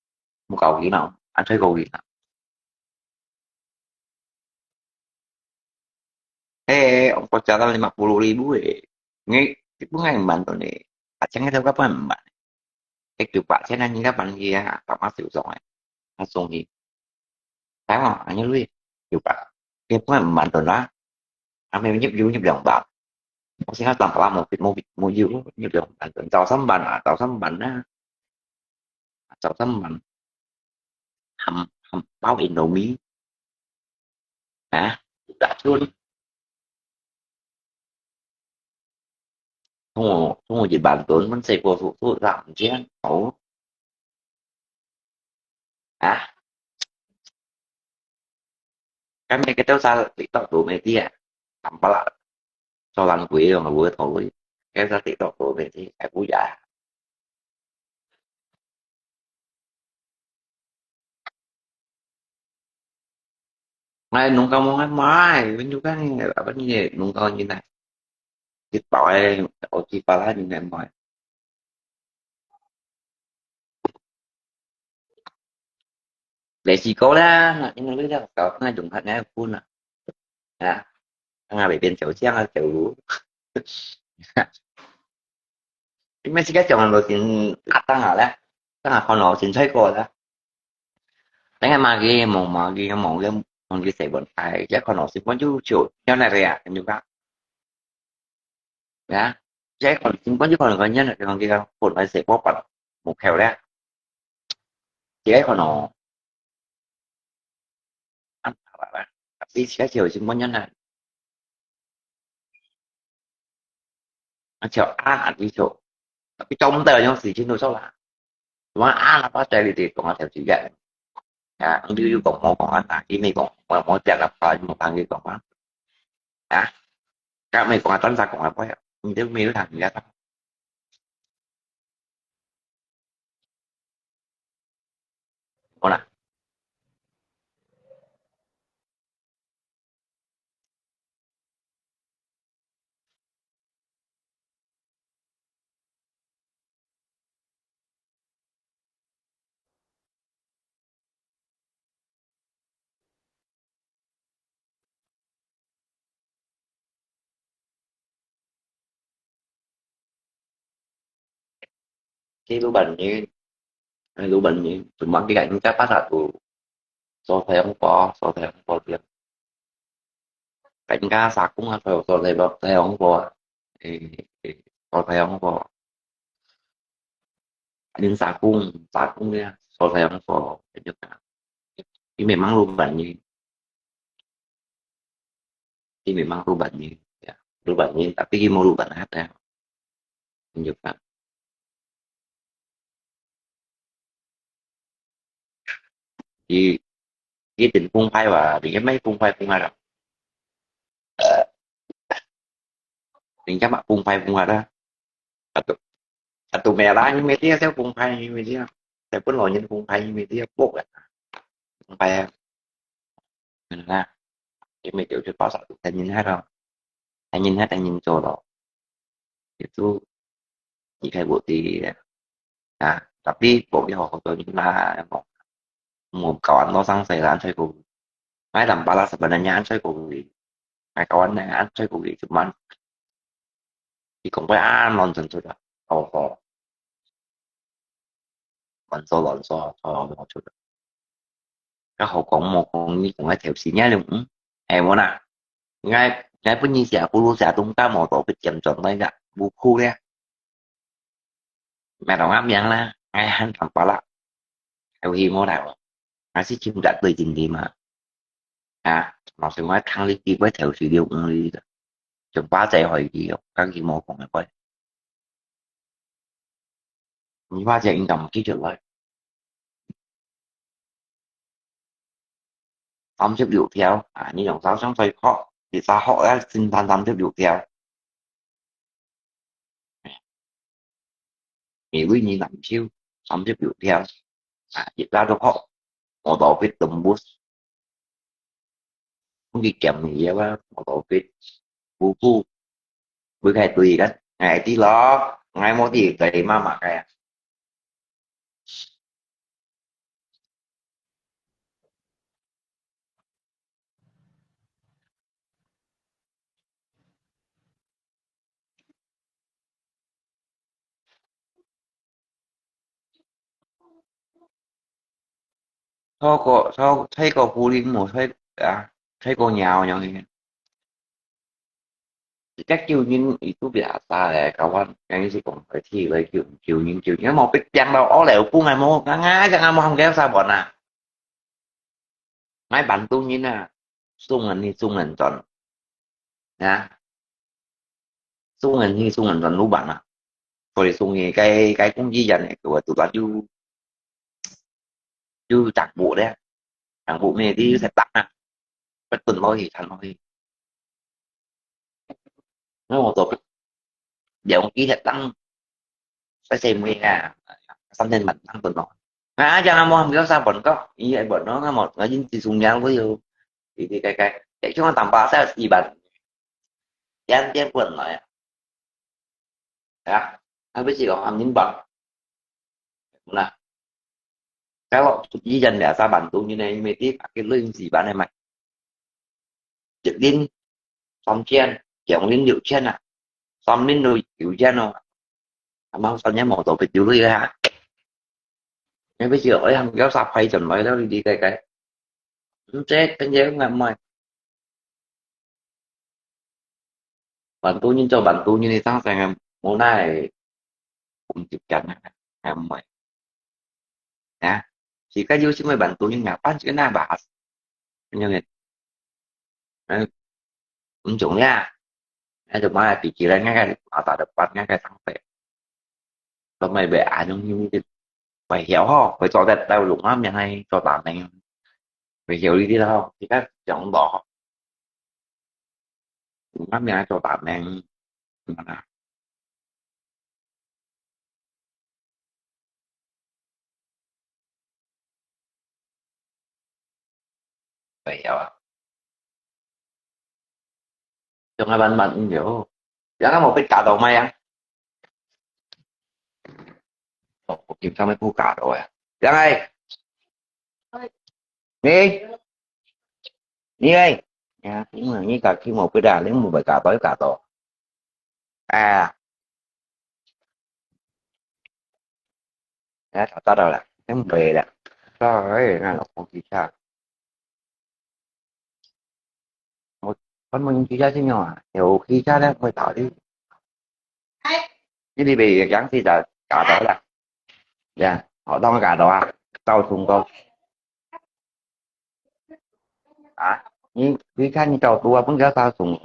無夠去咯，還吹過去啦。誒，我覺得你嘛不如你不誒，你，你本來毋慢到呢，啊，請个頭个本來毋慢。 一九八千啊，你个班个啊，爸媽少送个，啊送去。睇下，恁樣lui，九百，佢本來五萬多啦，啊，後尾入油入兩萬，我先講三百啦，無，無，無油，入兩萬多，找三萬啊，找三萬啊，找三萬，含，含包Indomie，啊，打出。 Tunggu, tunggu je bantu, men saya po su, su, sa, mungkin. Oh. Ah. Kami kita sa TikTok tu media. Tampal lah. Soalan gue yang gue tahu. Kita sa TikTok tu media. Aku ya. Ai, nung kau mong ai mai, wen juga ni, apa ni, nung kau ni nai. Kit pau ai, o kit pala ni nai mai. Lei si kau lah, nak ni lui dah, kau kena jumpa nai pun lah. Ya, tengah bebin jauh siang lah jauh. 你乜自家上路先壓等下咧，等下看路先吹過啦。等下買个無買个無个，望佢細問題，一看路先講就就要那个呀，你講，呀，一看先講就可能講人，望佢講本來細波ปัด，無扣咧，一看路，啊，好啦，你自家就先問人啦。 啊，就啊，你就，tapi做毋得，有時間都做啦。我啊，那把在你哋講啊，條時間，啊，你又講我講啊，啊，佢咪講，我我講啊，怕你冇聽佢講啊，啊，佢咪講啊，等下講啊，不要，你都沒有聽人家講。好啦。 Cái lũ bệnh như, cái lũ bệnh như, tụi mắc cái gạch chắc phát là tụi so theo không có, so theo không có tiền. Cảnh cá sạc cũng là so, so theo, theo không có. Ê, ê, so theo không có. Đến sạc cũng, sạc cũng nha, so theo không có. Cái mẹ mắng lũ bệnh như. Thì memang lũ bệnh như, ya. Lũ bệnh như, tapi ki mau lũ bệnh hát ya. Tunjuk kan. Thì, cái tỉnh phung phai và thì cái mấy phung phai phung ai rồi. Thì chắc mà phung phai phung ai đó. Satu, satu merah ni media saya phung phai ni media. 在本來人公開，因為這個博啊，公開啊，明白啊？因為就係包括大人客咯，大人客大人做咯，也就離開我的啊，tapi博了好多人啦，莫莫搞恁多生事啦，恁衰過。買淡薄啦，sebenarnya恁衰過，買搞恁呢，恁衰過，cuman佢講過啊，亂真出啦，哦吼。 亂說亂說，錯亂出。該好講無講，你講个頭先，你嗯，係無啦？𠊎𠊎本人寫，不如寫東家無到別點轉來个，無苦咧。買到𠊎名啦，𠊎喊淡薄啦，有希望啦，還是聽毋得對真的嘛？啊，老師，𠊎聽你幾擺頭先了，嗯，你个，就巴仔可以了，剛才無講个話。 你話這應該毋記得來。三十六條啊，你用手上再學，一下學啊，先談三十六條。因為你難受，三十六條啊，一下都學，無到別動物。 你減你啊，我都別苦苦，會開對个，哎，知咯，哎，我知對媽媽个啊。透過透透過苦力無透啊，透過鳥樣个。一隻救人，伊都別下咧，搞完，人是講佢去來救救人救人，無必定咯，我了本來無，啊，啊，啊，無行个啥辦啊？ 𠊎bantu人啊，送人去送人轉，啊，送人去送人轉，有辦啊？所以送去該該工具人个，佢話做到就就長步咧，長步咩，你食得啊，不斷落去，彈落去。 因為我都兩幾日當，細細妹啊，三千萬當分咯。啊，這樣無行有啥本个，伊會本咯，那麼我已經只送兩個喲，你你該該，這像我打八折四萬，兩點本來啊，啊，還不是講行情榜，那，kalau以前biasa bantu你呢，因為你pakai link四萬的嘛。 一輪三千，兩輪六千啊，三輪都九千哦。阿媽三千無做別條路啊。你不是愛行叫啥派轉來了，你理解解？毋知，跟住𠊎買。Bantu人做bantu人，你當成个無奈，毋接近啊，𠊎毋會。 啊，自家有心个bantu人啊，bantu人啊，bahas。Ano yun? 嗯，毋重要。那就買pikiran，那个masa depan，那个上辈。都没被安东西，会晓吼，会做得到用啊，面来做大名，会晓呢啲咯，自家想到。 毋敢名做大名，啊，會曉啊。像啊慢慢有，有啊無被搞到咩啊？哦，我今朝要不搞到啊，ยังไง？ 你，你哎，呀，因為你家己無必要，你無會搞到，搞到。哎，哎，找到了，真會了。到哎，那我去查。我，我問你去查先有啊，有去查了，會到的。 你，你被yang si dah kado lah. Ya, orang kado ah, tahu sungguh. Ah, ni, ni kan ni tahu tua pun dia tahu sungguh.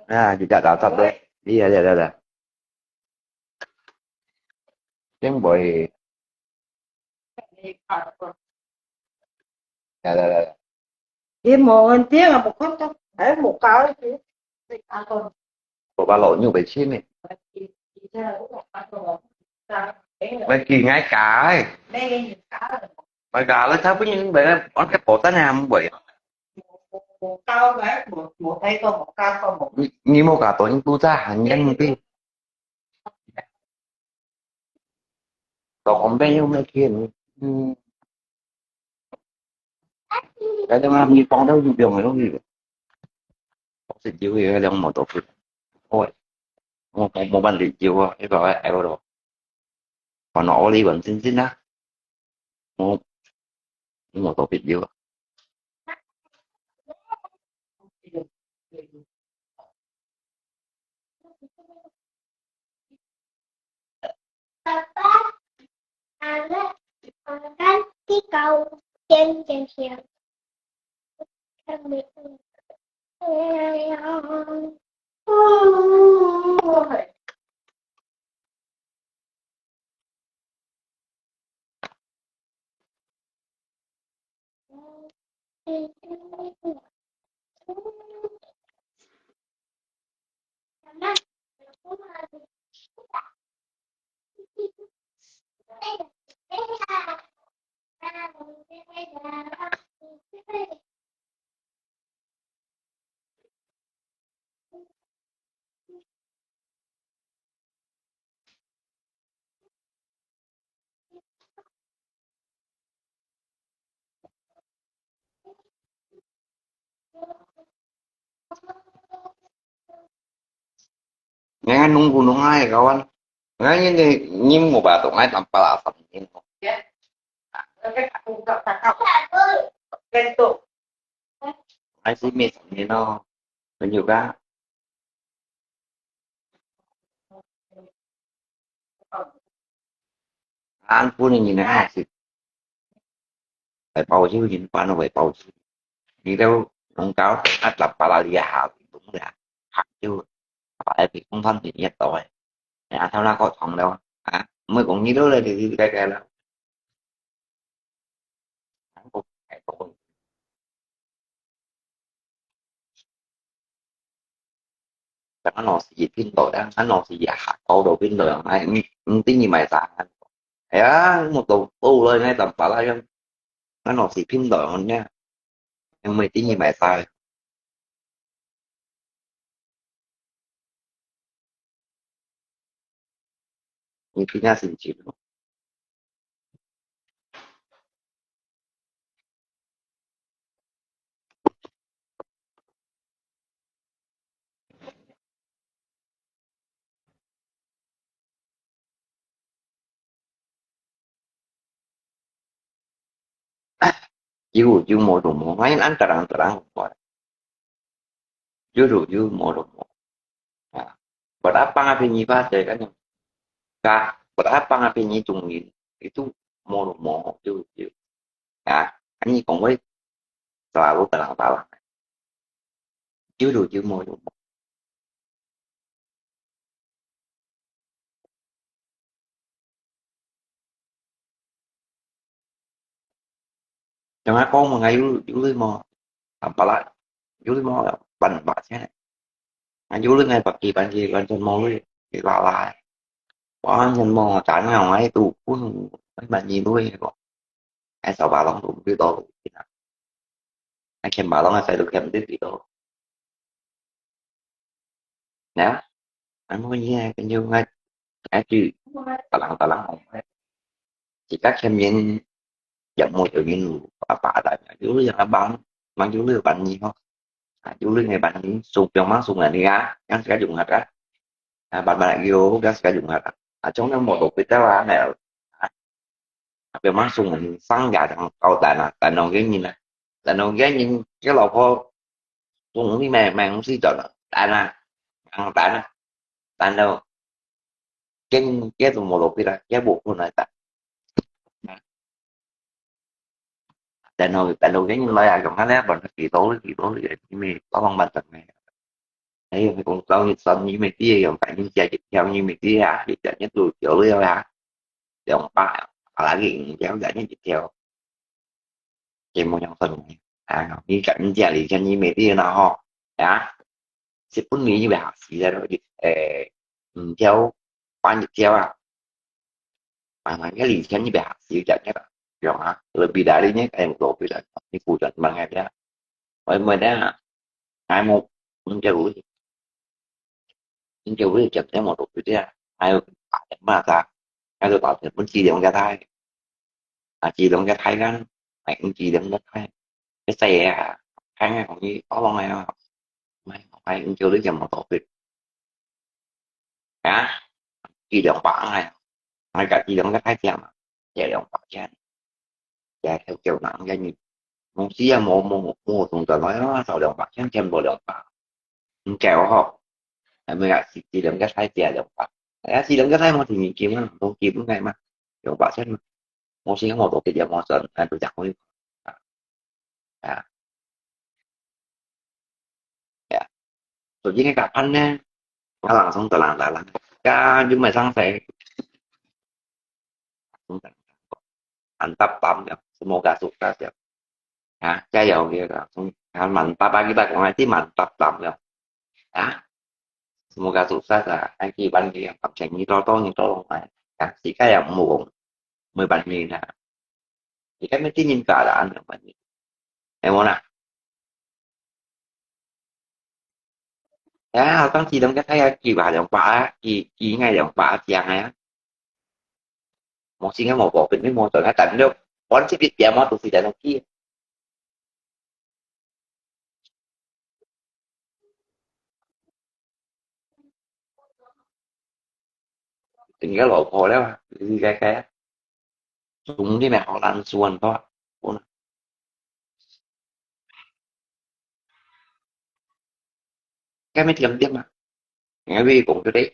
Ah, tidak dapat deh. Iya, iya, iya, iya. Sing boy. Ya, ya, ya. Dia mau nanti nggak mau kontak, eh mau kau itu. Bapak lo nyu becin ni. Mày kì ngái cả ấy. Mày cả là sao bây giờ mày ăn cái bột táo này không vậy? Nhi, nhi mua cả tổ những tu ra hàng nhân đi. Tổ không biết nhưng mà kia. Cái đó mà nhi phong đâu dùng dùng rồi. Có thể chịu thì cái đó mà tổ. Ôi. Một, một, một bạn thì chịu à, cái đó ai đó. Còn nó đi vẫn xin xin á. Một, một tổ biết chịu. Ngai nunggu nung ai kawan. Ngai ni ni ni mo ba to ngai tam pala sam ni. Ai si mi sam ni no. Kan juga. An pun ni ni na si. Phải bao nhiêu nhìn qua nó phải bao nhiêu. Đi đâu nông cáo ắt là pala lia hảo đúng là hạt chứ. Phải bị không phân thì nhất rồi. Nè, thao na có thòng đâu. Hả? Mới cũng như đó là thì cái cái là Chắc nó sẽ gì tin đổi đó, nó sẽ gì hạt câu đầu tiên rồi, ai, tin gì mày xài. Ya, một đầu tu rồi ngay tầm phải là nó nó sẽ tin đổi hơn nha. Nhưng mà tin gì mày xài. Ni pina sin chim. Yu yu mo yu mo, ngai an tarang tarang mo. Yu yu yu mo yu mo. Berapa ngah pinyi ba saya kan? Ka berapa ngah pinyi tungin itu mo yu mo yu yu. Ya, kan ni kong wei selalu tarang tarang. Yu yu yu mo yu mo. Yang aku mengayu yuli mo, apalah yuli mo ban ba sia. Ngayu yuli ngai pagi ban ki ban chen mo lui ki la la. Ban chen mo tan ngai ngai tu pun ban ni lui ko. Ai sao ba long tu bi do. Ai kem ba long ai sai tu kem tu bi do. Nè, anh mua gì cái nhiêu ngay ai chứ ta lăng ta lăng không phải. Chỉ các xem nhìn, dặm mua tự nhiên bà bà tại nhà chú là bằng, mà chú là bằng gì không? À, chú là ngày bằng gì? Sung trong má sung là đi á, ngắn sẽ dùng hạt á. À, bạn bạn lại vô, ngắn sẽ dùng hạt á. À, trong đó một bộ cái tao là này, à, Tapi langsung sang ya dang kau tanah, tanah gini na. Tanah gini kalau kau sung ni memang mesti tanah, tanah, yang tanah, tanah gini dia tu mau lopi lah, dia buku na ta. Tanah, tanah gini lah ya, kau kan ya, banyak kita, kita, ini tolong bantu ni. Ai, kong tau ni san ni me ti yong kai ni jia jit thiau ni me ti ya, jit jia ni tu jiu liu ya. Yong pa, pa la gi jiu jia ni jit thiau. Jie mo yong san ni. A, ni kai ni jia li jia ni me ti na ho. Ya. Si pun ni ni ha si ya lo jit, eh, jiu 搬一條啊，搬來个以前你別行，有隻个，用啊，lebih dari呢，哎，lebih dari，你負責搬个呀，我問啊，哎，我，你叫我，你叫我讲，哎，我都不对啊，还有打电话啥，还有打电话，不是两个台，啊，是两个台干，哎，不是两个台，这谁啊？看看我，我忘了啊，没，哎，你叫你讲我都不对。啊，一兩百啊，𠊎家己兩个太驚嘛，一兩百千，也跳跳人个人，公司也無無無動作來啊，少兩百千，千無兩百，毋夠吼，係咪啊？是一兩个太驚兩百，哎呀，是兩个太無定義金啊，無基本个嘛，兩百千嘛，公司我都直接無算，哎，都講可以啊，啊。 Ya. Jadi ni kapan ni? Langsung terang-terang. Kan cuma sang saya. Mantap, Bang, ya. Semoga sukses, ya. Ya, 加油 gitu. Langsung, ya, mantap lagi, Bang. Nanti mantap, Bang, ya. Ya. Semoga sukses, ya. Nanti Bang, ya, 感謝你多多，你多多來。Ya, 世界也無，無辦法啦。你看，每天人家啦，安尼辦法。 有無啦？啊，當時兩个太陽幾百兩百啊，幾，幾个兩百啊，正个啊。無錢个無保庇，你無賺啊，但你，我這邊點我都是在那去。人家老婆了啊，你該該啊，總之呢，好難算吧，不能。 該乜點點啊？𠊎會講出來，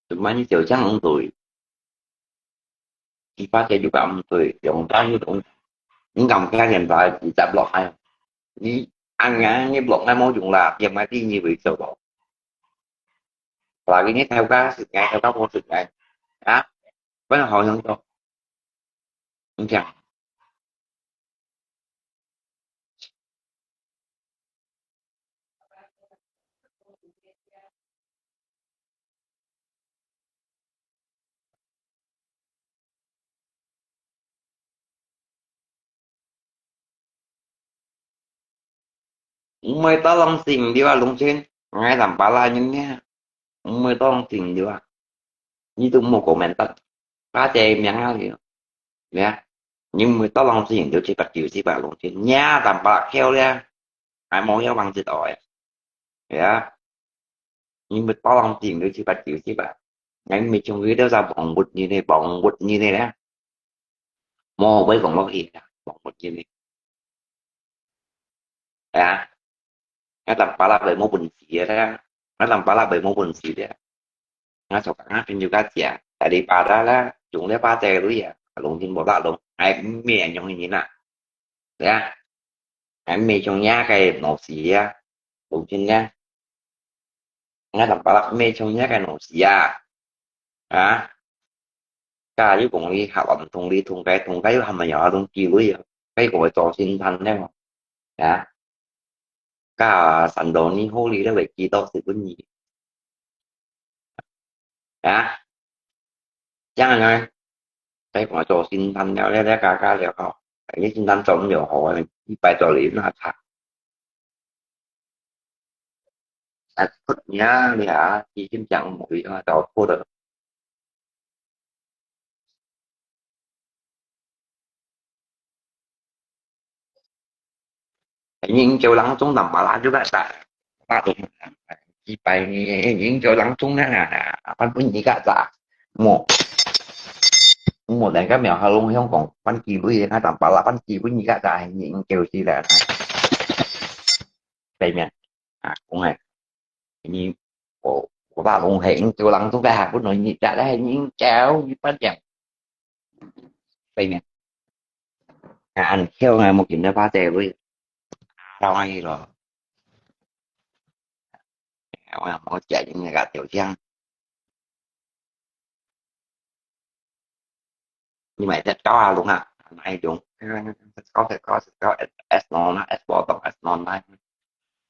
做麼你就這樣對？一百个就講對，兩百就講，你敢驚人家一直落來？你恁樣你落來無用啦，點个第二位做無？Lagi你頭家食个，頭家無食个，啊？不然好像說，你講。 毋會tolong sing對啊，龍青，𠊎Tampalak人呢，毋會tolong sing對啊，你都莫comment得，把這名啊，你啊，你毋會tolong sing對七百九十啊，龍青，你啊Tampalak曉咧，還無曉望一愛啊，呀，你毋會tolong sing對七百九十啊，𠊎毋係像佢兜儕網活人呢，網活人呢咧，無會講落去啊，網活人呢。 啊，𠊎Tampalak會無本事个啦，𠊎Tampalak會無本事个。𠊎做工啊，朋友家姐，大禮拜啦啦，用了把遮鐳啊，龍天無啦龍，哎，毋係用人啊，對啊，哎，毋係用人个老師啊，龍天啊。 𠊎Tampalak乜像這个老師啊，啊，加又講你合唔同你同个同个又還沒有那種機會啊，該個做先生呢，啊，加三多年好你都會記到十分二，啊，這樣啊，該個做先生了，了了加加了吼，你先生做毋了好啊，一擺做你那差。 啊，出名了啊，已經講無用啊，搞錯了。你叫人中Tampalak juga tak? Tak tu. Ipai ni, ni叫人中呢，啊，分分你个咋？莫，莫人家苗下弄香港，分機會，那Tampalak分機會你个咋？你叫起來。 對面啊，講誒，你我我爸講係應該人都該下不能，你家來你應該你不講，對面啊，恁巧啊，目前都發這位，當然咯，我我家人那個條件。 你買隻狗啊，龍啊，哪一種？隻狗，隻狗，隻狗，S，S non啦，S bottom，S non啦。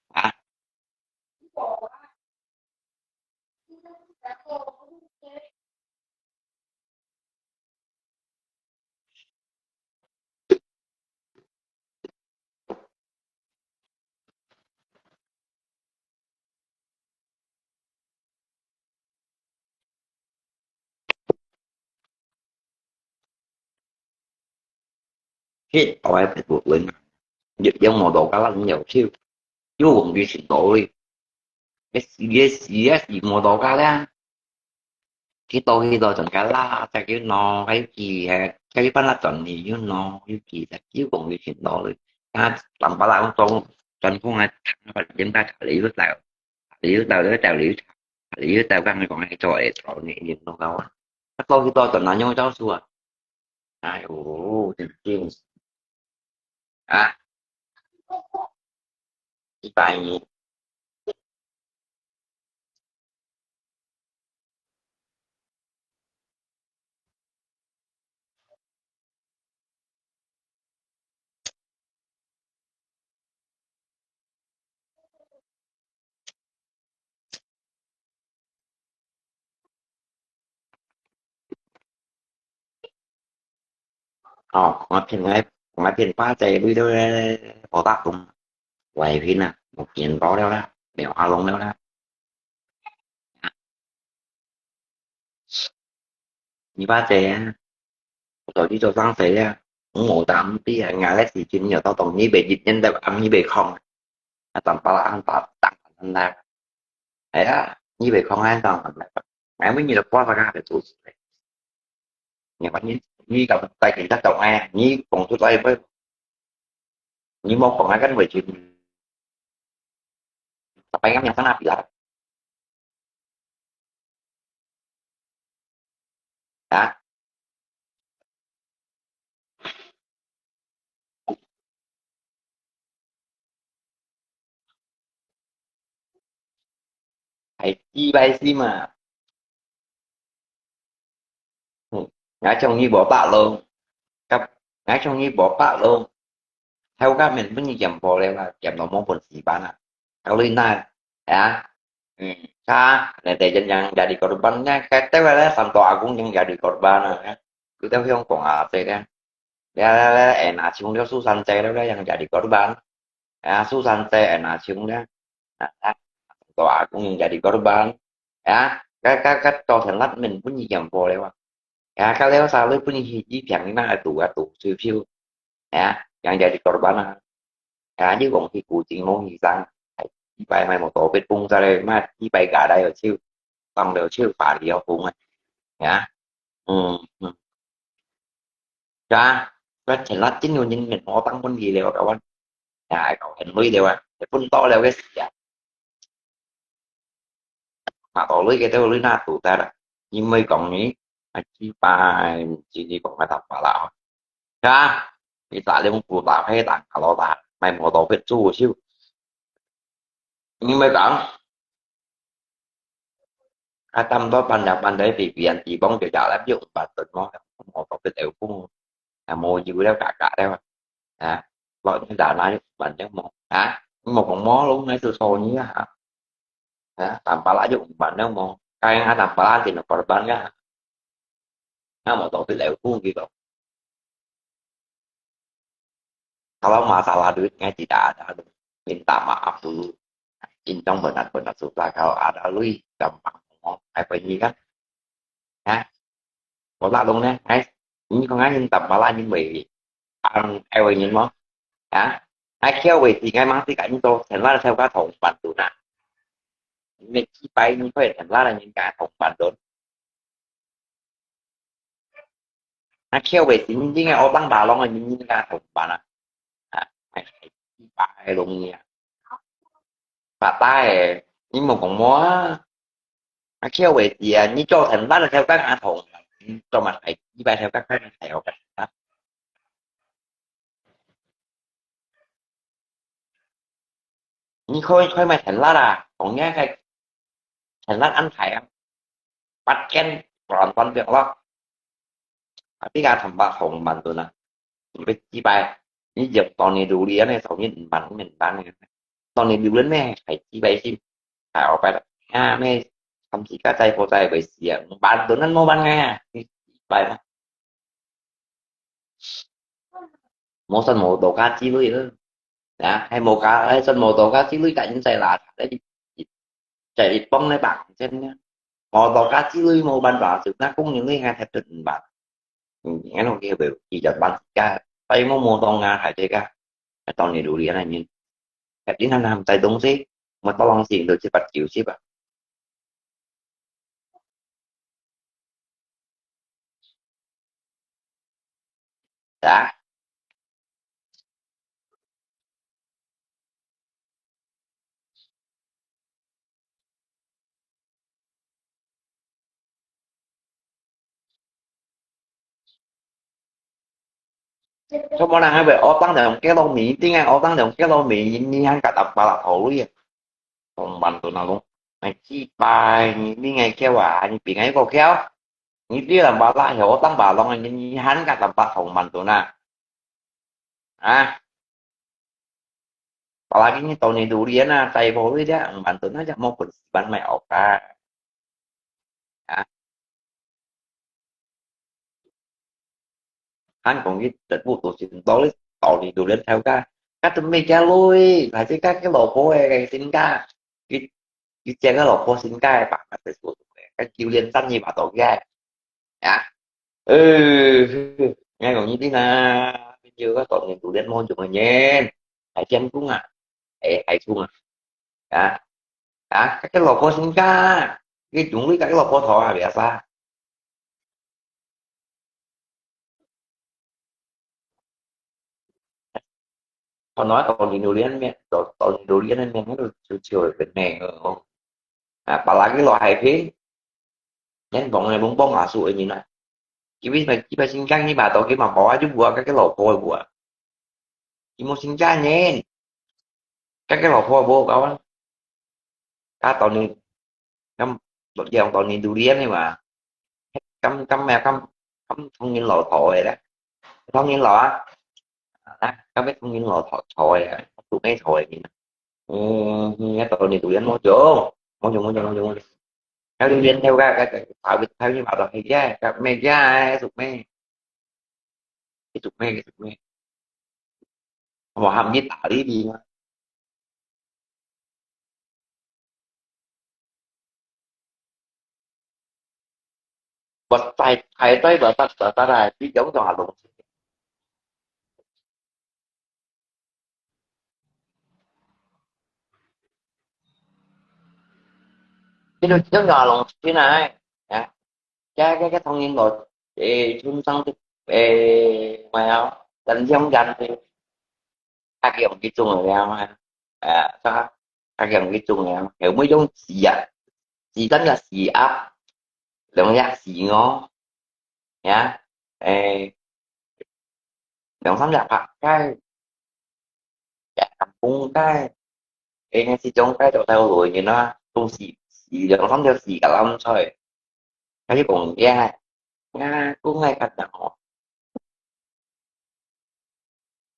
啊？係，𠊎係不穩啊，又，又無到家啦，你又去，又往佢尋到咧，你死也死也死無到家啦。去到去到，轉家啦，再去拿，該去係，該去搬啦，轉你又拿，又去，再又往佢尋到咧。啊，當巴拉講，轉工啊，點解查理又到，查理又到，又到，又到，又到，講佢講，哎，做，哎，做，你，你弄到啊。啊，到去到，轉哪樣招數啊？ 哎喲，真正是啊！一百年。哦，𠊎騙𠊎，𠊎騙巴姐，你都無打工，外騙啊，無見到了啦，無阿龍了啦。你巴姐啊，我到底做生死啊，我無打毋知啊，𠊎个時間有到當二百一，現在暗二百空，啊，當巴拉暗打打打打。 哎呀，你別看俺當，俺每日都掛在該个肚子嘞。你看你，你搞帶警察到哎，你讲出来不？你莫讲俺跟回去，apa yang yang sana bilang? 啊？係幾擺事嘛？嗯，𠊎像你無白咯，甲，𠊎像你無白咯，頭家面分你嫌破了啊，嫌到無本事辦啊，搞你那，啊？ 嗯，sa, nanti yang jadi korban-nya, kata wala Santo Agung yang jadi korban, ya. Kita yang kong ate kan. Ya, ya, ya, ena chung dia Susan Tse dia yang jadi korban. Ya, Susan Tse ena chung dia. Nah, ya, Santo Agung yang jadi korban. Ya, ka, ka, ka, to thành lát mình pun yang po lewa. Ya, ka lewa sa lui pun hi ji piang na tu, tu, su piu. Ya, yang jadi korban. 啊，你講佢古井無犧牲，係，一擺買摩托別崩出來，買一擺架來就手，當了手把了崩啊。啊，嗯，嗯。啊，該前啦，真有人面好當分佢了，kawan。啊，搞很累了啊，分到了个時啊。 Mà tao lui cái tao lui na tụ ta là, nhưng mà còn nghĩ, à, chỉ phải, chỉ đi còn phải tập phải là, ya, đi ta lên tụ ta phải ta, kalau ta, mày mua tao biết chú xíu. Nhưng mà còn, à, tâm đó ban đầu, ban đầu bị viện thì bóng cho trả lại ví dụ bạn tỉnh nó, mua tao biết đều cũng, à, mua dữ lắm cả cả đấy mà. Hả? Loại như đà này, bạn chắc mua, hả? Mua còn mua luôn, nãy tôi sâu như hả? Ha, tampala juk umpan nang mo. Kaya nga tampala, sino korban nga. Nga mo to ti leu kung gitu. Kalau masalah duit, ngai tidak ada. Minta maaf dulu. Intong benar-benar susah. Kalau ada lui, gampang ngomong. Apa ini kan? Ha? Có lạ luôn nè. Ngai, ini kong ngai, tampala, ini mày ăn eo nhìn mo. Ha? Ai khéo về thì ngai mang tí cả những tô, thành ra theo các thổng bản tụ nè. Nên chỉ bay như vậy thành ra là những cái thổng bản đốn. Ai khéo về thì những cái ô tăng bà long là những, những cái thổng bản à. À, ai chỉ bay luôn nha. Bà tay, nhưng mà còn mua. Ai khéo về thì, à, như cho thành ra là theo các thổng, cho mà phải chỉ bay theo các, các thẻ hoặc các. Nhi khôi, khôi mày thành lát à, còn nghe cái thành lát ăn phải à. Bắt kén còn toàn việc lo. Tapi ka thầm bạc hồng bản tụ nè. Nhi phải chỉ bài. Nhi dập toàn nhi đủ lý này, sau nhi bản mình bán này. Toàn nhi đủ lên mẹ, phải chỉ bài xin. Phải ở bài. À, mẹ, thậm chí các tay, cô tay, bài xìa. Bản tụ nè, mua bán ngay à. Nhi chỉ bài mà. Mô sân mô tô cá chi lui ư. Nè, hay mô cá, hay sân mô tô cá chi lui tại những giai đoạn. Đấy, chạy đi bóng lấy bảng xem nhá. Mô tô cá chi lui mô ban đó, sự nó cũng những người nghe theo trình bản. Ừ, nghe nó kêu biểu chỉ dẫn bản cá. 大家無無當啊，還這个，當你努力啊，人，一定還還在東西，我到往時都七八九十啊。啊？Semua orang habis, otang dalam kilo mi, tinggal otang dalam kilo mi, ini yang kata pala tahu ya. Pembantu nalung, ngai cipai, ini ngai kewa, ini pingai ko keo. Ini dia dalam pala, ya otang balong, ini han kata pala pembantu na. Ah, apalagi ini tahun ini durian na, tai bolu dia, pembantu na, jak mau pun siban mai oka. Ah. 還講佢得不到先到咧，到你榴蓮頭家，佢都未加落，還是佢个老婆个身家，佢佢借个老婆身家个吧，還是說，佢榴蓮生意吧，到个，啊，呃，𠊎講你聽啊，就个到你榴蓮無用个人，還見工啊，哎，還窮啊，啊，啊，佢个老婆身家，佢用你个老婆頭啊，biasa。 Kau nói tao đi nulian mẹ, tao, tao đi nulian mẹ, nó chiều chiều về mẹ, ờ, ờ. À, bà là cái loại hài thế. Nhân vọng này bông bông à, sụi nhìn lại. Chỉ biết mà, chỉ biết xin căng như bà tao cái mà bỏ chứ bùa, cái, cái lỗ phôi bùa. Chỉ một xin căng nhé. Các cái lỗ phôi bùa, kau á. Ka tau ni, kam, dot yong tau ni durian ni ma. Kam, kam, kam, kam thông niên lò thọ vậy đó. Thông niên lò á. Á, kam biết thông niên lò thọ, thọ vậy đó. Tụi mấy thọ vậy. Ừ, nghe tau ni durian mô chô. Mô chô, mô chô, mô chô, mô chô. Cái durian theo cái, cái, cái, phải biết theo như bảo là hay ghê, cái mê ghê, tụi mê. Cái tụi mê, cái tụi mê. Mà hàm biết tả lý đi mà. Bật tài, tài tới bật tắt, bật tắt này, chứ chống cho Hà Nội. Chứ nó chống cho Hà Nội thế này. Hả? Cái, cái, cái thông niên rồi, thì chúng ta, ê, mà, tình trong dành thì, ta kiểu cái chung rồi, à, sao? Ta kiểu cái chung rồi, hiểu mấy giống gì à? Gì tính là gì áp, lượng là gì ngó, nhá. Ê, lượng sống là phạt cái, dạ, cầm cung cái, ê, ngay si chống cái đầu theo rồi như nó, không gì, gì lượng sống theo gì cả lắm thôi. Cái chứ còn, yeah, Nga cũng ngay cắt nặng họ.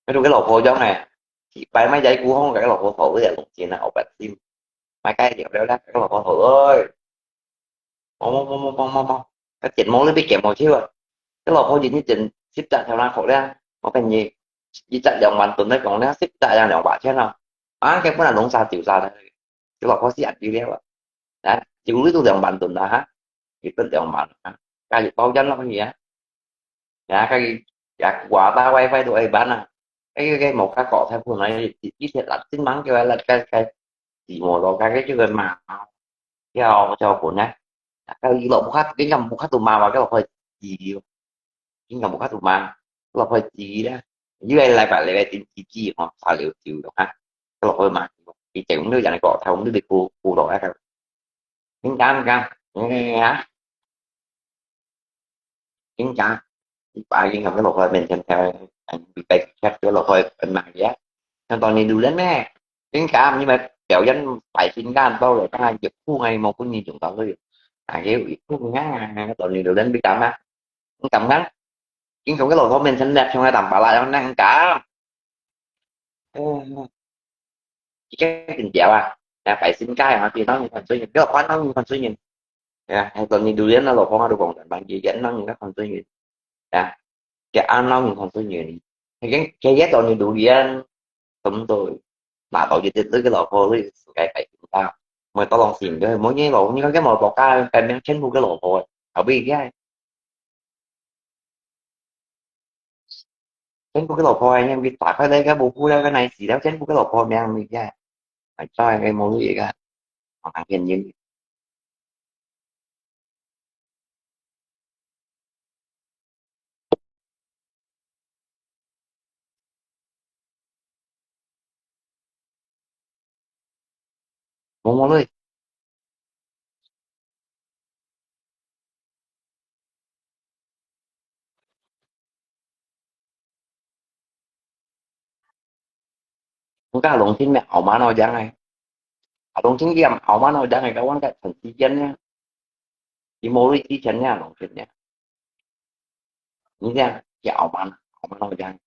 Cái trong cái lò phô giống này, chị bay máy giấy cũ không, cái lò phô thổi với lại lồng chiến là ổ bạch sim. Máy cái kiểu đeo đắt, cái lò phô thổi ơi. Mau, mau, mau, mau, mau, mau, mau. Cái chuyện máu nó bị kẹt máu chứ à. Cái lò phô gì như chuyện ship tại theo nó khổ đen. Có cái gì, gì tại dòng bàn tuần đấy còn nó ship tại dòng bạn chứ nào. Á, cái cũng là lông xa tiểu xa đấy. Cái lò phô xí ạt đi đeo à. Đó, chịu lưới tu dòng bàn tuần đó hả. Thì tôi dòng bàn hả. Cái gì bao chân nó cái gì á. Dạ, cái, dạ, quà ta wifi tụi ấy bán à. Cái, cái, cái một cái cọ theo phường này, ít, ít thiệt là tin mắng kêu là cái, cái, chỉ một cái, cái, cái, cái mà. Theo, theo phường này. Cái lọ một khát, cái ngầm một khát tụ mà, mà cái lọ phải chỉ, cái ngầm một khát tụ mà. Cái lọ phải chỉ đó. Dưới đây lại phải, lại phải tin chỉ, chỉ, mà sao liệu chịu được hả? Cái lọ phải mà. Thì chạy cũng đưa dạo này cọ theo, cũng đưa đi cô, cô đỏ cái. Chính cam, cam. Nghe, nghe, nghe hả? Chính cam. Bà yên lòng cái lột hơi mình xem theo anh bị tay khét cái lột hơi anh mà giá. Xong toàn nhìn đủ đến mẹ. Chính cam nhưng mà kéo dân phải chính cam bao rồi các anh chụp khu ngày một cũng nhìn chúng ta thôi. À cái ủy khu ngắn ngắn toàn nhìn đủ đến bị cam á. Cũng cam ngắn. Chính không cái lột hơi mình xem đẹp xong ai tầm bà lại nó năng cả. Ơ, cái tình chéo à, là phải xin cai hả? Thì nó còn số nhiều, cái là khóa nó còn số nhiều. Dạ, hay còn nhìn đủ đến nó là khóa đủ còn bạn gì dẫn nó nhìn nó còn số nhiều. Dạ, cái ăn nó nhìn còn số nhiều. Thì cái, cái ghét còn nhìn đủ điện, tụm tôi. Mà tổ chức tiếp tới cái lò khô với cái phải chúng ta. Mà tao lòng xỉn cái, mỗi ngày lò, như cái mò bọc ca, cái miếng chén bu cái lò khô. Ở bên cái. 全部个老婆个，因為打開來个無辜了，个哪死了，全部个老婆名物个，哎，再个無一个，啊，原因。無無咧。我講龍天咩，傲慢到樣哎。啊，龍天佢傲慢到樣哎，佢講个很時間呢，佢無對之前呢，龍天呢。你這樣，佢傲慢，傲慢到樣。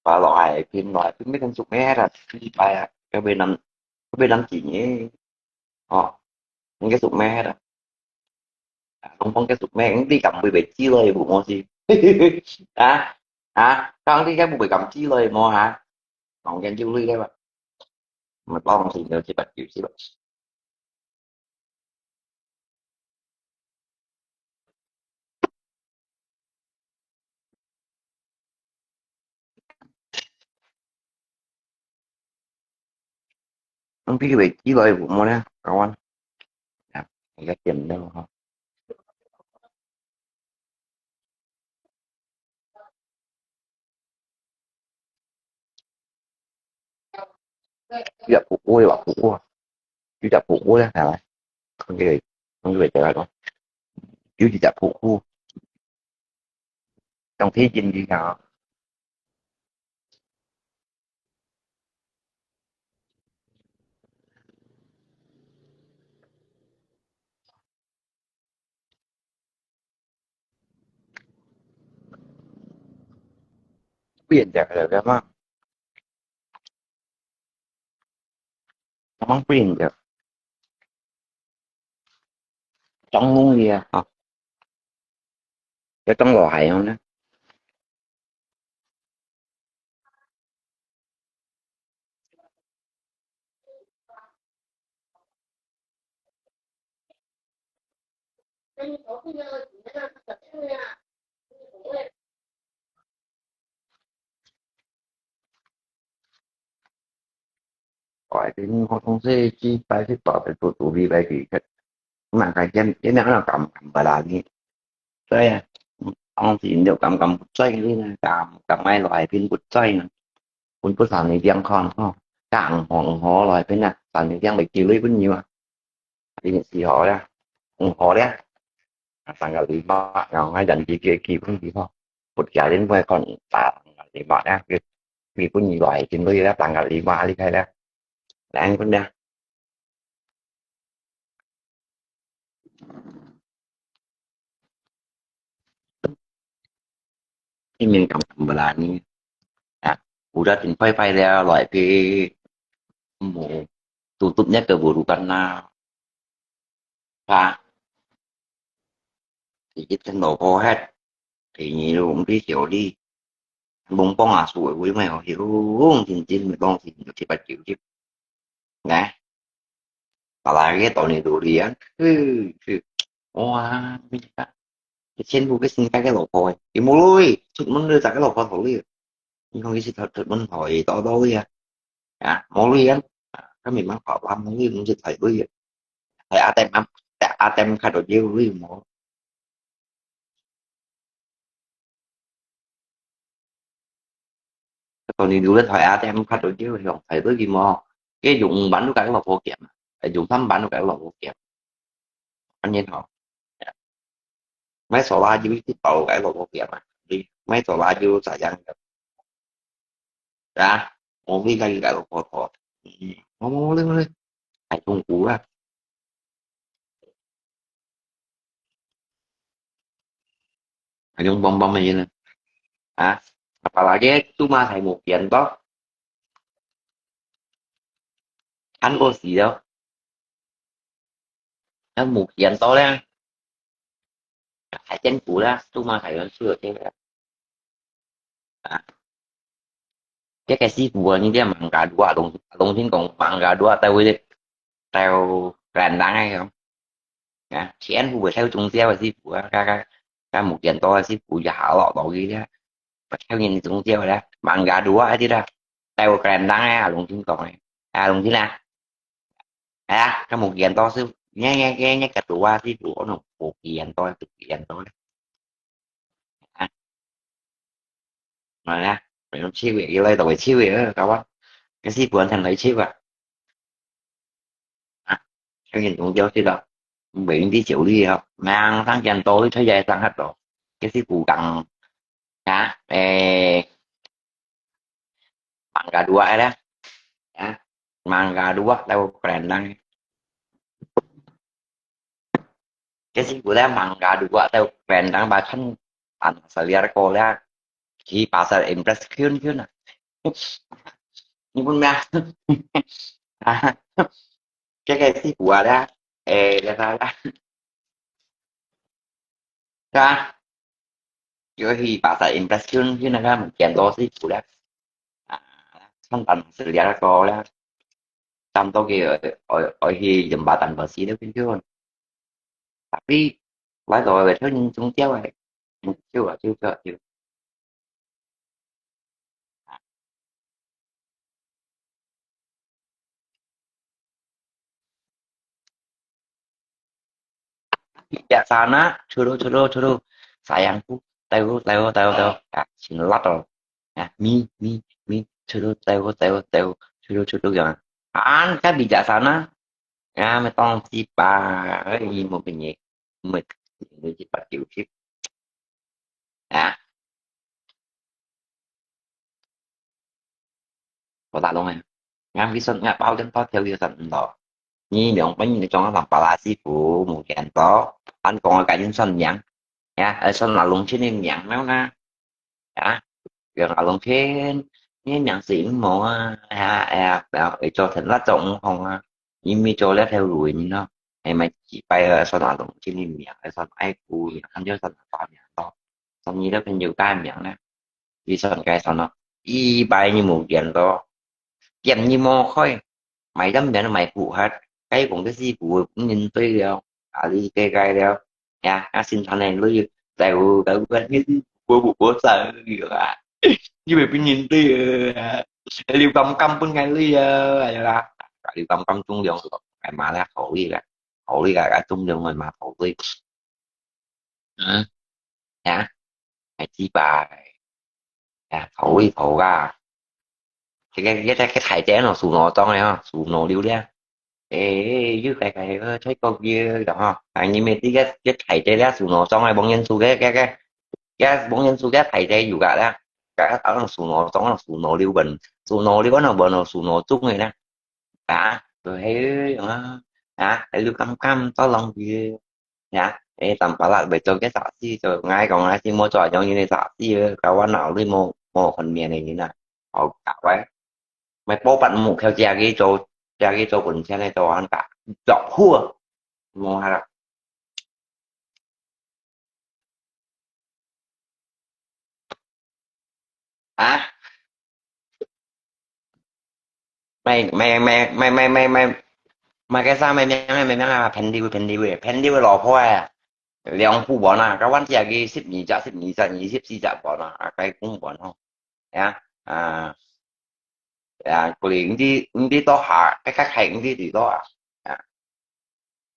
Và loại phim, loại phim biết anh sụp mé là phim bài à, cái bên năm, cái bên năm chỉ nhé. Ồ, anh cái sụp mé đó. À, không không cái sụp mé, anh đi cầm mười bảy chi rồi, bụng mò gì. Hả? Hả? Con đi cái mười bảy cầm chi rồi, mò hả? Còn cái chiêu ly đấy mà. Mà con thì nó chỉ bật chịu xí bật. Không biết về chi rồi, bụng mò nè, các bạn. Dạ, cái tiệm đâu hả? Dạ, 火鍋 là 火鍋. Chứ chả 火鍋 đấy, hả? Không kể, không kể trở lại con. Chứ chỉ chả 火鍋. Trong thế gian gì hả? Quyền trả lời cái mà. Nó mong quyền được. Trong ngung gì à? Hả? Cái trong lò hài không đó. Khỏi thì họ không sẽ chi bài thì bỏ cái tụ tụ vì bài thì cái mà cái chân cái nào là cầm cầm bà là gì. Rồi à, ông thì nếu cầm cầm bút xoay đi nè, cầm, cầm máy loại phim bút xoay nè. Bút, bút sản thì tiếng con không. Cả ủng hộ, ủng hộ loại phim nè, sản thì tiếng bài chiều lấy bút nhiều à. Thì mình xì họ ra. Ủng hộ đấy. À, tặng cả lý mà, nó ngay dần kia kia kia cũng gì không. Bút kia đến với con tặng cả lý mà nè. Vì, vì bút nhiều loại phim lấy ra tặng cả lý mà đi khai ra. Là anh cũng nè. Cái mình cầm, cầm bà là như. À, cú đã tính phai phai ra loại cái mù tụ tụ nhất cái bù rú căn na. Hả? Thì cái thân đồ cô hết. Thì nhị luôn đi kiểu đi. Bông bông à sủi với mày họ hiểu. Chính chính mày bông thì nó chỉ bắt chịu chứ. Nè. Mà lại cái tội này đủ đi á. Hư, hư. Ủa, cái chén bu cái xin cái cái lẩu phôi. Thì mua lui. Sụt món lui tại cái lẩu phôi thổ lui. Nhưng không cái xin thật, thật món thổi to đôi à. À, mua lui á. Cái mình mang khỏi lắm, mua lui, mua lui thổi lui. Thổi A T M, A T M khai đồ dư lui mua. Còn đi du lịch hỏi A T M khách đối chiếu thì phải với gì mà cái dùng bánh của cái lò vô kiểm, phải dùng thăm bánh của cái lò vô kiểm. Anh nhìn họ. Mấy số la dư cái tàu cái lò vô kiểm mà. Đi, mấy số la dư xài dăng. Đã, ôm đi cái cái lò vô thọ. Ôm ôm lên lên. Phải không cú á. Anh dùng bông bông này nè. Hả? Apa lagi tu mà thầy một kiện đó. Ăn có gì đâu. 啊，無見到咧，還真苦啦，都嘛還有事情啦。啊，這个師傅啊，你這Mangga Dua，龍，龍天講Mangga Dua，在位，在Kelantan个哦。啊，全部會跳宗教个師傅啊，个，个，个無見到个師傅也下落落去咧，不跳人宗教咧，Mangga Dua个啦，在Kelantan个啊，龍天講个，啊，龍天啊。 哎呀，該無見到師傅，你，你，你，你个Dua師傅，𠊎都無見到，無見到咧。啊，來啦，用笑个，佢來到會笑个，搞啊，該師傅還來笑啊。啊，跳人宗教去了，毋會用得救你啊，命生見到，你出去生黑到，該師傅講，啊，誒，Mangga Dua咧，啊，Mangga Dua在Kelantan。該師傅咧，Mangga Dua在Kelantan，把穿，啊，Selia个咧，去Pasar Impres去去啊。你問咩？啊，這个師傅啊咧，誒，這个啦。 係啊，又去Pasar Impres去，去該个無見到師傅咧。啊，看當時這个咧，站到佢愛，愛，愛去Jembatan Besi咧，去去。Tapi，來到个，跳人宗教个，嗯，就啊，就，就，就。 Bijaksana, churu, churu, churu. Sayangku, tahu, tahu, tahu, tahu. Ya, sinlat to. Ya, mi, mi, mi, churu, tahu, tahu, tahu, churu, churu, ya. An, kan bijaksana. Ya, metong si ba, eh, ini mau penyek. Mau penyek, cepat diusik. Ya. 我打攏个，𠊎其實𠊎包緊包條佢實毋到。你兩百年你裝上巴拉西服，無見到，俺講个趕緊算命，呀，呃，算拿龍親个命了呢，呀，用拿龍親，你命是毋好啊，哎呀，哎呀，不要，會做成那種紅啊，你咪做了條路呢，哎，買幾百个算拿龍親个命，还算爱姑命，俺就算拿大命咯。 算你个朋友个名呢？佢算个算咯，一百年無見到，店你無開，賣點面賣不下，該講个師傅不認對了，啊，你該該了，呀，啊，生產个鐳，在乎，在乎，你我不我在乎啊，你會不認對啊，流感感本个鐳啊，哎呀啦，流感感中了，哎媽啦，好厉害，好厉害，啊，中了，哎媽，好厉害。 嗯，呀，還幾百，呀，頭一頭啊，這个，這个，這大隻咯，屬腦中个吼，屬腦瘤咧。誒，又該該个，吹角个吼，啊，你們這个，這大隻咧，屬腦中个，望遠處个，个，个，个，望遠處个大隻有个咧，个，啊，屬腦中，屬腦瘤問，屬腦瘤，啊，問屬腦中个咧。 啊，就係啊，啊，係你感感到浪費啊，誒，當巴拉會做个啥事，就𠊎講𠊎是無做樣个啥事，搞我腦裡無，無分辨个人啊，好搞啊，咪波ပတ်目標，自己做，自己做本錢个做安家，做好，無下啦。 啊？賣，賣，賣，賣，賣，賣，賣，賣个啥？賣命啊，賣命啊，朋友，朋友，朋友个老婆啊，兩副盤啊，該วันที่十二隻，十二隻，二十四隻盤啊，啊，該公盤吼，呀，啊，呀，佢哋毋知，毋知到下，該，該，該毋知幾多啊，啊。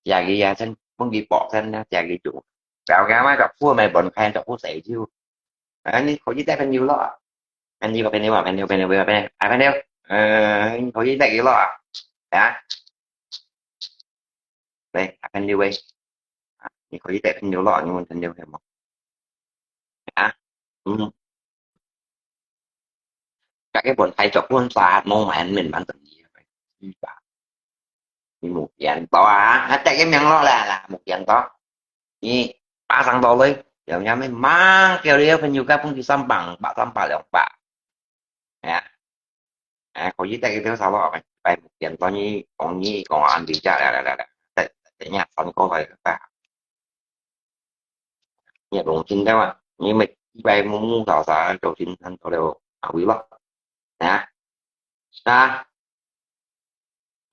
自己啊，真，分佢搏真啦，自己做。搞搞嘛，就鋪咪分開，就鋪死就。啊，你可以帶朋友咯。朋友，朋友啊，朋友，朋友，朋友，啊，朋友，呃，你可以帶佢咯。啊？喂，啊，朋友喂。啊，你可以帶朋友咯，你問朋友係無？啊？嗯。 Kakek pun hai cok pun saat mau main min ban tadi. Iba. Ni mungkin to ah. Ngacak ke miang lo lah lah mungkin to. Ni pasang to lui. Yang yang memang kêu dia penyu kapung di sampang, pak sampah leong pak. Ya. Eh, kau ji tak kita salah apa? Pai mungkin to ni kong ni kong an di ja lah lah lah. 等一下翻过来个。你也弄清楚啊，你们一般木木早早就听很多了，啊，为了，啊，啊，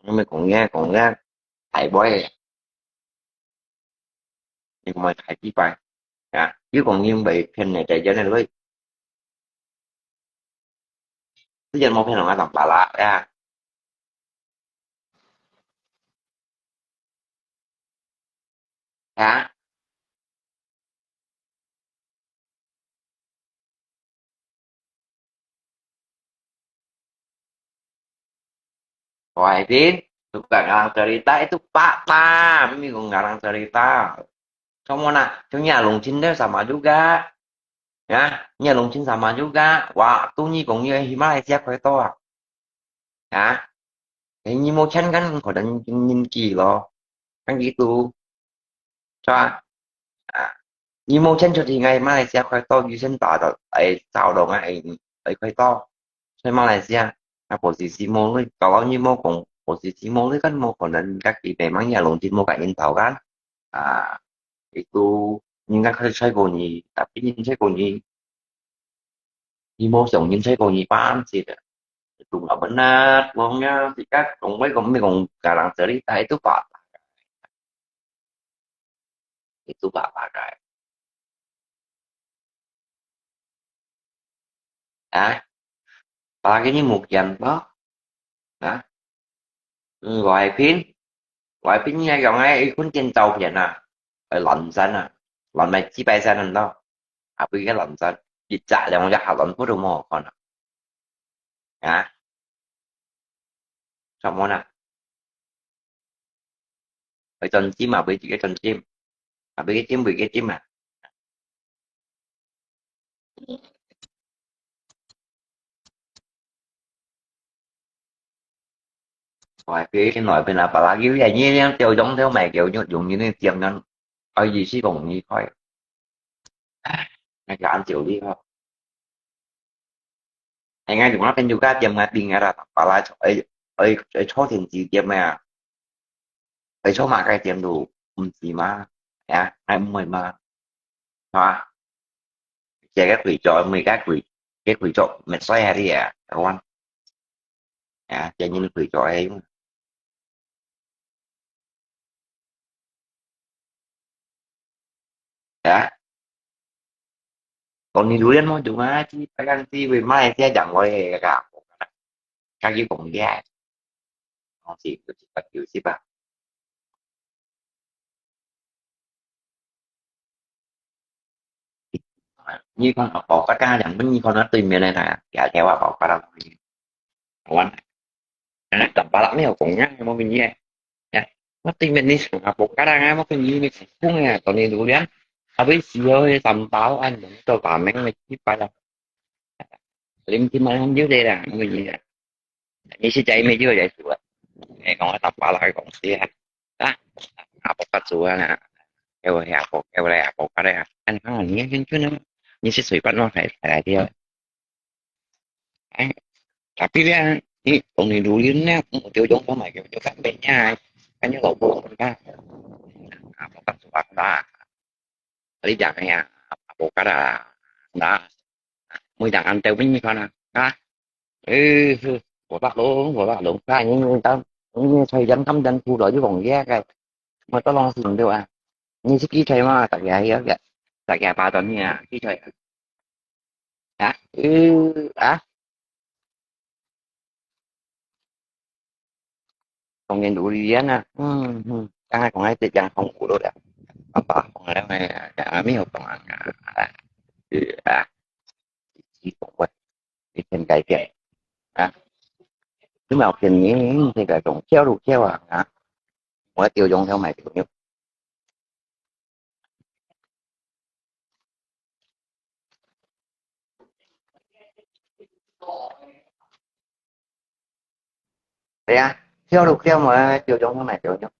你们讲嘢讲嘢，太不会，你们太奇怪，啊，你讲你们骗人家，真的累。 之前無騙人啊，當巴拉呀。啊？Wahidin, suka ngarang cerita itu papa, mimi kong ngarang cerita. Semua nak, dunia lungsin dia sama juga. Ya, dunia lungsin sama juga. Waktu ni kong ni di Malaysia kau itu ah. Ya, eh, ni mau kan kan kau dan ni ki lo. Kan gitu. 係吧？啊，你無錢出去，𠊎馬來西亞開刀，醫生打到，哎，找到𠊎，哎，哎，開刀。所以馬來西亞，啊，posisi無鐳，kalau你無講posisi無鐳，kan無可能人家佢病，人家攏真無个應酬kan。啊，itu人家可以吹過你，tapi人吹過你，你無想人吹過你，paham sih。Itu nggak benar, uangnya sikat, kong gue kong mi kong garang cerita itu papa. Itu papa kai. Ah, apalagi ni mukian po. Nah, 嗯，外宾，外宾你講哎，一คน見照片啊，哎，巒山啊，巒埋幾百山很多，啊，不一個巒山，一隻兩隻下巒不都無看啊。啊，什麼呢？會專心啊，會幾個專心，啊，會幾專，會幾專啊。 Ôi, cái nói bên là bà lá kiểu vậy nhé, tiêu giống theo mày kiểu nhốt dùng như thế tiêm ngăn. Ôi, gì xí còn nghi khỏi. Ngay cả ăn tiểu đi thôi. Hay ngay dùng nó bên yoga tiêm ngay bình ngay là bà lá, ôi, ôi, ôi, cho thiền gì tiêm mày à. Ôi, cho mà cái tiêm đủ, không gì mà. Ya, ngay mười mà. Hả? Cái cái quỷ trọ, mười cái quỷ, cái quỷ trọ, mệt xoay hay đi à, các bạn. Ya, cho nên quỷ trọ hay. Ya. Còn đi đuổi đến món chúng á, chứ phải ăn tí về mai sẽ chẳng gọi là cả. Các dưới cùng đi ai. Không gì, cứ chỉ bắt giữ xí bà. Như con học bộ có ca chẳng có như con nói tìm miền này nè, dạ theo học bộ có đâu. Ủa, nó tầm ba lắm nhiều cũng nhá, mà mình nhé. Nè, nó tìm miền đi, học bộ có đang á, mà cái gì mình cũng không nghe, còn đi đủ đi ăn. À, với xì hơi tầm táo ăn, tôi tạm mấy cái chip phải đâu. Lim thì mà không dưới đây là người gì nè. Ni si cai mi juga jai suat. Eh, kong tapa lah kong sia. Ah, apa kat suat na? Kêu hè apa, kêu lẹ apa kat ya. Anh hăng ni kan chun na. Ni si sui pat no phải phải đi. Eh, tapi dia ni kong ni dulu ni, tiêu dùng có mày kêu cho các bên nha. Kan như lẩu bông kan. Apa kat suat na? Lý do này à, apa kat à? Na, mui dang ăn têu bên ni con à. Ha? Ừ, hư, của bác lũ, của bác lũ, cái những người ta, những người thầy dân tâm dân khu đó chứ còn ghé cái. Mà tao lo gì đâu à. Như cái thầy mà, tại cái hiểu kìa. Tại cái bà tao nha, cái thầy. Hả? Ừ, à. Không nên đủ đi á. Ừ, ừ. Cái này còn ai tiết chẳng không đủ đâu. Apa, không ai, ai, ai, mi không còn ăn à. Ừ, à. Chỉ cũng vậy. Đi thêm cái tiền. À. Chứ mà học sinh nhí, thì cái cũng theo đủ theo à. À. Mua tiêu dùng theo mày tiêu dùng. Thế à, theo đủ theo mà tiêu dùng theo mày tiêu dùng.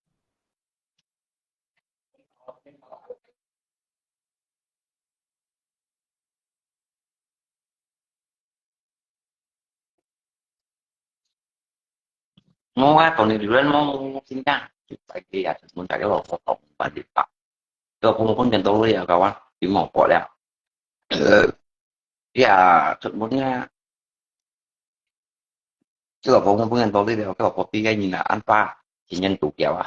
Mua á, còn nhiều điều đến mua, mua, mua xin chăng? 去拜个啊，出門大家老婆同班的吧。个老婆分人到了，搞啊，你莫过了。呃，呀，出门啊，个老婆分人到了，个老婆比个人啊，安排，情人独角啊。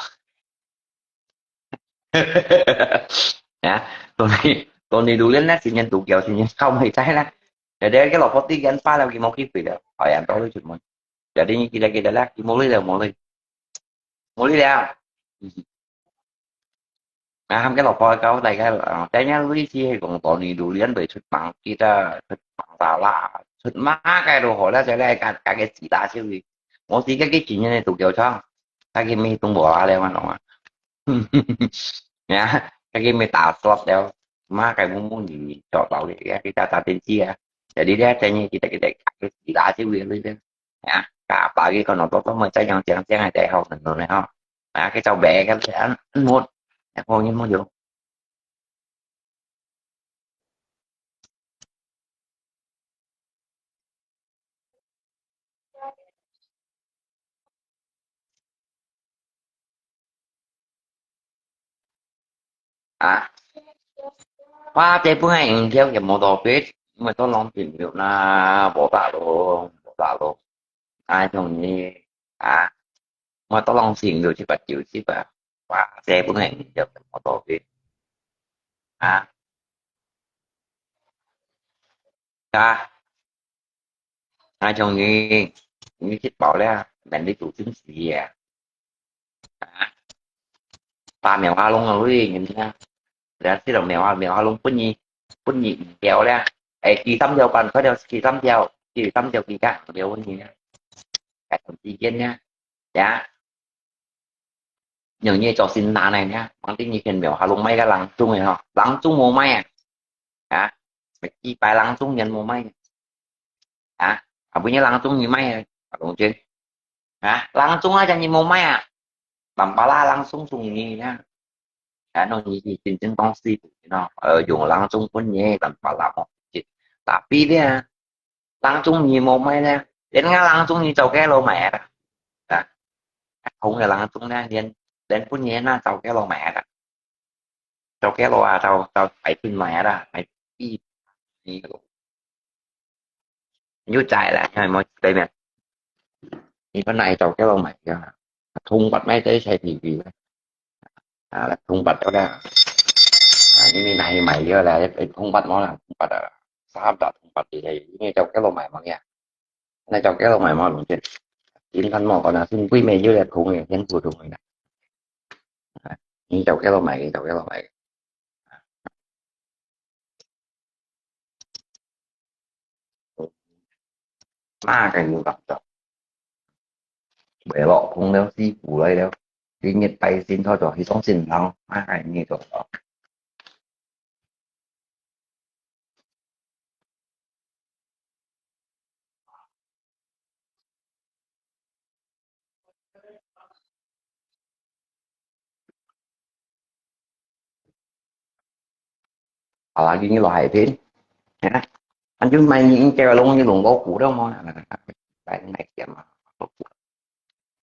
啊，到你，到你独角呢，情人独角，情人靠没在啦。Jadi, cái lò phó tí gắn phá đâu, cái món cái quỷ đó. Hỏi anh tôi chút món. Jadi, như kia, kia đó là, cái món đi đâu, món đi. Món đi đâu. À, không, cái lò phó cáo tại cái, à, cái nhà lui thì hay còn tỏ ni đủ liên với chút món kia đó, chút món tao là, chút má cái đồ hỏi là sẽ là cái, cái, cái gì ta chứ gì. Món gì cái, cái chuyện như này tụi kiểu chó. Cái, cái mi tung bỏ ra đây mà nó. Nhá, cái game mê tả slot đéo. Má cái mũ mũ gì, chọn bảo cái, cái, cái ta, ta tên chi à. Để đi đéo, chạy như chị, ta, cái, cái, cái, cái, lá chứ quyền đi đéo. Nhá, cả ba cái con nó tốt, tốt mà chạy nhàng chèng, chèng hay chạy học, nó này ho. Má cái cháu bé, cái, cái ăn, ăn một. Em không, em không dùng. À, khóa chế bưng hành theo cái mô tô biết, mà tôi lòng tìm được là bộ tạ đồ, bộ tạ đồ. Ai trong nhi, à, mà tôi lòng tìm được chứ bắt chịu chứ bà. Khóa chế bưng hành theo cái mô tô biết. À. Ka, hai chồng nhi, nhi chết bảo lẽ, bạn đi tủ chứng gì à? Hả? Ba mèo hoa lông rồi, nhìn nha. Lẽ xí lòng mèo hoa, mèo hoa lông bún nhi, bún nhi kéo lẽ. Ê, kỳ tâm theo bạn, có điều kỳ tâm theo, kỳ tâm theo kỳ cả, điều bún nhi nha. Cái thằng chi kiến nha. Dạ. Nhiều như cho xin nà này nhá, bằng tin như khen mèo hà lông may cái lăng chung này ho, lăng chung mô may à. Hả? Mày chi bài lăng chung nhân mô may. Hả? À, bây giờ lăng chung như may à, hà lông chứ. Hả? Lăng chung á, cho như mô may à. Tầm bà la lăng chung chung như nhá. Hả, nó như gì, chính chứng bóng xì, nó, ờ, dùng lăng chung bún nhi, tầm bà la mô. Chứ. Tapi dia, lăng chung nhi mô may nè. Đến ngã lăng chung nhi châu cái lô mẹ đó. Đó. Không là lăng chung nè, đến, đến bún nhi nè, châu cái lô mẹ đó. Châu cái lô à, châu, châu phải bún mẹ đó. Phải đi. Đi. Như chạy lại, rồi mới đây nè. Đi bên này châu cái lô mẹ đó. Không bắt máy tới xe thì vì. À, là không bắt đó. À, như này mày giờ là không bắt nó là không bắt à. Sao bắt không bắt thì đây, như châu cái lô mẹ mà nghe. Nè, châu kéo lông mày mò lông chết. Chín tháng mò còn là xin quý mẹ dưới là khủng này, thiên phủ thùng này nè. Nè, châu kéo lông mày, châu kéo lông mày. Má cái mù gặp rồi. Bể lọ không đeo xí phủ lấy đeo. Cái nhiệt tay xin thôi rồi, thìต้อง xin thắng. Má cái nhiệt rồi. Hả, là như loại thế. Hả? Anh chứ mày nhìn kêu lông như lông gấu cũ đâu mà. Cái này kia mà.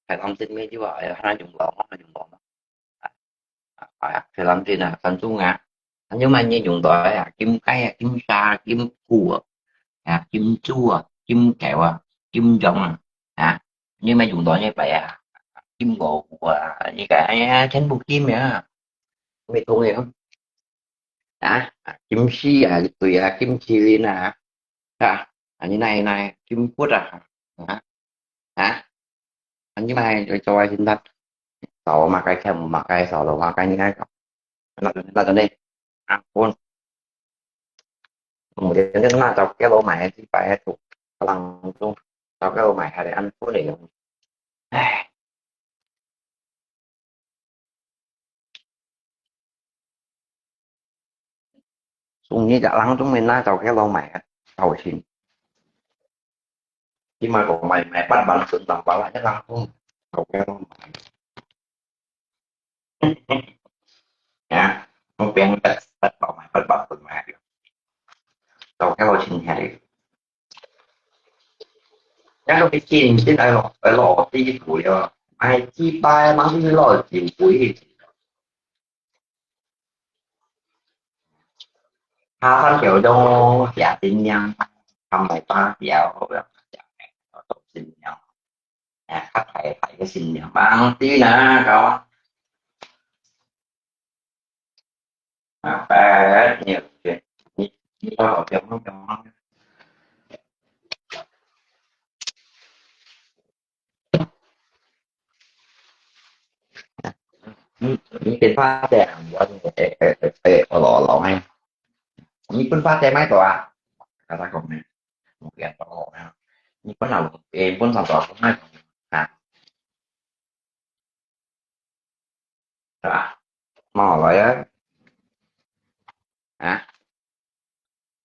Phải làm tin mấy chứ, à, hai dùng lông, hai dùng lông. À, à, phải làm tin à, Samsung à. Anh chứ mày nhìn dùng đói à, kim cái à, kim sa, kim cua à, kim chua, kim kẹo à, kim giống à. À, nhưng mà dùng đói như vậy à, kim gỗ của à, như cái à, chén bột kim à. Mày không hiểu không? Hả? À, kim si à, tùy à, kim chi linh à. Hả? À, như này này, kim quất à. Hả? Hả? À, như này, cho, cho ai xin thật. Sáu mà cái khem mà cái sáu lô mà cái như này. Là, là, là đây. À, ôn. Một cái, cái là cháu cái lô mày thì phải chụp lăng chung. Cháu cái lô mày hay để ăn cuốn để. Ai. Sung nhi chả lăng chung mình na cháu cái lô mày. Cháu xin. Khi mà có mày, mày bắt bắn súng tầm bắn lại cái lăng chung. Cháu cái lô mày. Nha, không quen bắt, bắt bảo mày, bắt bảo tụi mày. Cháu cái lô xin hè đi. Chắc không biết chi, chứ ai lọ, ai lọ, tí phủ đi. 哎，祭拜嘛，你老酒杯去。下班就用写信仰，他们发表，我要讲，做信仰，哎，他太太个信仰，忙死了，搞。啊，哎，你，你，你好好讲，讲。你，你變化者，我，誒，誒，誒，誒，我老，老，誒，你變化者買到啊？跟他講呢，我跟他講啊，你本來，誒，本來就買啊，係吧？買落來啊，啊，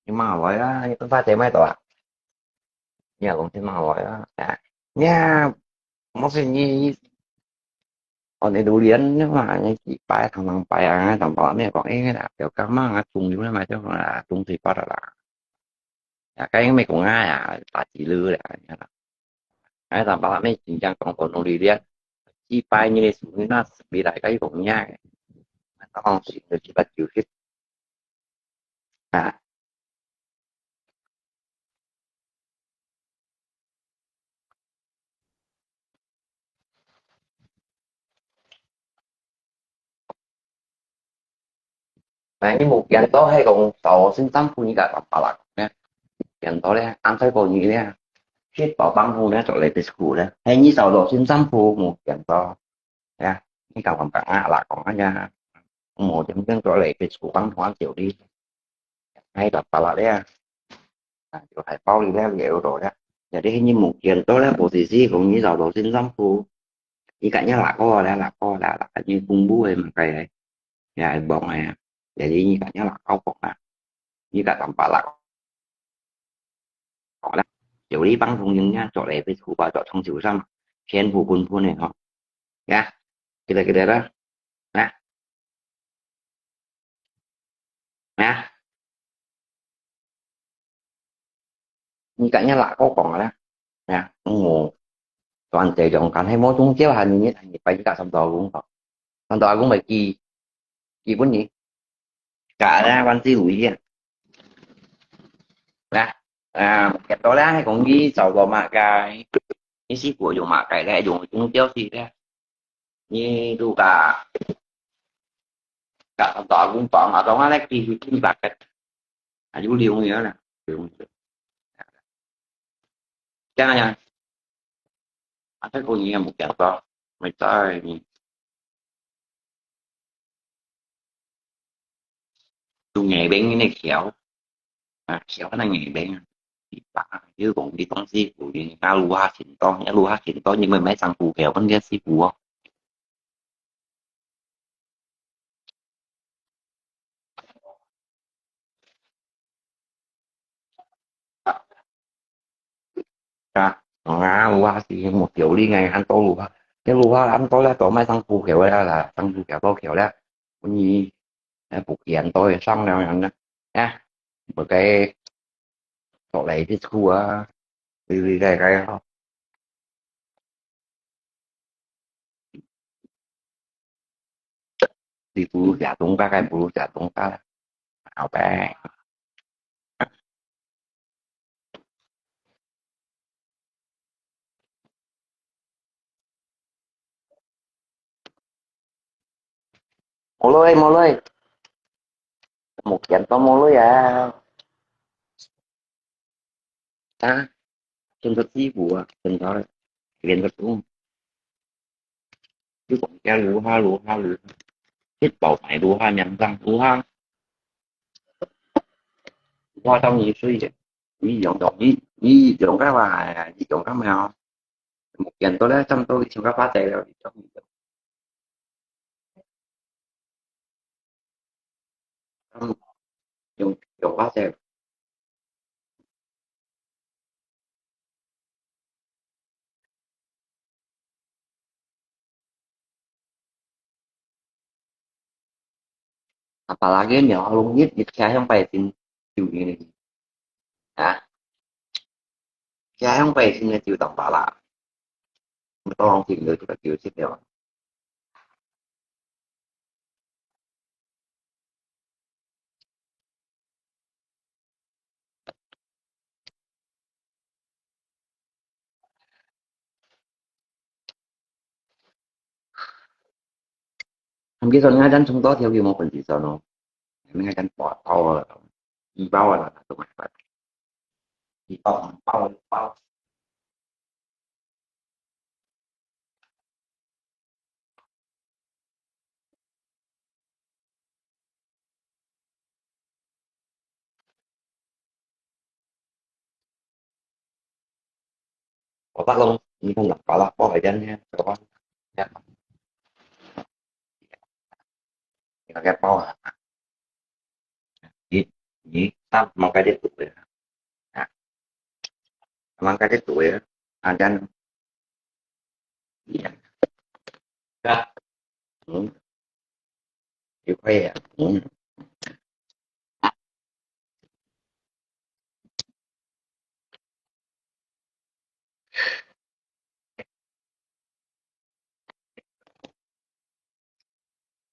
你買落來啊，你變化者買到啊？你也講先買落來啊，啊，你啊，莫說你 哦，你榴槤嘛，你幾擺，常常擺啊，常擺咩講，哎，啦，表哥嘛，啊，中藥啦嘛，就講啦，中水發了啦。啊，該又沒講啊呀，打幾日了，你看啦。哎，常擺咩真正講講榴槤，幾擺你的手那是沒來，該又講呀，那當時就七八九十啊。 哎，你無見到，係講到新政府你个辦法啦，呢？見到咧，安排過你咧，去包辦法咧，做來disco咧，係你找到新政府無見到，呀，你个辦法啊，啦，講啊呀，無真正做來disco辦法就你。 哎，大把啦咧，啊，就係包你咧，了到咧。有啲你目前到咧，無事事，講你找到新政府，你敢要哪個咧，哪個咧，哪個你公布个嘛，該个，也係講个啊。有啲你敢要哪個講啊，你敢當把啦。好啦，有一幫朋友呢，做了一杯苦吧，做冲酒上，全部滚滚的吼。呀，記得，記得啦，啊。 啊，你敢要哪個講个啦？啊，我，toàn體中間係無宗教下面，你，你拜一個三道公吼，三道公咪基，基本你，假啦，萬事如意啊。啊，啊，見到啦，係講你找到麼个，你是否用麼个咧，用宗教是咧？ 你都甲，甲大公房啊，當下咧，佢佢佢白个，啊，有兩樣啦，兩樣。這樣呀，啊，這個你也沒講到，沒在你。 都硬拚个橋，啊，橋那硬拚啊，你把，你講你當師傅，你那路下行動，那路下行動，你咪買上股票，問你師傅哦。啊，啊，路下是無條理个，恁多路下，這路下恁多咧，都買上股票个啦，上股票多橋咧，本來，哎，不然都會上了人呢，哎，不該，做來去苦啊，對對對，該好。 你不如食中價，該不如食中價啦。好呗。無鐳，無鐳，目前都無鐳啊。 啊，真个師傅啊，真个，連个工。就講叫如何如何如何，一包買如何名聲如何，如何到你水的，你用用你你用个話，你用个咩哦？目前都咧，差不多一千个八仔了，你用你用。 嗯，用，用花色。Apalagi nyo alungit git kaya yang paitin yung ini. Ha? Kaya yang paitin na tiyo tang pala. 當然見到佢就叫出了。毋記得𠊎等重多條有無分別算咯？𠊎等包包啊，一包啊，都買包，一包包一包。我發覺你看兩包啦，包海鲜呢，小包，這樣，你看該包啊，你你他忙該啲煮个啊，忙該啲煮个啊，這樣，啊，嗯，一塊啊，嗯。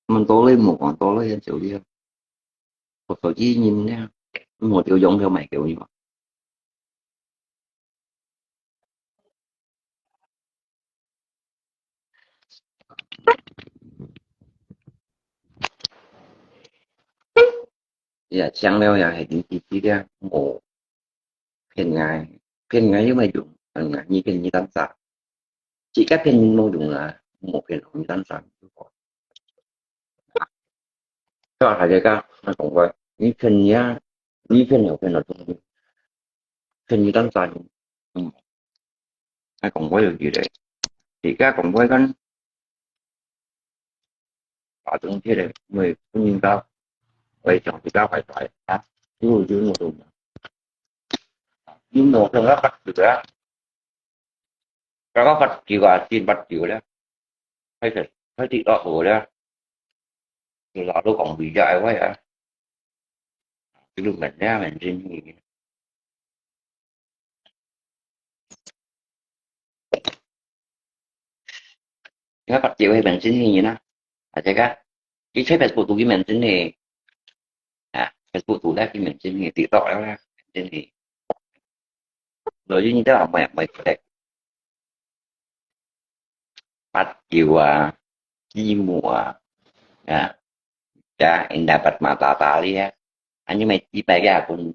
問到你無講到你很久了，我手機音呢，我就用了買給你嘛。 也講了也係你自己个，無騙𠊎，騙𠊎有麼用？騙𠊎，你騙你當啥？自家騙人無用啊，無騙人你當啥？這還在講，那講話，你騙你啊，你騙了騙了，騙你當啥？嗯，那講話有幾嘞？自家講話跟 啊，總之咧，因為本人家，我想比較壞壞啊，就就無用。你無用啊，發球啊，剛剛發球啊，真發球咧，開始開始落雨咧，就老都講回家愛壞啊，就問咧，問真去。 你看發表係明星戲啦，大家看，佢在Facebook度佢明星戲，啊，Facebook度咧佢明星戲，TikTok咧明星戲，所以你都唔會唔會出來。發表啊，字幕啊，啊，ya，人家發嘛打打你啊，啊，你咪幾百个分，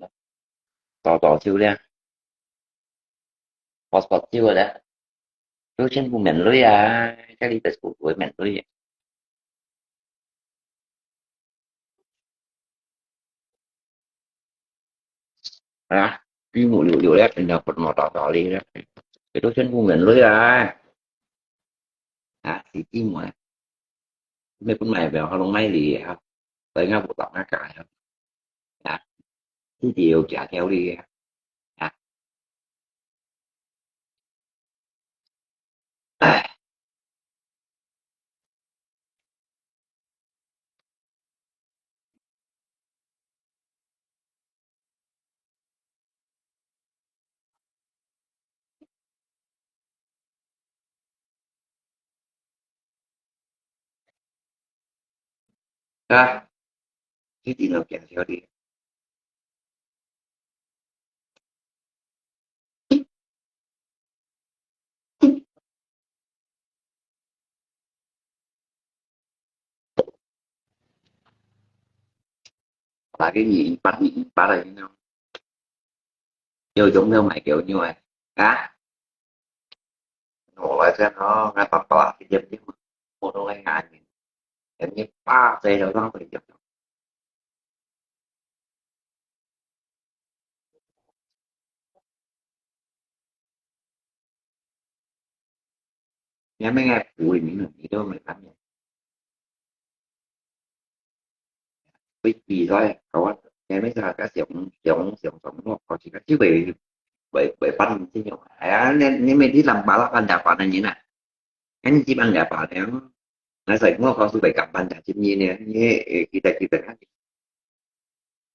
多多少咧。 passport就个咧，就全部免稅啊，這裡邊全部免稅。啊，佢無有有咧，人家不毛打打你咧，佢都全部免稅啊。啊，是佢無啊，你本來不要好弄賣你啊，所以我不打那个啊。 啊，自己有假條理啊。啊，唉。啊，一定要假條理。 打給你一百，你一百的，你知道嗎？有用没有买给我用哎？啊？我来这哦，那爸爸，你也不用，我都来拿你，人家八岁了，浪费掉。 你乜个苦你都没看见。會比賽，我，你乜个个想想想想我，我自个就会会会办这种。哎呀，你你乜你諗辦法办法办个人啊？你只办法办个，那所以我告诉你，敢办的，今年呢，你诶，记得记得。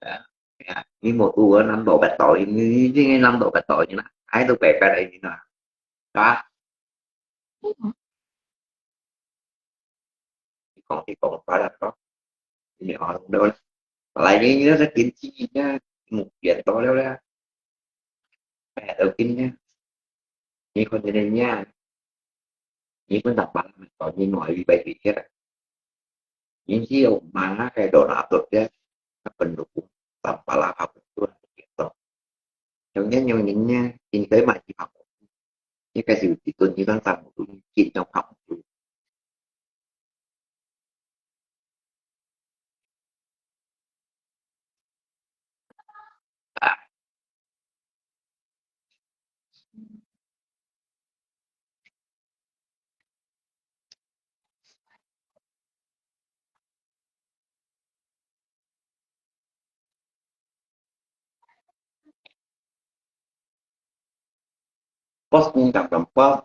啊，啊，你無有个number八到，你你你number八到，你啦，愛都白白个，你啦，啊，你講，你講，快了，講。你啊，來，你，你這經濟呢，目標到了咧，哎，都緊呢，你看這个呢，你分上班，到你哪裡擺地鐵啊？你只有買那个羅納多的，那本都不，上班啦，還不做，做。像恁樣人呢，應該買一百五，應該是有一頓，一頓三五頓，一頓三五頓。Boss，你敢敢 boss？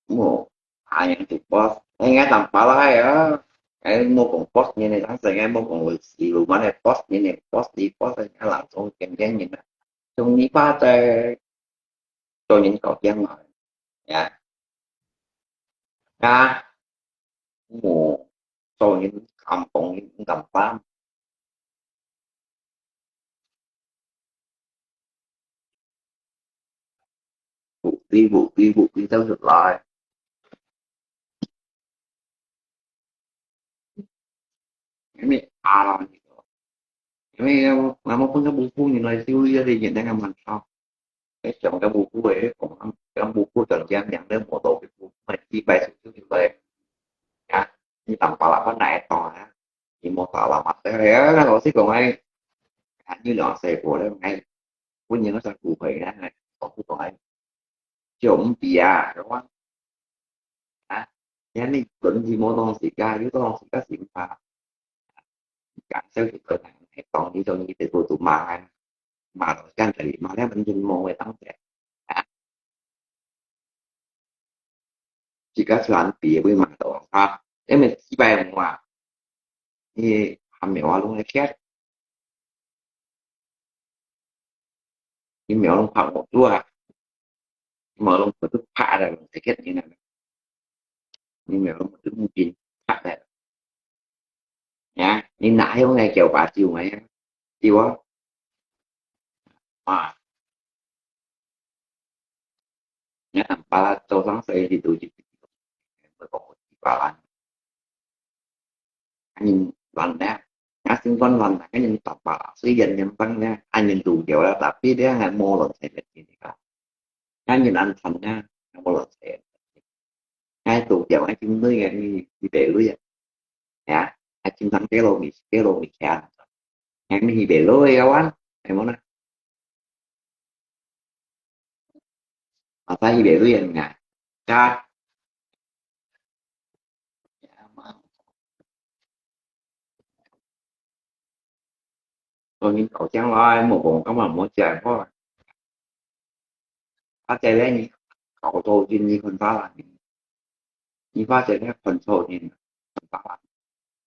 無，啊，人就 boss，哎，應該當巴拉个啊。哎，莫講 boss 人个，當時應該莫講類似羅馬个 boss 人个，boss 你 boss 人家老總點點人啊，從你爸在做人搞掂嘛，呀，啊，無，做人敢講，敢辦。 無知無知無知走出來。因為啊啦，因為我，我分个無辜人來修理這些人，那个蠻好。你想个無辜个，講，講無辜，講這樣，兩个無道个無辜，那幾百歲就出來。啊，你當巴拉巴哪一檔啊？你莫打啦嘛，哎呀，老實講，哎，你兩歲過了，哎， 本人个在骨灰呢，講不懂哎，就毋比啊，係嘛？啊，你看你本身無當時間，有當時間是毋怕，感受是可能，當你中意得過就罵啊，罵到現在，罵了本身無會當時啊，自家全比會罵到啊，因為幾百人啊，你還沒有話弄个錢。 你苗龍拍我做啊，苗龍不是拍的，直接你那个，你苗龙不是木金拍的，呀，你哪有那叫把酒没有？对不？啊，你看把他早上睡的都去，不讲我几百万。 恁樣亂咧，也心肝亂啊，恁樣打吧，雖然人生咧，恁樣路掉啦，tapi咧，還無亂世人个啊，恁樣難產咧，還無亂世人。哎，路掉，哎，真累啊，你，你白累啊，呀，哎，經常跌落米，跌落米錢，哎，你白累啊，完，哎，無啦。 啊，在一个人啊，加，所以到將來，莫講，根本莫講，啊，這个你搞到今日很大了，你發現咧，很臭心，很大了。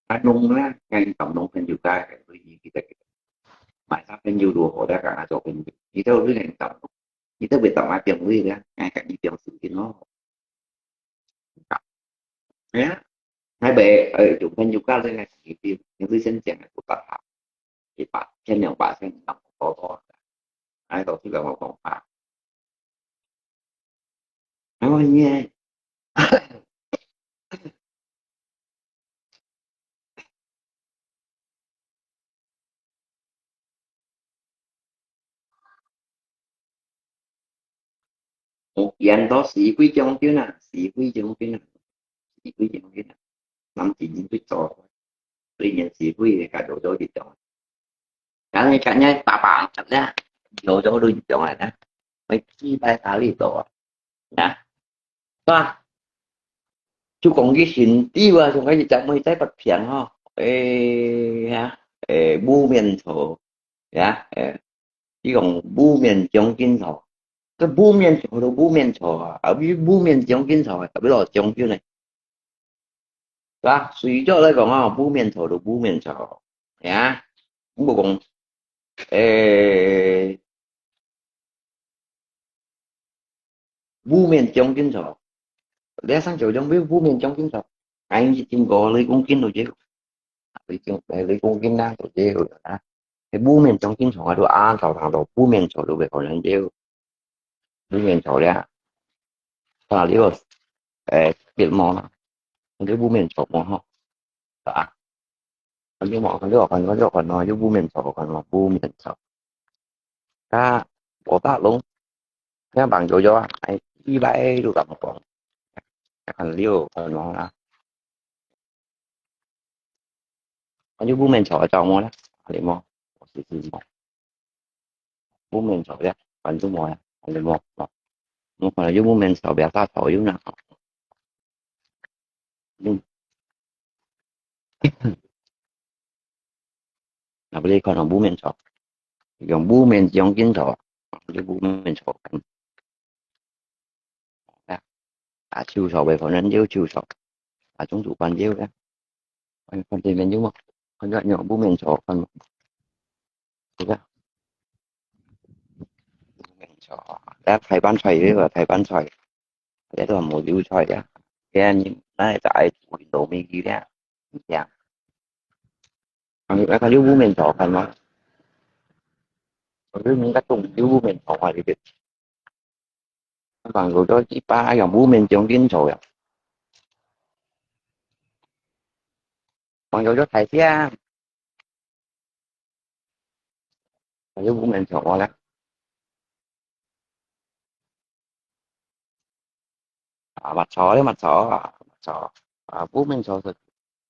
啊，弄呢，該你當弄朋友个，所以你記得，買啥朋友都好，來跟他做朋友。你都有人當弄，你都袂當買朋友个，哎，跟你表示一咯。哎呀，還袂，呃，做朋友个，這个是你，你是先講个，不打他，一百，千兩百，千兩百，多多，哎，都是跟我講話。然後呢，有變到徐輝將軍啊，徐輝將軍啊，徐輝將軍啊，南京人去做，雖然徐輝个做做一種，但是今日打棒咧，做做一種啊，會期待他哩做啊，啊，是吧？就講佢心地啊，像佢一隻妹在發片吼，誒呀，誒，無面頭。 呀，誒，佢講無面將軍錯，這無面錯都無面錯啊，後尾無面將軍錯啊，後尾落將軍呢，是吧？隨著來講啊，無面錯都無面錯，呀，毋過講，誒，無面將軍錯，你上朝用烏，烏面將軍朝，哎，一斤過兩公斤都有，兩公斤啦都有啦。係烏面將軍朝啊，都啊，朝堂都烏面朝都會可能有，烏面朝咧，啊，你个，誒，別毛啦，你烏面朝毛吼，啊。 看有無？看有，看有，看有，有烏面朝，看有，烏面朝。啊，無打攏，這樣放久久啊，哎，一百都敢講，看有，看有啊。看有烏面朝，找無啦？看有無？我試試無。 烏面朝呀，反正無呀，反正無，無。我可能有烏面朝，別啥朝有呢。嗯。那不是看到烏面朝，用烏面將軍朝，就烏面朝。啊，啊，手朝，可能有手朝，啊，中途半有呀。 哎，看對面有無？看這有烏面朝，看無？這個，烏面朝，這大拌菜，這個大拌菜，這都無油菜呀。這你那就愛煮糯米雞了，這樣。看，看有烏面朝，看無？我這應該懂有烏面朝啊，這個。 講到這一把用烏面將軍朝呀。講到這大聲，還有烏面朝我咧。啊，抹茶咧，抹茶啊，抹茶啊，烏面茶係，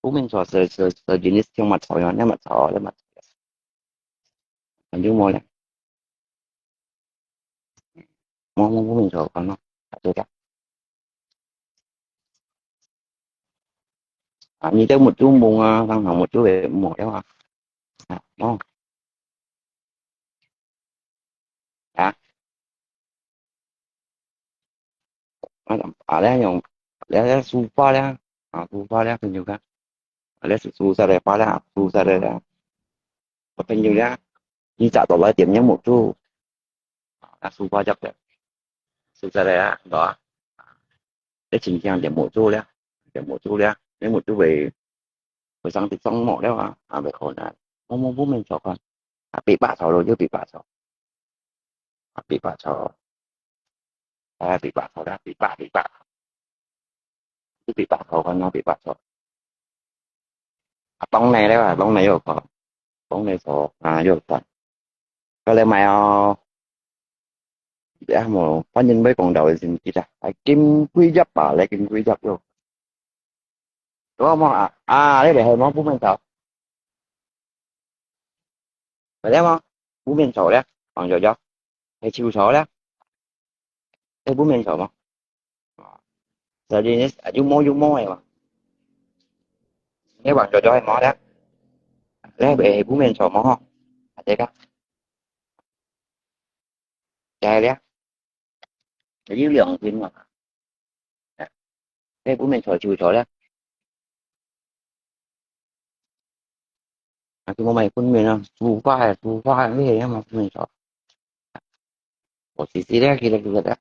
烏面茶係，係，係jenis像抹茶樣，咧抹茶，咧抹茶。還有無咧？ 無，無，無，無，無，無，啊，你兜目珠蒙啊，通常目珠會無了啊。啊，哦。啊。啊，啊，這樣，這，這書法咧，啊，書法咧，朋友看。啊，這係書法个話咧，書法个咧。我朋友咧，你找到來點樣目珠？ 啊，書法隻个，實在个啊，係吧？你真正就無做了，就無做了，你無做會，會生啲狀況了啊，啊，會可能，我無，無面做看，啊，比巴草咯，又比巴草，啊，比巴草，啊，比巴草啦，比巴，比巴，又比巴草，看啊，比巴草。 啊，當然了啊，當然有看，當然所啊有看。過來買哦，這無，反正買講到个先記得，還金貴一把，來金貴一喲。有無啊？啊，你來係無？烏面朝，來了無？烏面朝咧，黃椒椒，係秋朝咧，係烏面朝無？ 啊，所以呢，有毛有毛个嘛。你話做咗係毛咧？你係烏面朝毛吼？啊，這個，這個咧，有良心嘛？你烏面朝就朝咧。 啊，佢無買粉面啊，書法个，書法个，你係無粉面朝？我試試咧，佢咧，佢咧，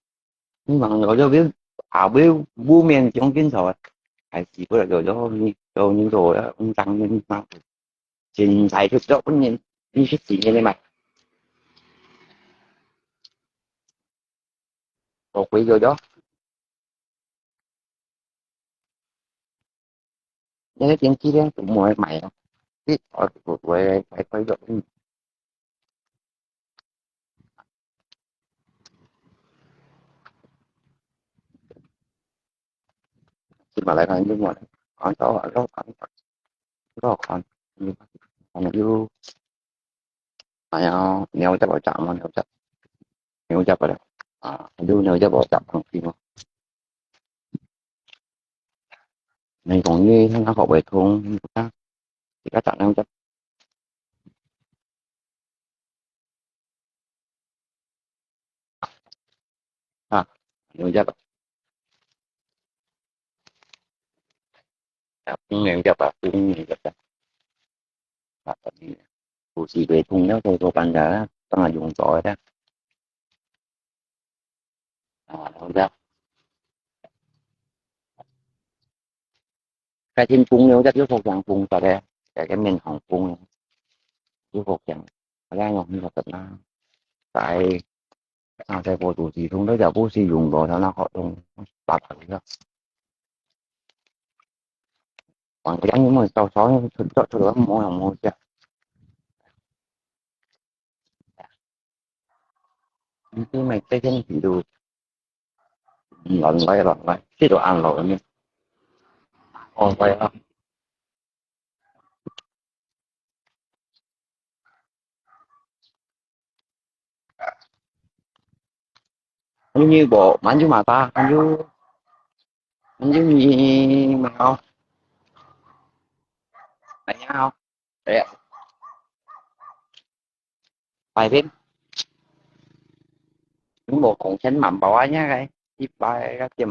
你望我這邊，啊，邊，烏面將軍朝个，還是不了，有，有，有，有，有，有，有，有，真才出咗本人，你識字个嘛？我鬼咗咗。 你个電視咧，都無愛買咯。你，我，我，我，我，我，嗯。去馬來看，去馬來看，到啊，到啊，到啊，嗯，可能有，哎呀，鳥隻來斬嘛，鳥隻，鳥隻過來，啊，有鳥隻來斬，嗯，你講你聽下學會通，啊，而家斬兩隻。 啊，用隻吧。啊，五零隻吧，五零隻吧。啊，有時會通了，做做辦法啦，當然用到个啦。啊，用隻。該天崩了，這就福建崩出來，該个民航崩了，就福建，好像用那个什麼，在，啊，在國都系统，在这不是用过，他那好用，八百个。往前你们到时候出，出，出来摸一摸一下。你就买这件衣服，乱来乱来，这都安了呢。哦，对啊。你有无？蛮久嘛，打，蛮久，蛮久你没有，没有，哎呀，白天，你无讲钱蛮包啊，那个一百个点。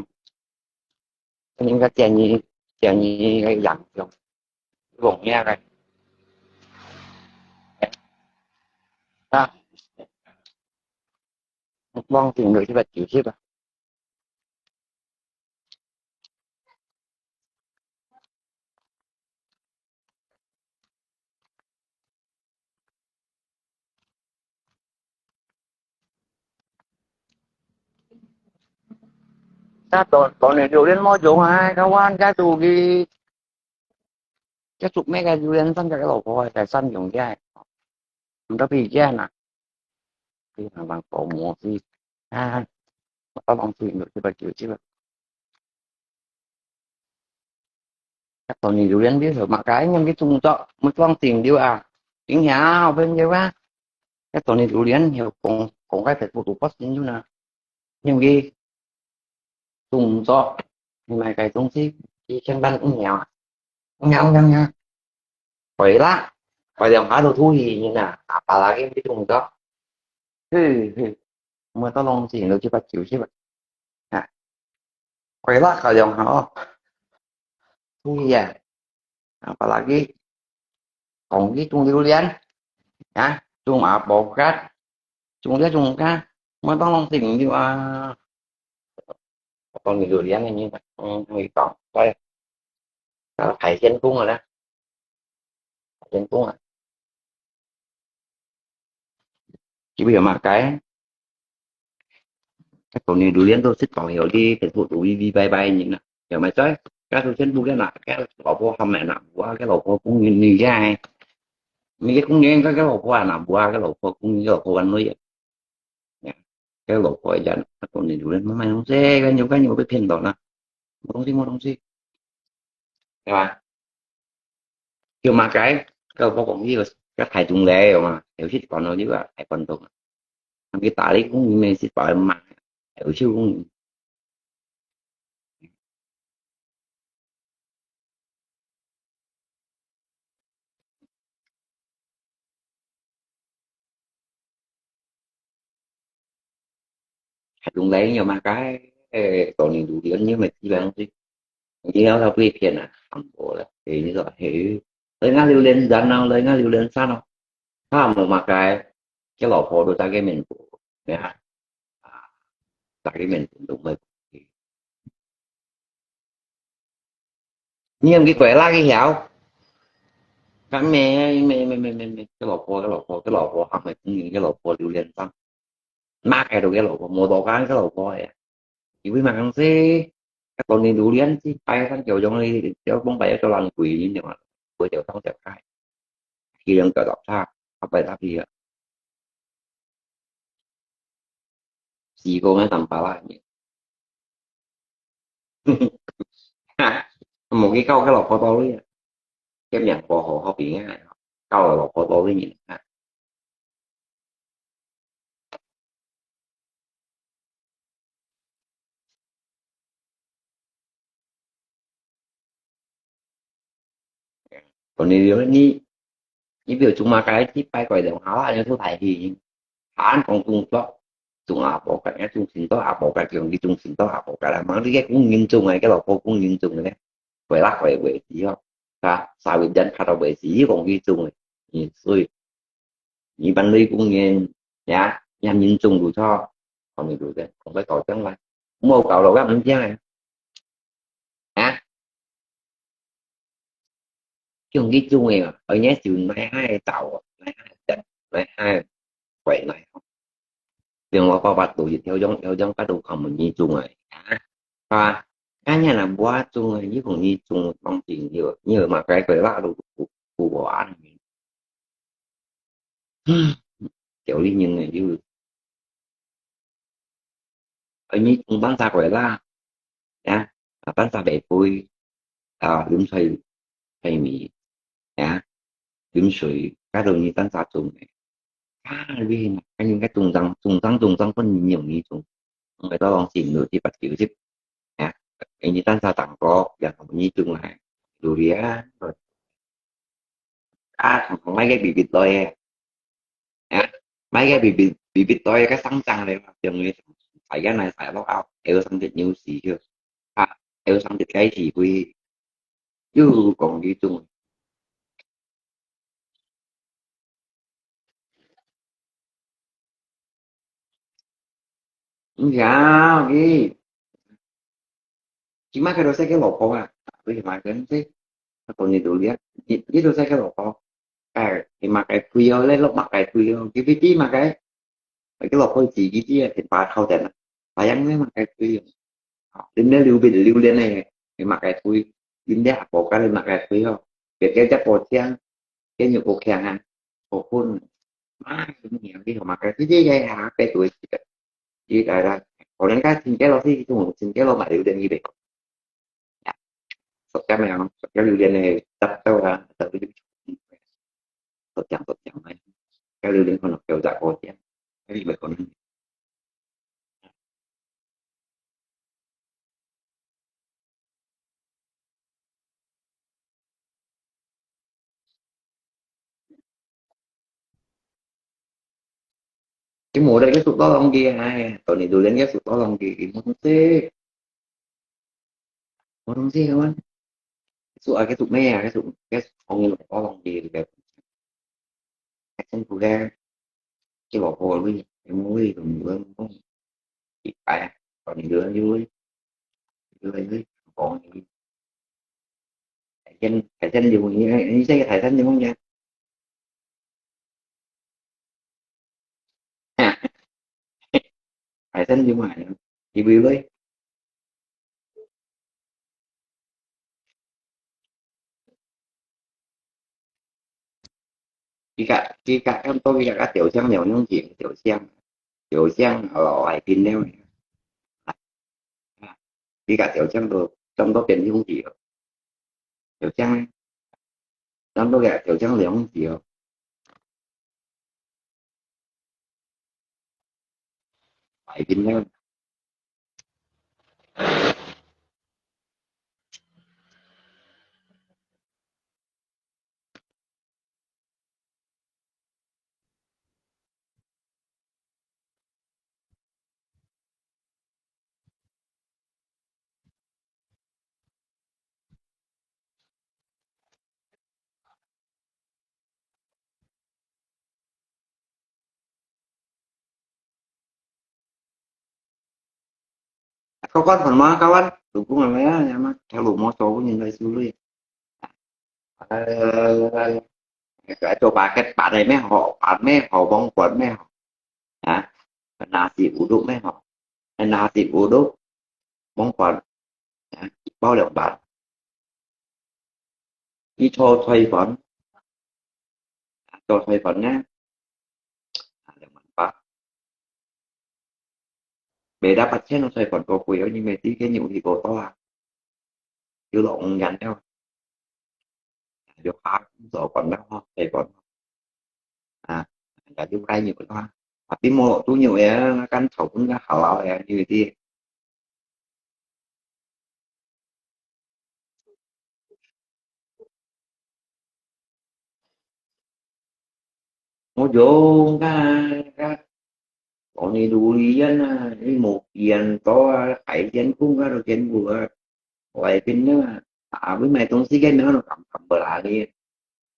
應該建議，建議个影響，講咩个？啊，望定落去吧，九十吧。 該當，當年榴槤無用啊，該還該都去，該做麼个榴槤，生个老婆个，該生用个，毋得俾人啊。佢還還保姆去，啊，我當時就去吧，就去吧。 該當年榴槤你曉得麼个，人个動作，毋放心了啊。真好朋友啊，該當年榴槤曉講，講个特別多發生了呢。人个動作，你買个東西，幾千萬五秒啊，五秒，五秒，五秒。 回啦，回兩下都吐血人啊，啊，巴拉个个動作。嘿，嘿，毋好到浪子，你就把酒去吧。啊，回啦，回兩下哦。吐血啊，啊，巴拉个，講佢種榴槤，啊，種阿婆个，種這種个，毋好到浪子，你就啊。 當然有這樣个人，嗯，你講，對，啊，海鮮公啊啦，海鮮公啊，基本上嘛，該，該當年榴槤都食到有啲，全部都嗶嗶拜拜人啊，有沒有在？該都全部个拿，該老婆還蠻拿，哇，該老婆公園你个，你个公園，該个老婆啊，拿，哇，該老婆公園，該老婆玩累啊。 呀，該老婆一下，啊，當年榴槤，買東西，該有，該有被騙到呢，無東西，無東西，對吧？就嘛該，該老婆講，這个，該台中來个嘛，有時講到這个，還關東啊，佢打理公園，每次把人罵，有時公園。 還用來有嘛該，欸，當年榴槤你乜基本上係，你要到被騙啊，看無了，欸，你說，嘿，人家榴槤山哦，人家榴槤山哦，他無嘛該，該老婆都在該面過，你看，啊，在該面過都會。 你用佢鬼拉佢曉。該咩咩咩咩咩咩，該老婆，該老婆，該老婆，還係，嗯，該老婆榴槤山，哪个都該老婆，無多間該老婆个。因為麼个事？該當年榴槤係擺山腳上个，就講擺一個人跪，你知嘛？跪就當條街，佢兩腳踏，啊，擺踏去啊。 死過个三八啦，無去搞該老婆多个，該命過好好比啊，搞老婆多个人啊。當年你，你比如種麼个，去拜个兩下啦，你出大氣，還講種作，種阿婆个，人家種神多，阿婆个，叫你種神多，阿婆个啦，望你个工人種个，个老婆工人種个咧，回啦回回去哦，啊，社會人看到回去，你講佢種个，嗯，所以，你班內工人，呀，也人種不錯，講你對不對？講个搞將來，莫搞了，我毋聽个，啊。用佢種个，而且就來下找，來下等，來下回來。另外八百度一條用，條用八度看門你種个啊，啊，看见了，我种个，你讲你种，当然有，你有嘛，该回啦，都不不不啊，有理人个有。 呃，你，你半隻月啦，呀，啊，半隻月肥，啊，淋菜，菜米，呀，淋水，該都你單隻種个。啊，你嘛，該應該種上，種上，種上，分你用你種，種个到往前路去八九十，呀，你單隻當高，然後你種来，有理啊，啊，同同買个比比多个。 啊，買个比比比比多个上涨咧，因為大家來大陸啊，有上跌牛市去，啊，有上跌該市會，又講這種。毋曉，佢，起碼佢都識个蘿蔔啊，佢起碼佢識，佢講你都了，你你都識个蘿蔔，哎，你嘛該貴哦，你落嘛該貴哦，K P T嘛該，該蘿蔔自己知啊，天把靠等啊，白羊你嘛該貴哦，啊，你那榴蓮榴蓮呢，你嘛該貴，你那阿婆該你嘛該貴哦，別个只婆強， 跟住屋企人好分。啊，你好嘛，佢自己个下个對个，佢个啦，可能佢親戚咯，佢同親戚咯買榴槤佢袂講。呀，十隻咩啊？十隻榴槤呢，十隻啊，十隻，十隻，十隻咩？該榴槤可能九隻五隻，該你袂可能。 佢無得佢熟到當佢，哎，到你都連佢熟到當佢，佢無東西，無東西个嘛。熟啊，佢熟咩啊？佢熟，佢熟到當佢个。 辛苦个，佢老婆佢，佢妹佢，佢妹，一擺，講你个，佢，佢，佢，講你，海鮮，海鮮有，你，你這個海鮮有咩？海鮮有買啊，佢會來。 佢个，佢个，恁多佢个，个朝鮮兩兄弟，朝鮮，朝鮮，哦，海邊了。啊，佢个朝鮮都，差不多變兄弟哦。朝鮮呢，差不多个朝鮮兩兄弟哦。海邊了。 Kawan, kawan, kawan, dukung apa ya, ya mah, kalau mau tahu ni dari dulu ya. Eh, coba ket bar 咩好，bar 咩好，網管咩好，啊，nasi uduk 咩好，nasi uduk，網管，啊，一包兩百。 佢做菜飯，做菜飯呢，兩萬八。Beda八千个菜飯个貴，因為之前有去過多啊，有落五元了，有下做飯了吼，菜飯。 啊，也有該肉啦。Tapi無落豬肉呀，該炒粉个好老呀，因為啲。我用个，个，講你都一樣啊，你無見到啊，海鮮公啊，都見過啊，外邊啊，啊，會買東西个，你看都敢敢不啦你？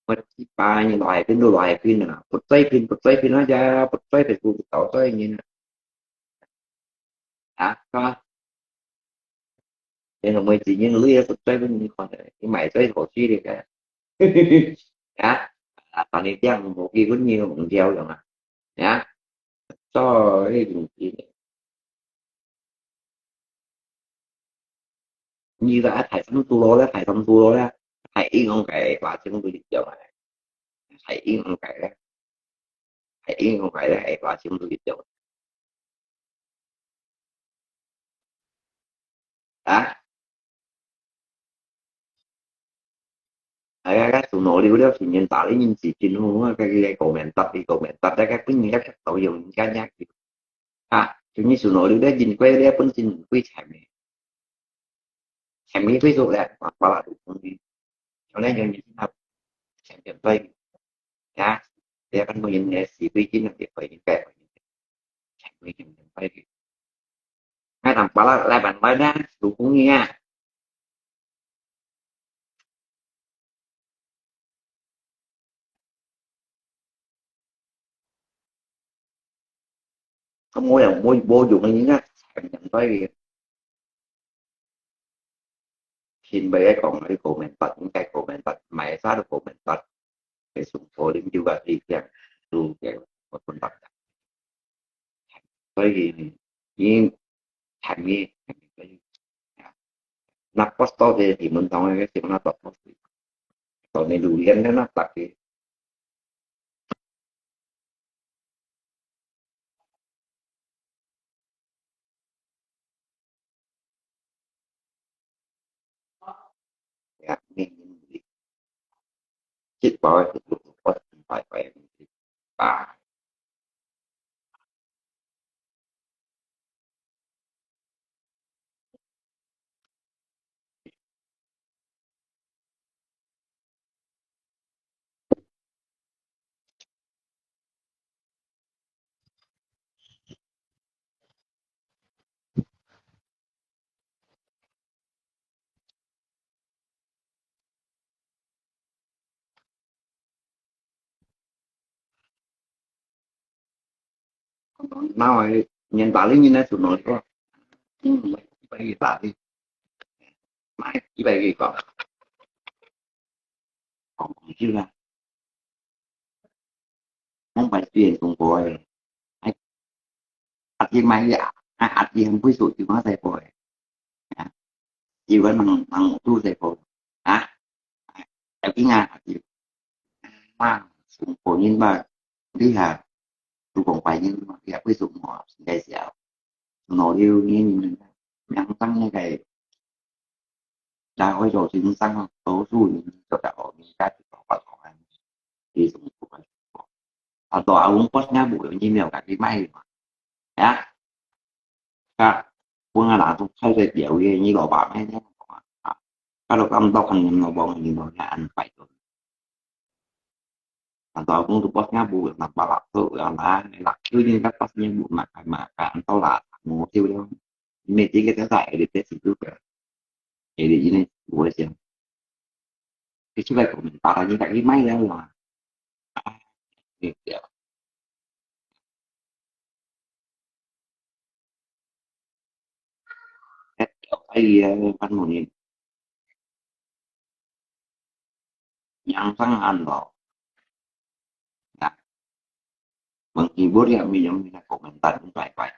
我一般你來邊都來邊啊，不在邊，不在邊啊，呀，不在邊，不到在人啊。啊，是吧？你怎麼只因為不在邊，你看，你買在好去的个，啊，啊，但係這樣無結婚，你毋曉用啊，啊，所以你个啊，大三度咯咧，大三度咯咧，大英雄个話，全部一樣啊，大英雄个咧，大英雄个咧，話，全部一樣啊。哎呀，該Suno了，新年打了印是真好啊，該个comment答，comment答，該个本人个拍到用人家娘啊，就你Suno了，人乖了，本身毋會慘的，慘的會做了，嘛，巴拉都同意，有那種人啊，慘的對，啊，這个本人呢，是對人的，對人个，慘的，對人个。 Ngay tang pala lai ban lai na, dukung niya. Kamu yang mau, mau yung ini na, yang tadi. Xin bai ai kong ai comment bật, những cái comment bật, mày sao được comment bật. Cái súng số đến juga đi yang, tu cái một con bật. 所以，你還沒，還沒，那pastor的你們當然是那pastor，到你榴莲的那大个。 呀，你，你，這包係六十八，五百塊，啊。Nau ai, nyen tali nyen ai Suno ko. Hmm, bai tali. Mai, ibai ko. Kong kong jiu la. Mong bai tien kong ko ai. Ai, ati mai ya. Ai, ati ham pui su jiu ma sai ko ai. Jiu kan mang, mang tu sai ko. Ha? Ai, ati nga, ati. Ma, sung ko nyen ba. Di ha. Tu kong bai nyen ma. Ya pui su mo. Sai siao. Nô liu nyen nyen. Yang tang nyen kai. Đã có nhiều chính sách, số dư những cho đạo hội mình các cái bảo vật của anh. Thì cũng không phải. Ở đó ông có nhà bụi như nhiều cả cái may mà. Nhá. Các quân là tôi thấy cái kiểu gì như đó bảo ngay nhé. Các lộc âm đọc thành nó bảo như nó là ăn phải rồi. Mà đó cũng tôi có nhà bụi mà bảo là tôi là là cứ như các có nhà bụi mà mà cả ăn tao là ngủ tiêu đâu. Mẹ chỉ cái cái giải để tết xin cứ cái. Jadi ini, gue sih. Cái suka komentar aja tak gimana ya lah. Gitu ya. Ai ya, kan muni. Yang sang an lo. Nah, menghibur ya, minum minat komentar pun baik-baik.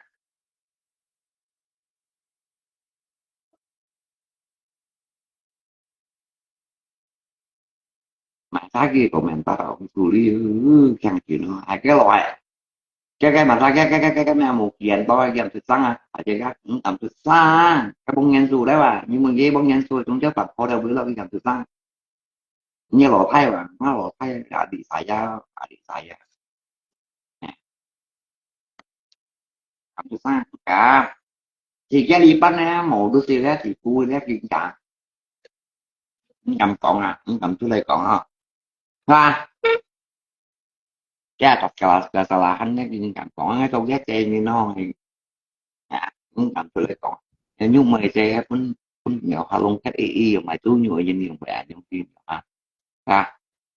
Mà sai cái comment ta đọc tụi đi, ừ, khen chuyện nó, ai cái loại. Cái, cái mà sai cái, cái, cái, cái, cái mà một kiện đó, kiện thực sản à, ai cái, cái, ừ, tầm thực sản, cái bông nhan su đấy mà, nhưng mà cái bông nhan su chúng chắc tập khó đâu, với lo cái kiện thực sản. Như lò thay mà, nó lò thay, à, đi xài ya, à, đi xài ya. Nè. Tầm thực sản, cả. Thì cái đi bắt nè, mổ đứa xì lét, thì phu lét, thì cả. Không dám 講啊，không dám出來講啊。係嘛？Kaya ka, ka, kasalahan niya, hindi ka ko. Ang ito, kaya tayo ni no, eh. Ah, ang kanto le ko. Yan yung mga tayo, pun, pun, yung halong kat, eh, eh, yung may tunyo, yun yung ba, yung pin, ha. Ha?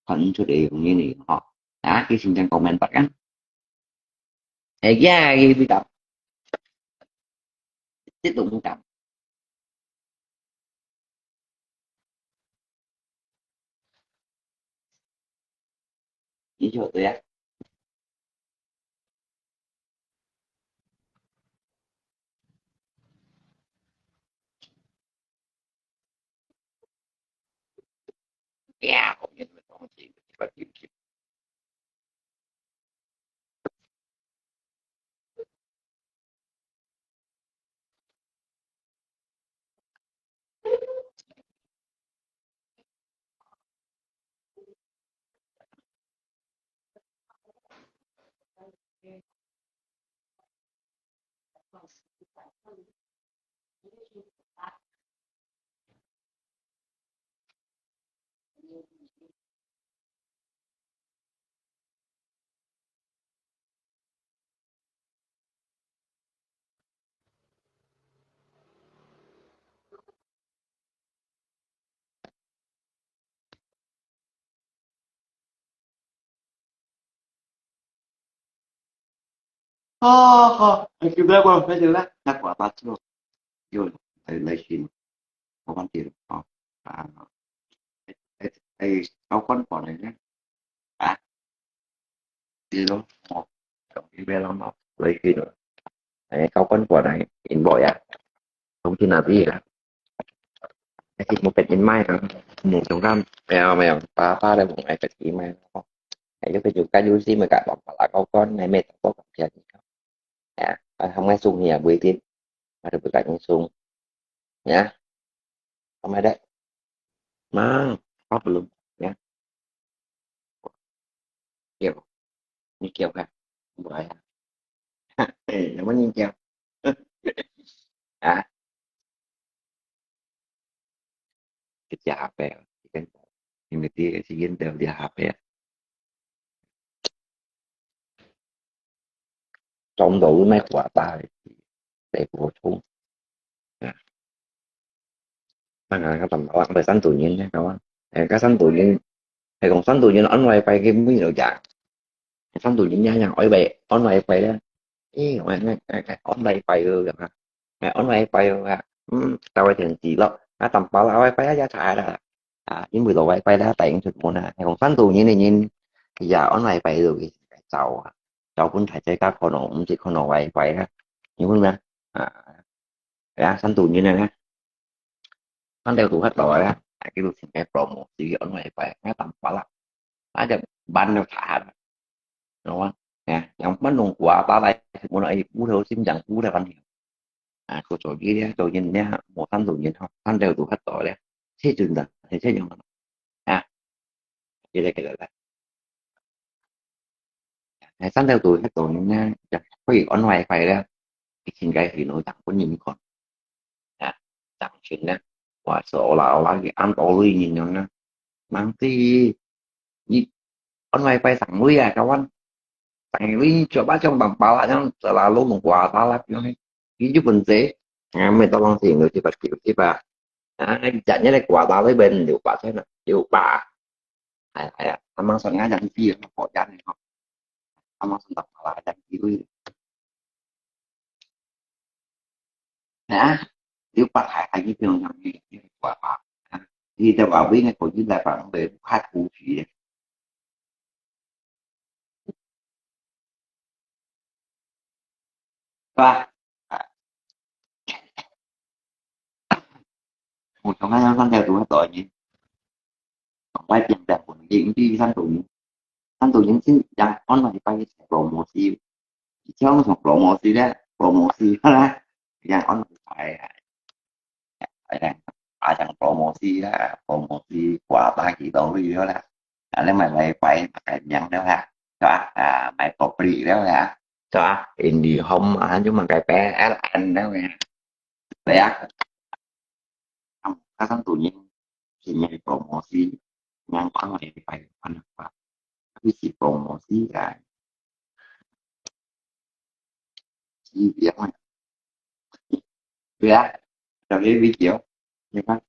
Kan sudah yung ini, ha. Ha? Kasi yung komentar kan? Eh, kaya, hindi ka. Ito mo ka. 你曉得呀？呀，我跟你们讲这个地方有趣。好，好，你就不要管，那就来，那管他去咯。有，来，来去咯，我忘记了啊。啊，哎，哎，哎，搞管管的呢？啊，对咯，哦，你不要浪嘛，来去咯。哎，搞管管的，inbox呀。 Thông tin là gì hả? Cái gì một cái in mai hả? Một trong năm. Mèo, mèo, ba, ba đây một ngày cái gì mai nó. Cái lúc cái chụp cái dulu sih mereka bapa lah kau kon, nai mẹ tau kau kerja ni kau. Ya, à, không ai sung ya, buổi tin. Ada bukan yang sung. Ya. Không ai ada. Mang, apa belum? Ya. Kiểu. Như kiểu hả? Không phải hả? Ê, nó mới như kiểu. Hả? Cái chả hả bè. Cái, cái, cái, cái, cái, cái, cái, cái, cái, Trong đó mới khóa ta để bổ sung. À. Tăng cái tầm đó, về sẵn tự nhiên nha, các bạn. Ê, cái sẵn tự nhiên, hay còn sẵn tự nhiên online quay cái mới được chả. Sẵn tự nhiên nha, nha, ôi vậy, online quay đó. Ê, online, online quay rồi hả? Online quay rồi hả? Ừ, tao quay thì chỉ lắm. Nó tầm bảo là online quay giá thải là. À, 因為老外拜咧，大英出門啊，係講山島人个人，佢也安排拜到佢走啊，走本大姐家可能毋識可能外拜啊，因為咩啊？啊，係啊，山島人啊，山島都較大啊，啊，叫做成個promosi安排拜，啊，淡薄啦，啊，就慢了下，懂嗎？啊，像慢龍華打來，我來烏頭先講烏頭問題。 啊，佢做呢啲做人呢，無三度人吼，三度都發到咧，七尊的，係這樣的啊，一個一個來。哎，三度都發到呢，就可以安排快咧，一千個係攞當本人看啊，當群呢，話是我啦我啦，佢安到類人樣呢， Mang ti, ni, on wifi sang lui à, kawan. Sang lui coba cuma bang pala yang selalu mengkuasa lah, yang ni. Ini pun sih. Ngam itu bang sih, nggak sih, pasti sih, Pak. Ah, jadinya lek kuasa lui ben, liu pa sana, liu pa. Ai, ai, amang sang ngajak dia, kok jangan, kok. Amang sang tak pala, ajak dia. Hả? Nếu bạn hãy hãy như thường nhằm nghe những quả báo. Thì ta bảo với ngay của những tài khoản về khát cú chỉ đấy. Và một trong hai năm theo tuổi tuổi nhỉ? Còn quay tiền bạc của mình đi đi săn tù. Săn tù những xin yang on lại quay sẽ promosi. Trong trong promosi đấy, promosi đó là yang on lại quay. Ai đang ai đang promosi đó, promosi quà ba chỉ đầu đi đó là. Là lấy mày mày quay mày cái nhắn đó ha. Cho à mày có free đó ha. Cho à, Indie Home mà chúng mày cái bé L N đó ha. Đấy á. Không, các săn tù những thì mày promosi, yang on lại quay phần quà. Tapi si promosi kan. Chi tiết này. Được á. Rồi cái video. Được á.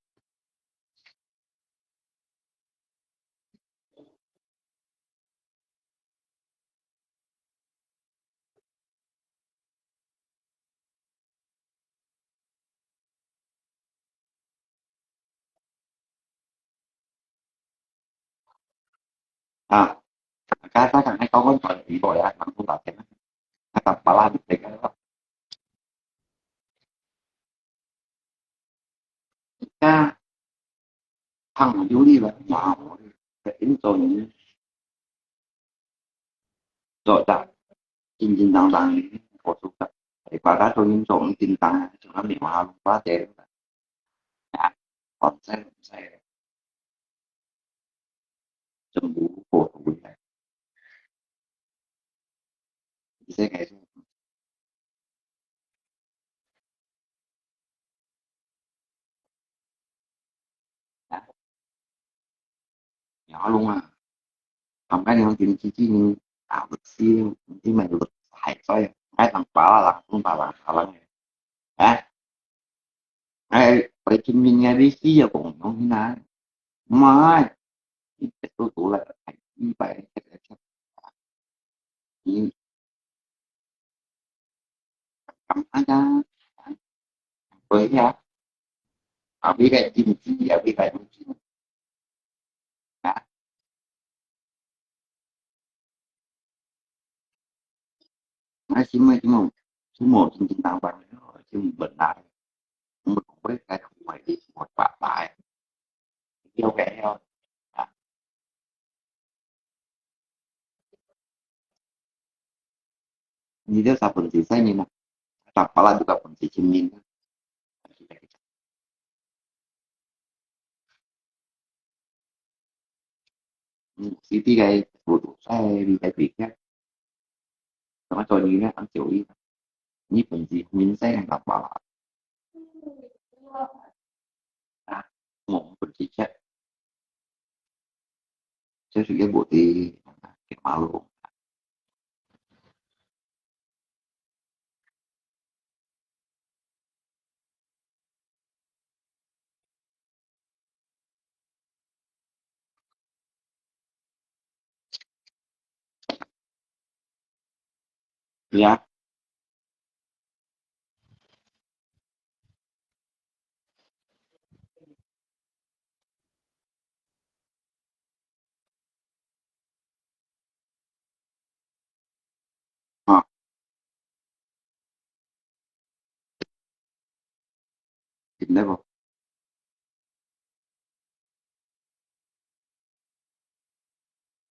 À, 大家大家還高官轉皮包呀，忙不打天，還打巴拉的這個。那，胖有力了，哇，我這運動員做得正正當當，我說的，哎，大家都運動正當，就那棉花龍巴得了，啊，反正在。 全部過度个。你這个是，啊，苗龍啊，含个兩斤幾斤啊，律師，你買律師還在，還當巴拉啦，用巴拉巴拉个，啊？ 哎，我今年个利息要講用去哪？媽，一百多多了，一百，嗯，幹嘛呀？對呀，啊，為了經濟啊，為了經濟啊。 啊，心愛這種，這種正正當當个，這種本來，我們會該同外地，我爸爸，了解了，啊，你這啥本事在你嘛？打巴拉就打本事精明。 嗯，C D个，我都在你个底下。怎麼做你呢？俺九一，你本身民生很好吧？啊，我們本身吃，這是个目的，給馬路。 呀。啊。聽得無？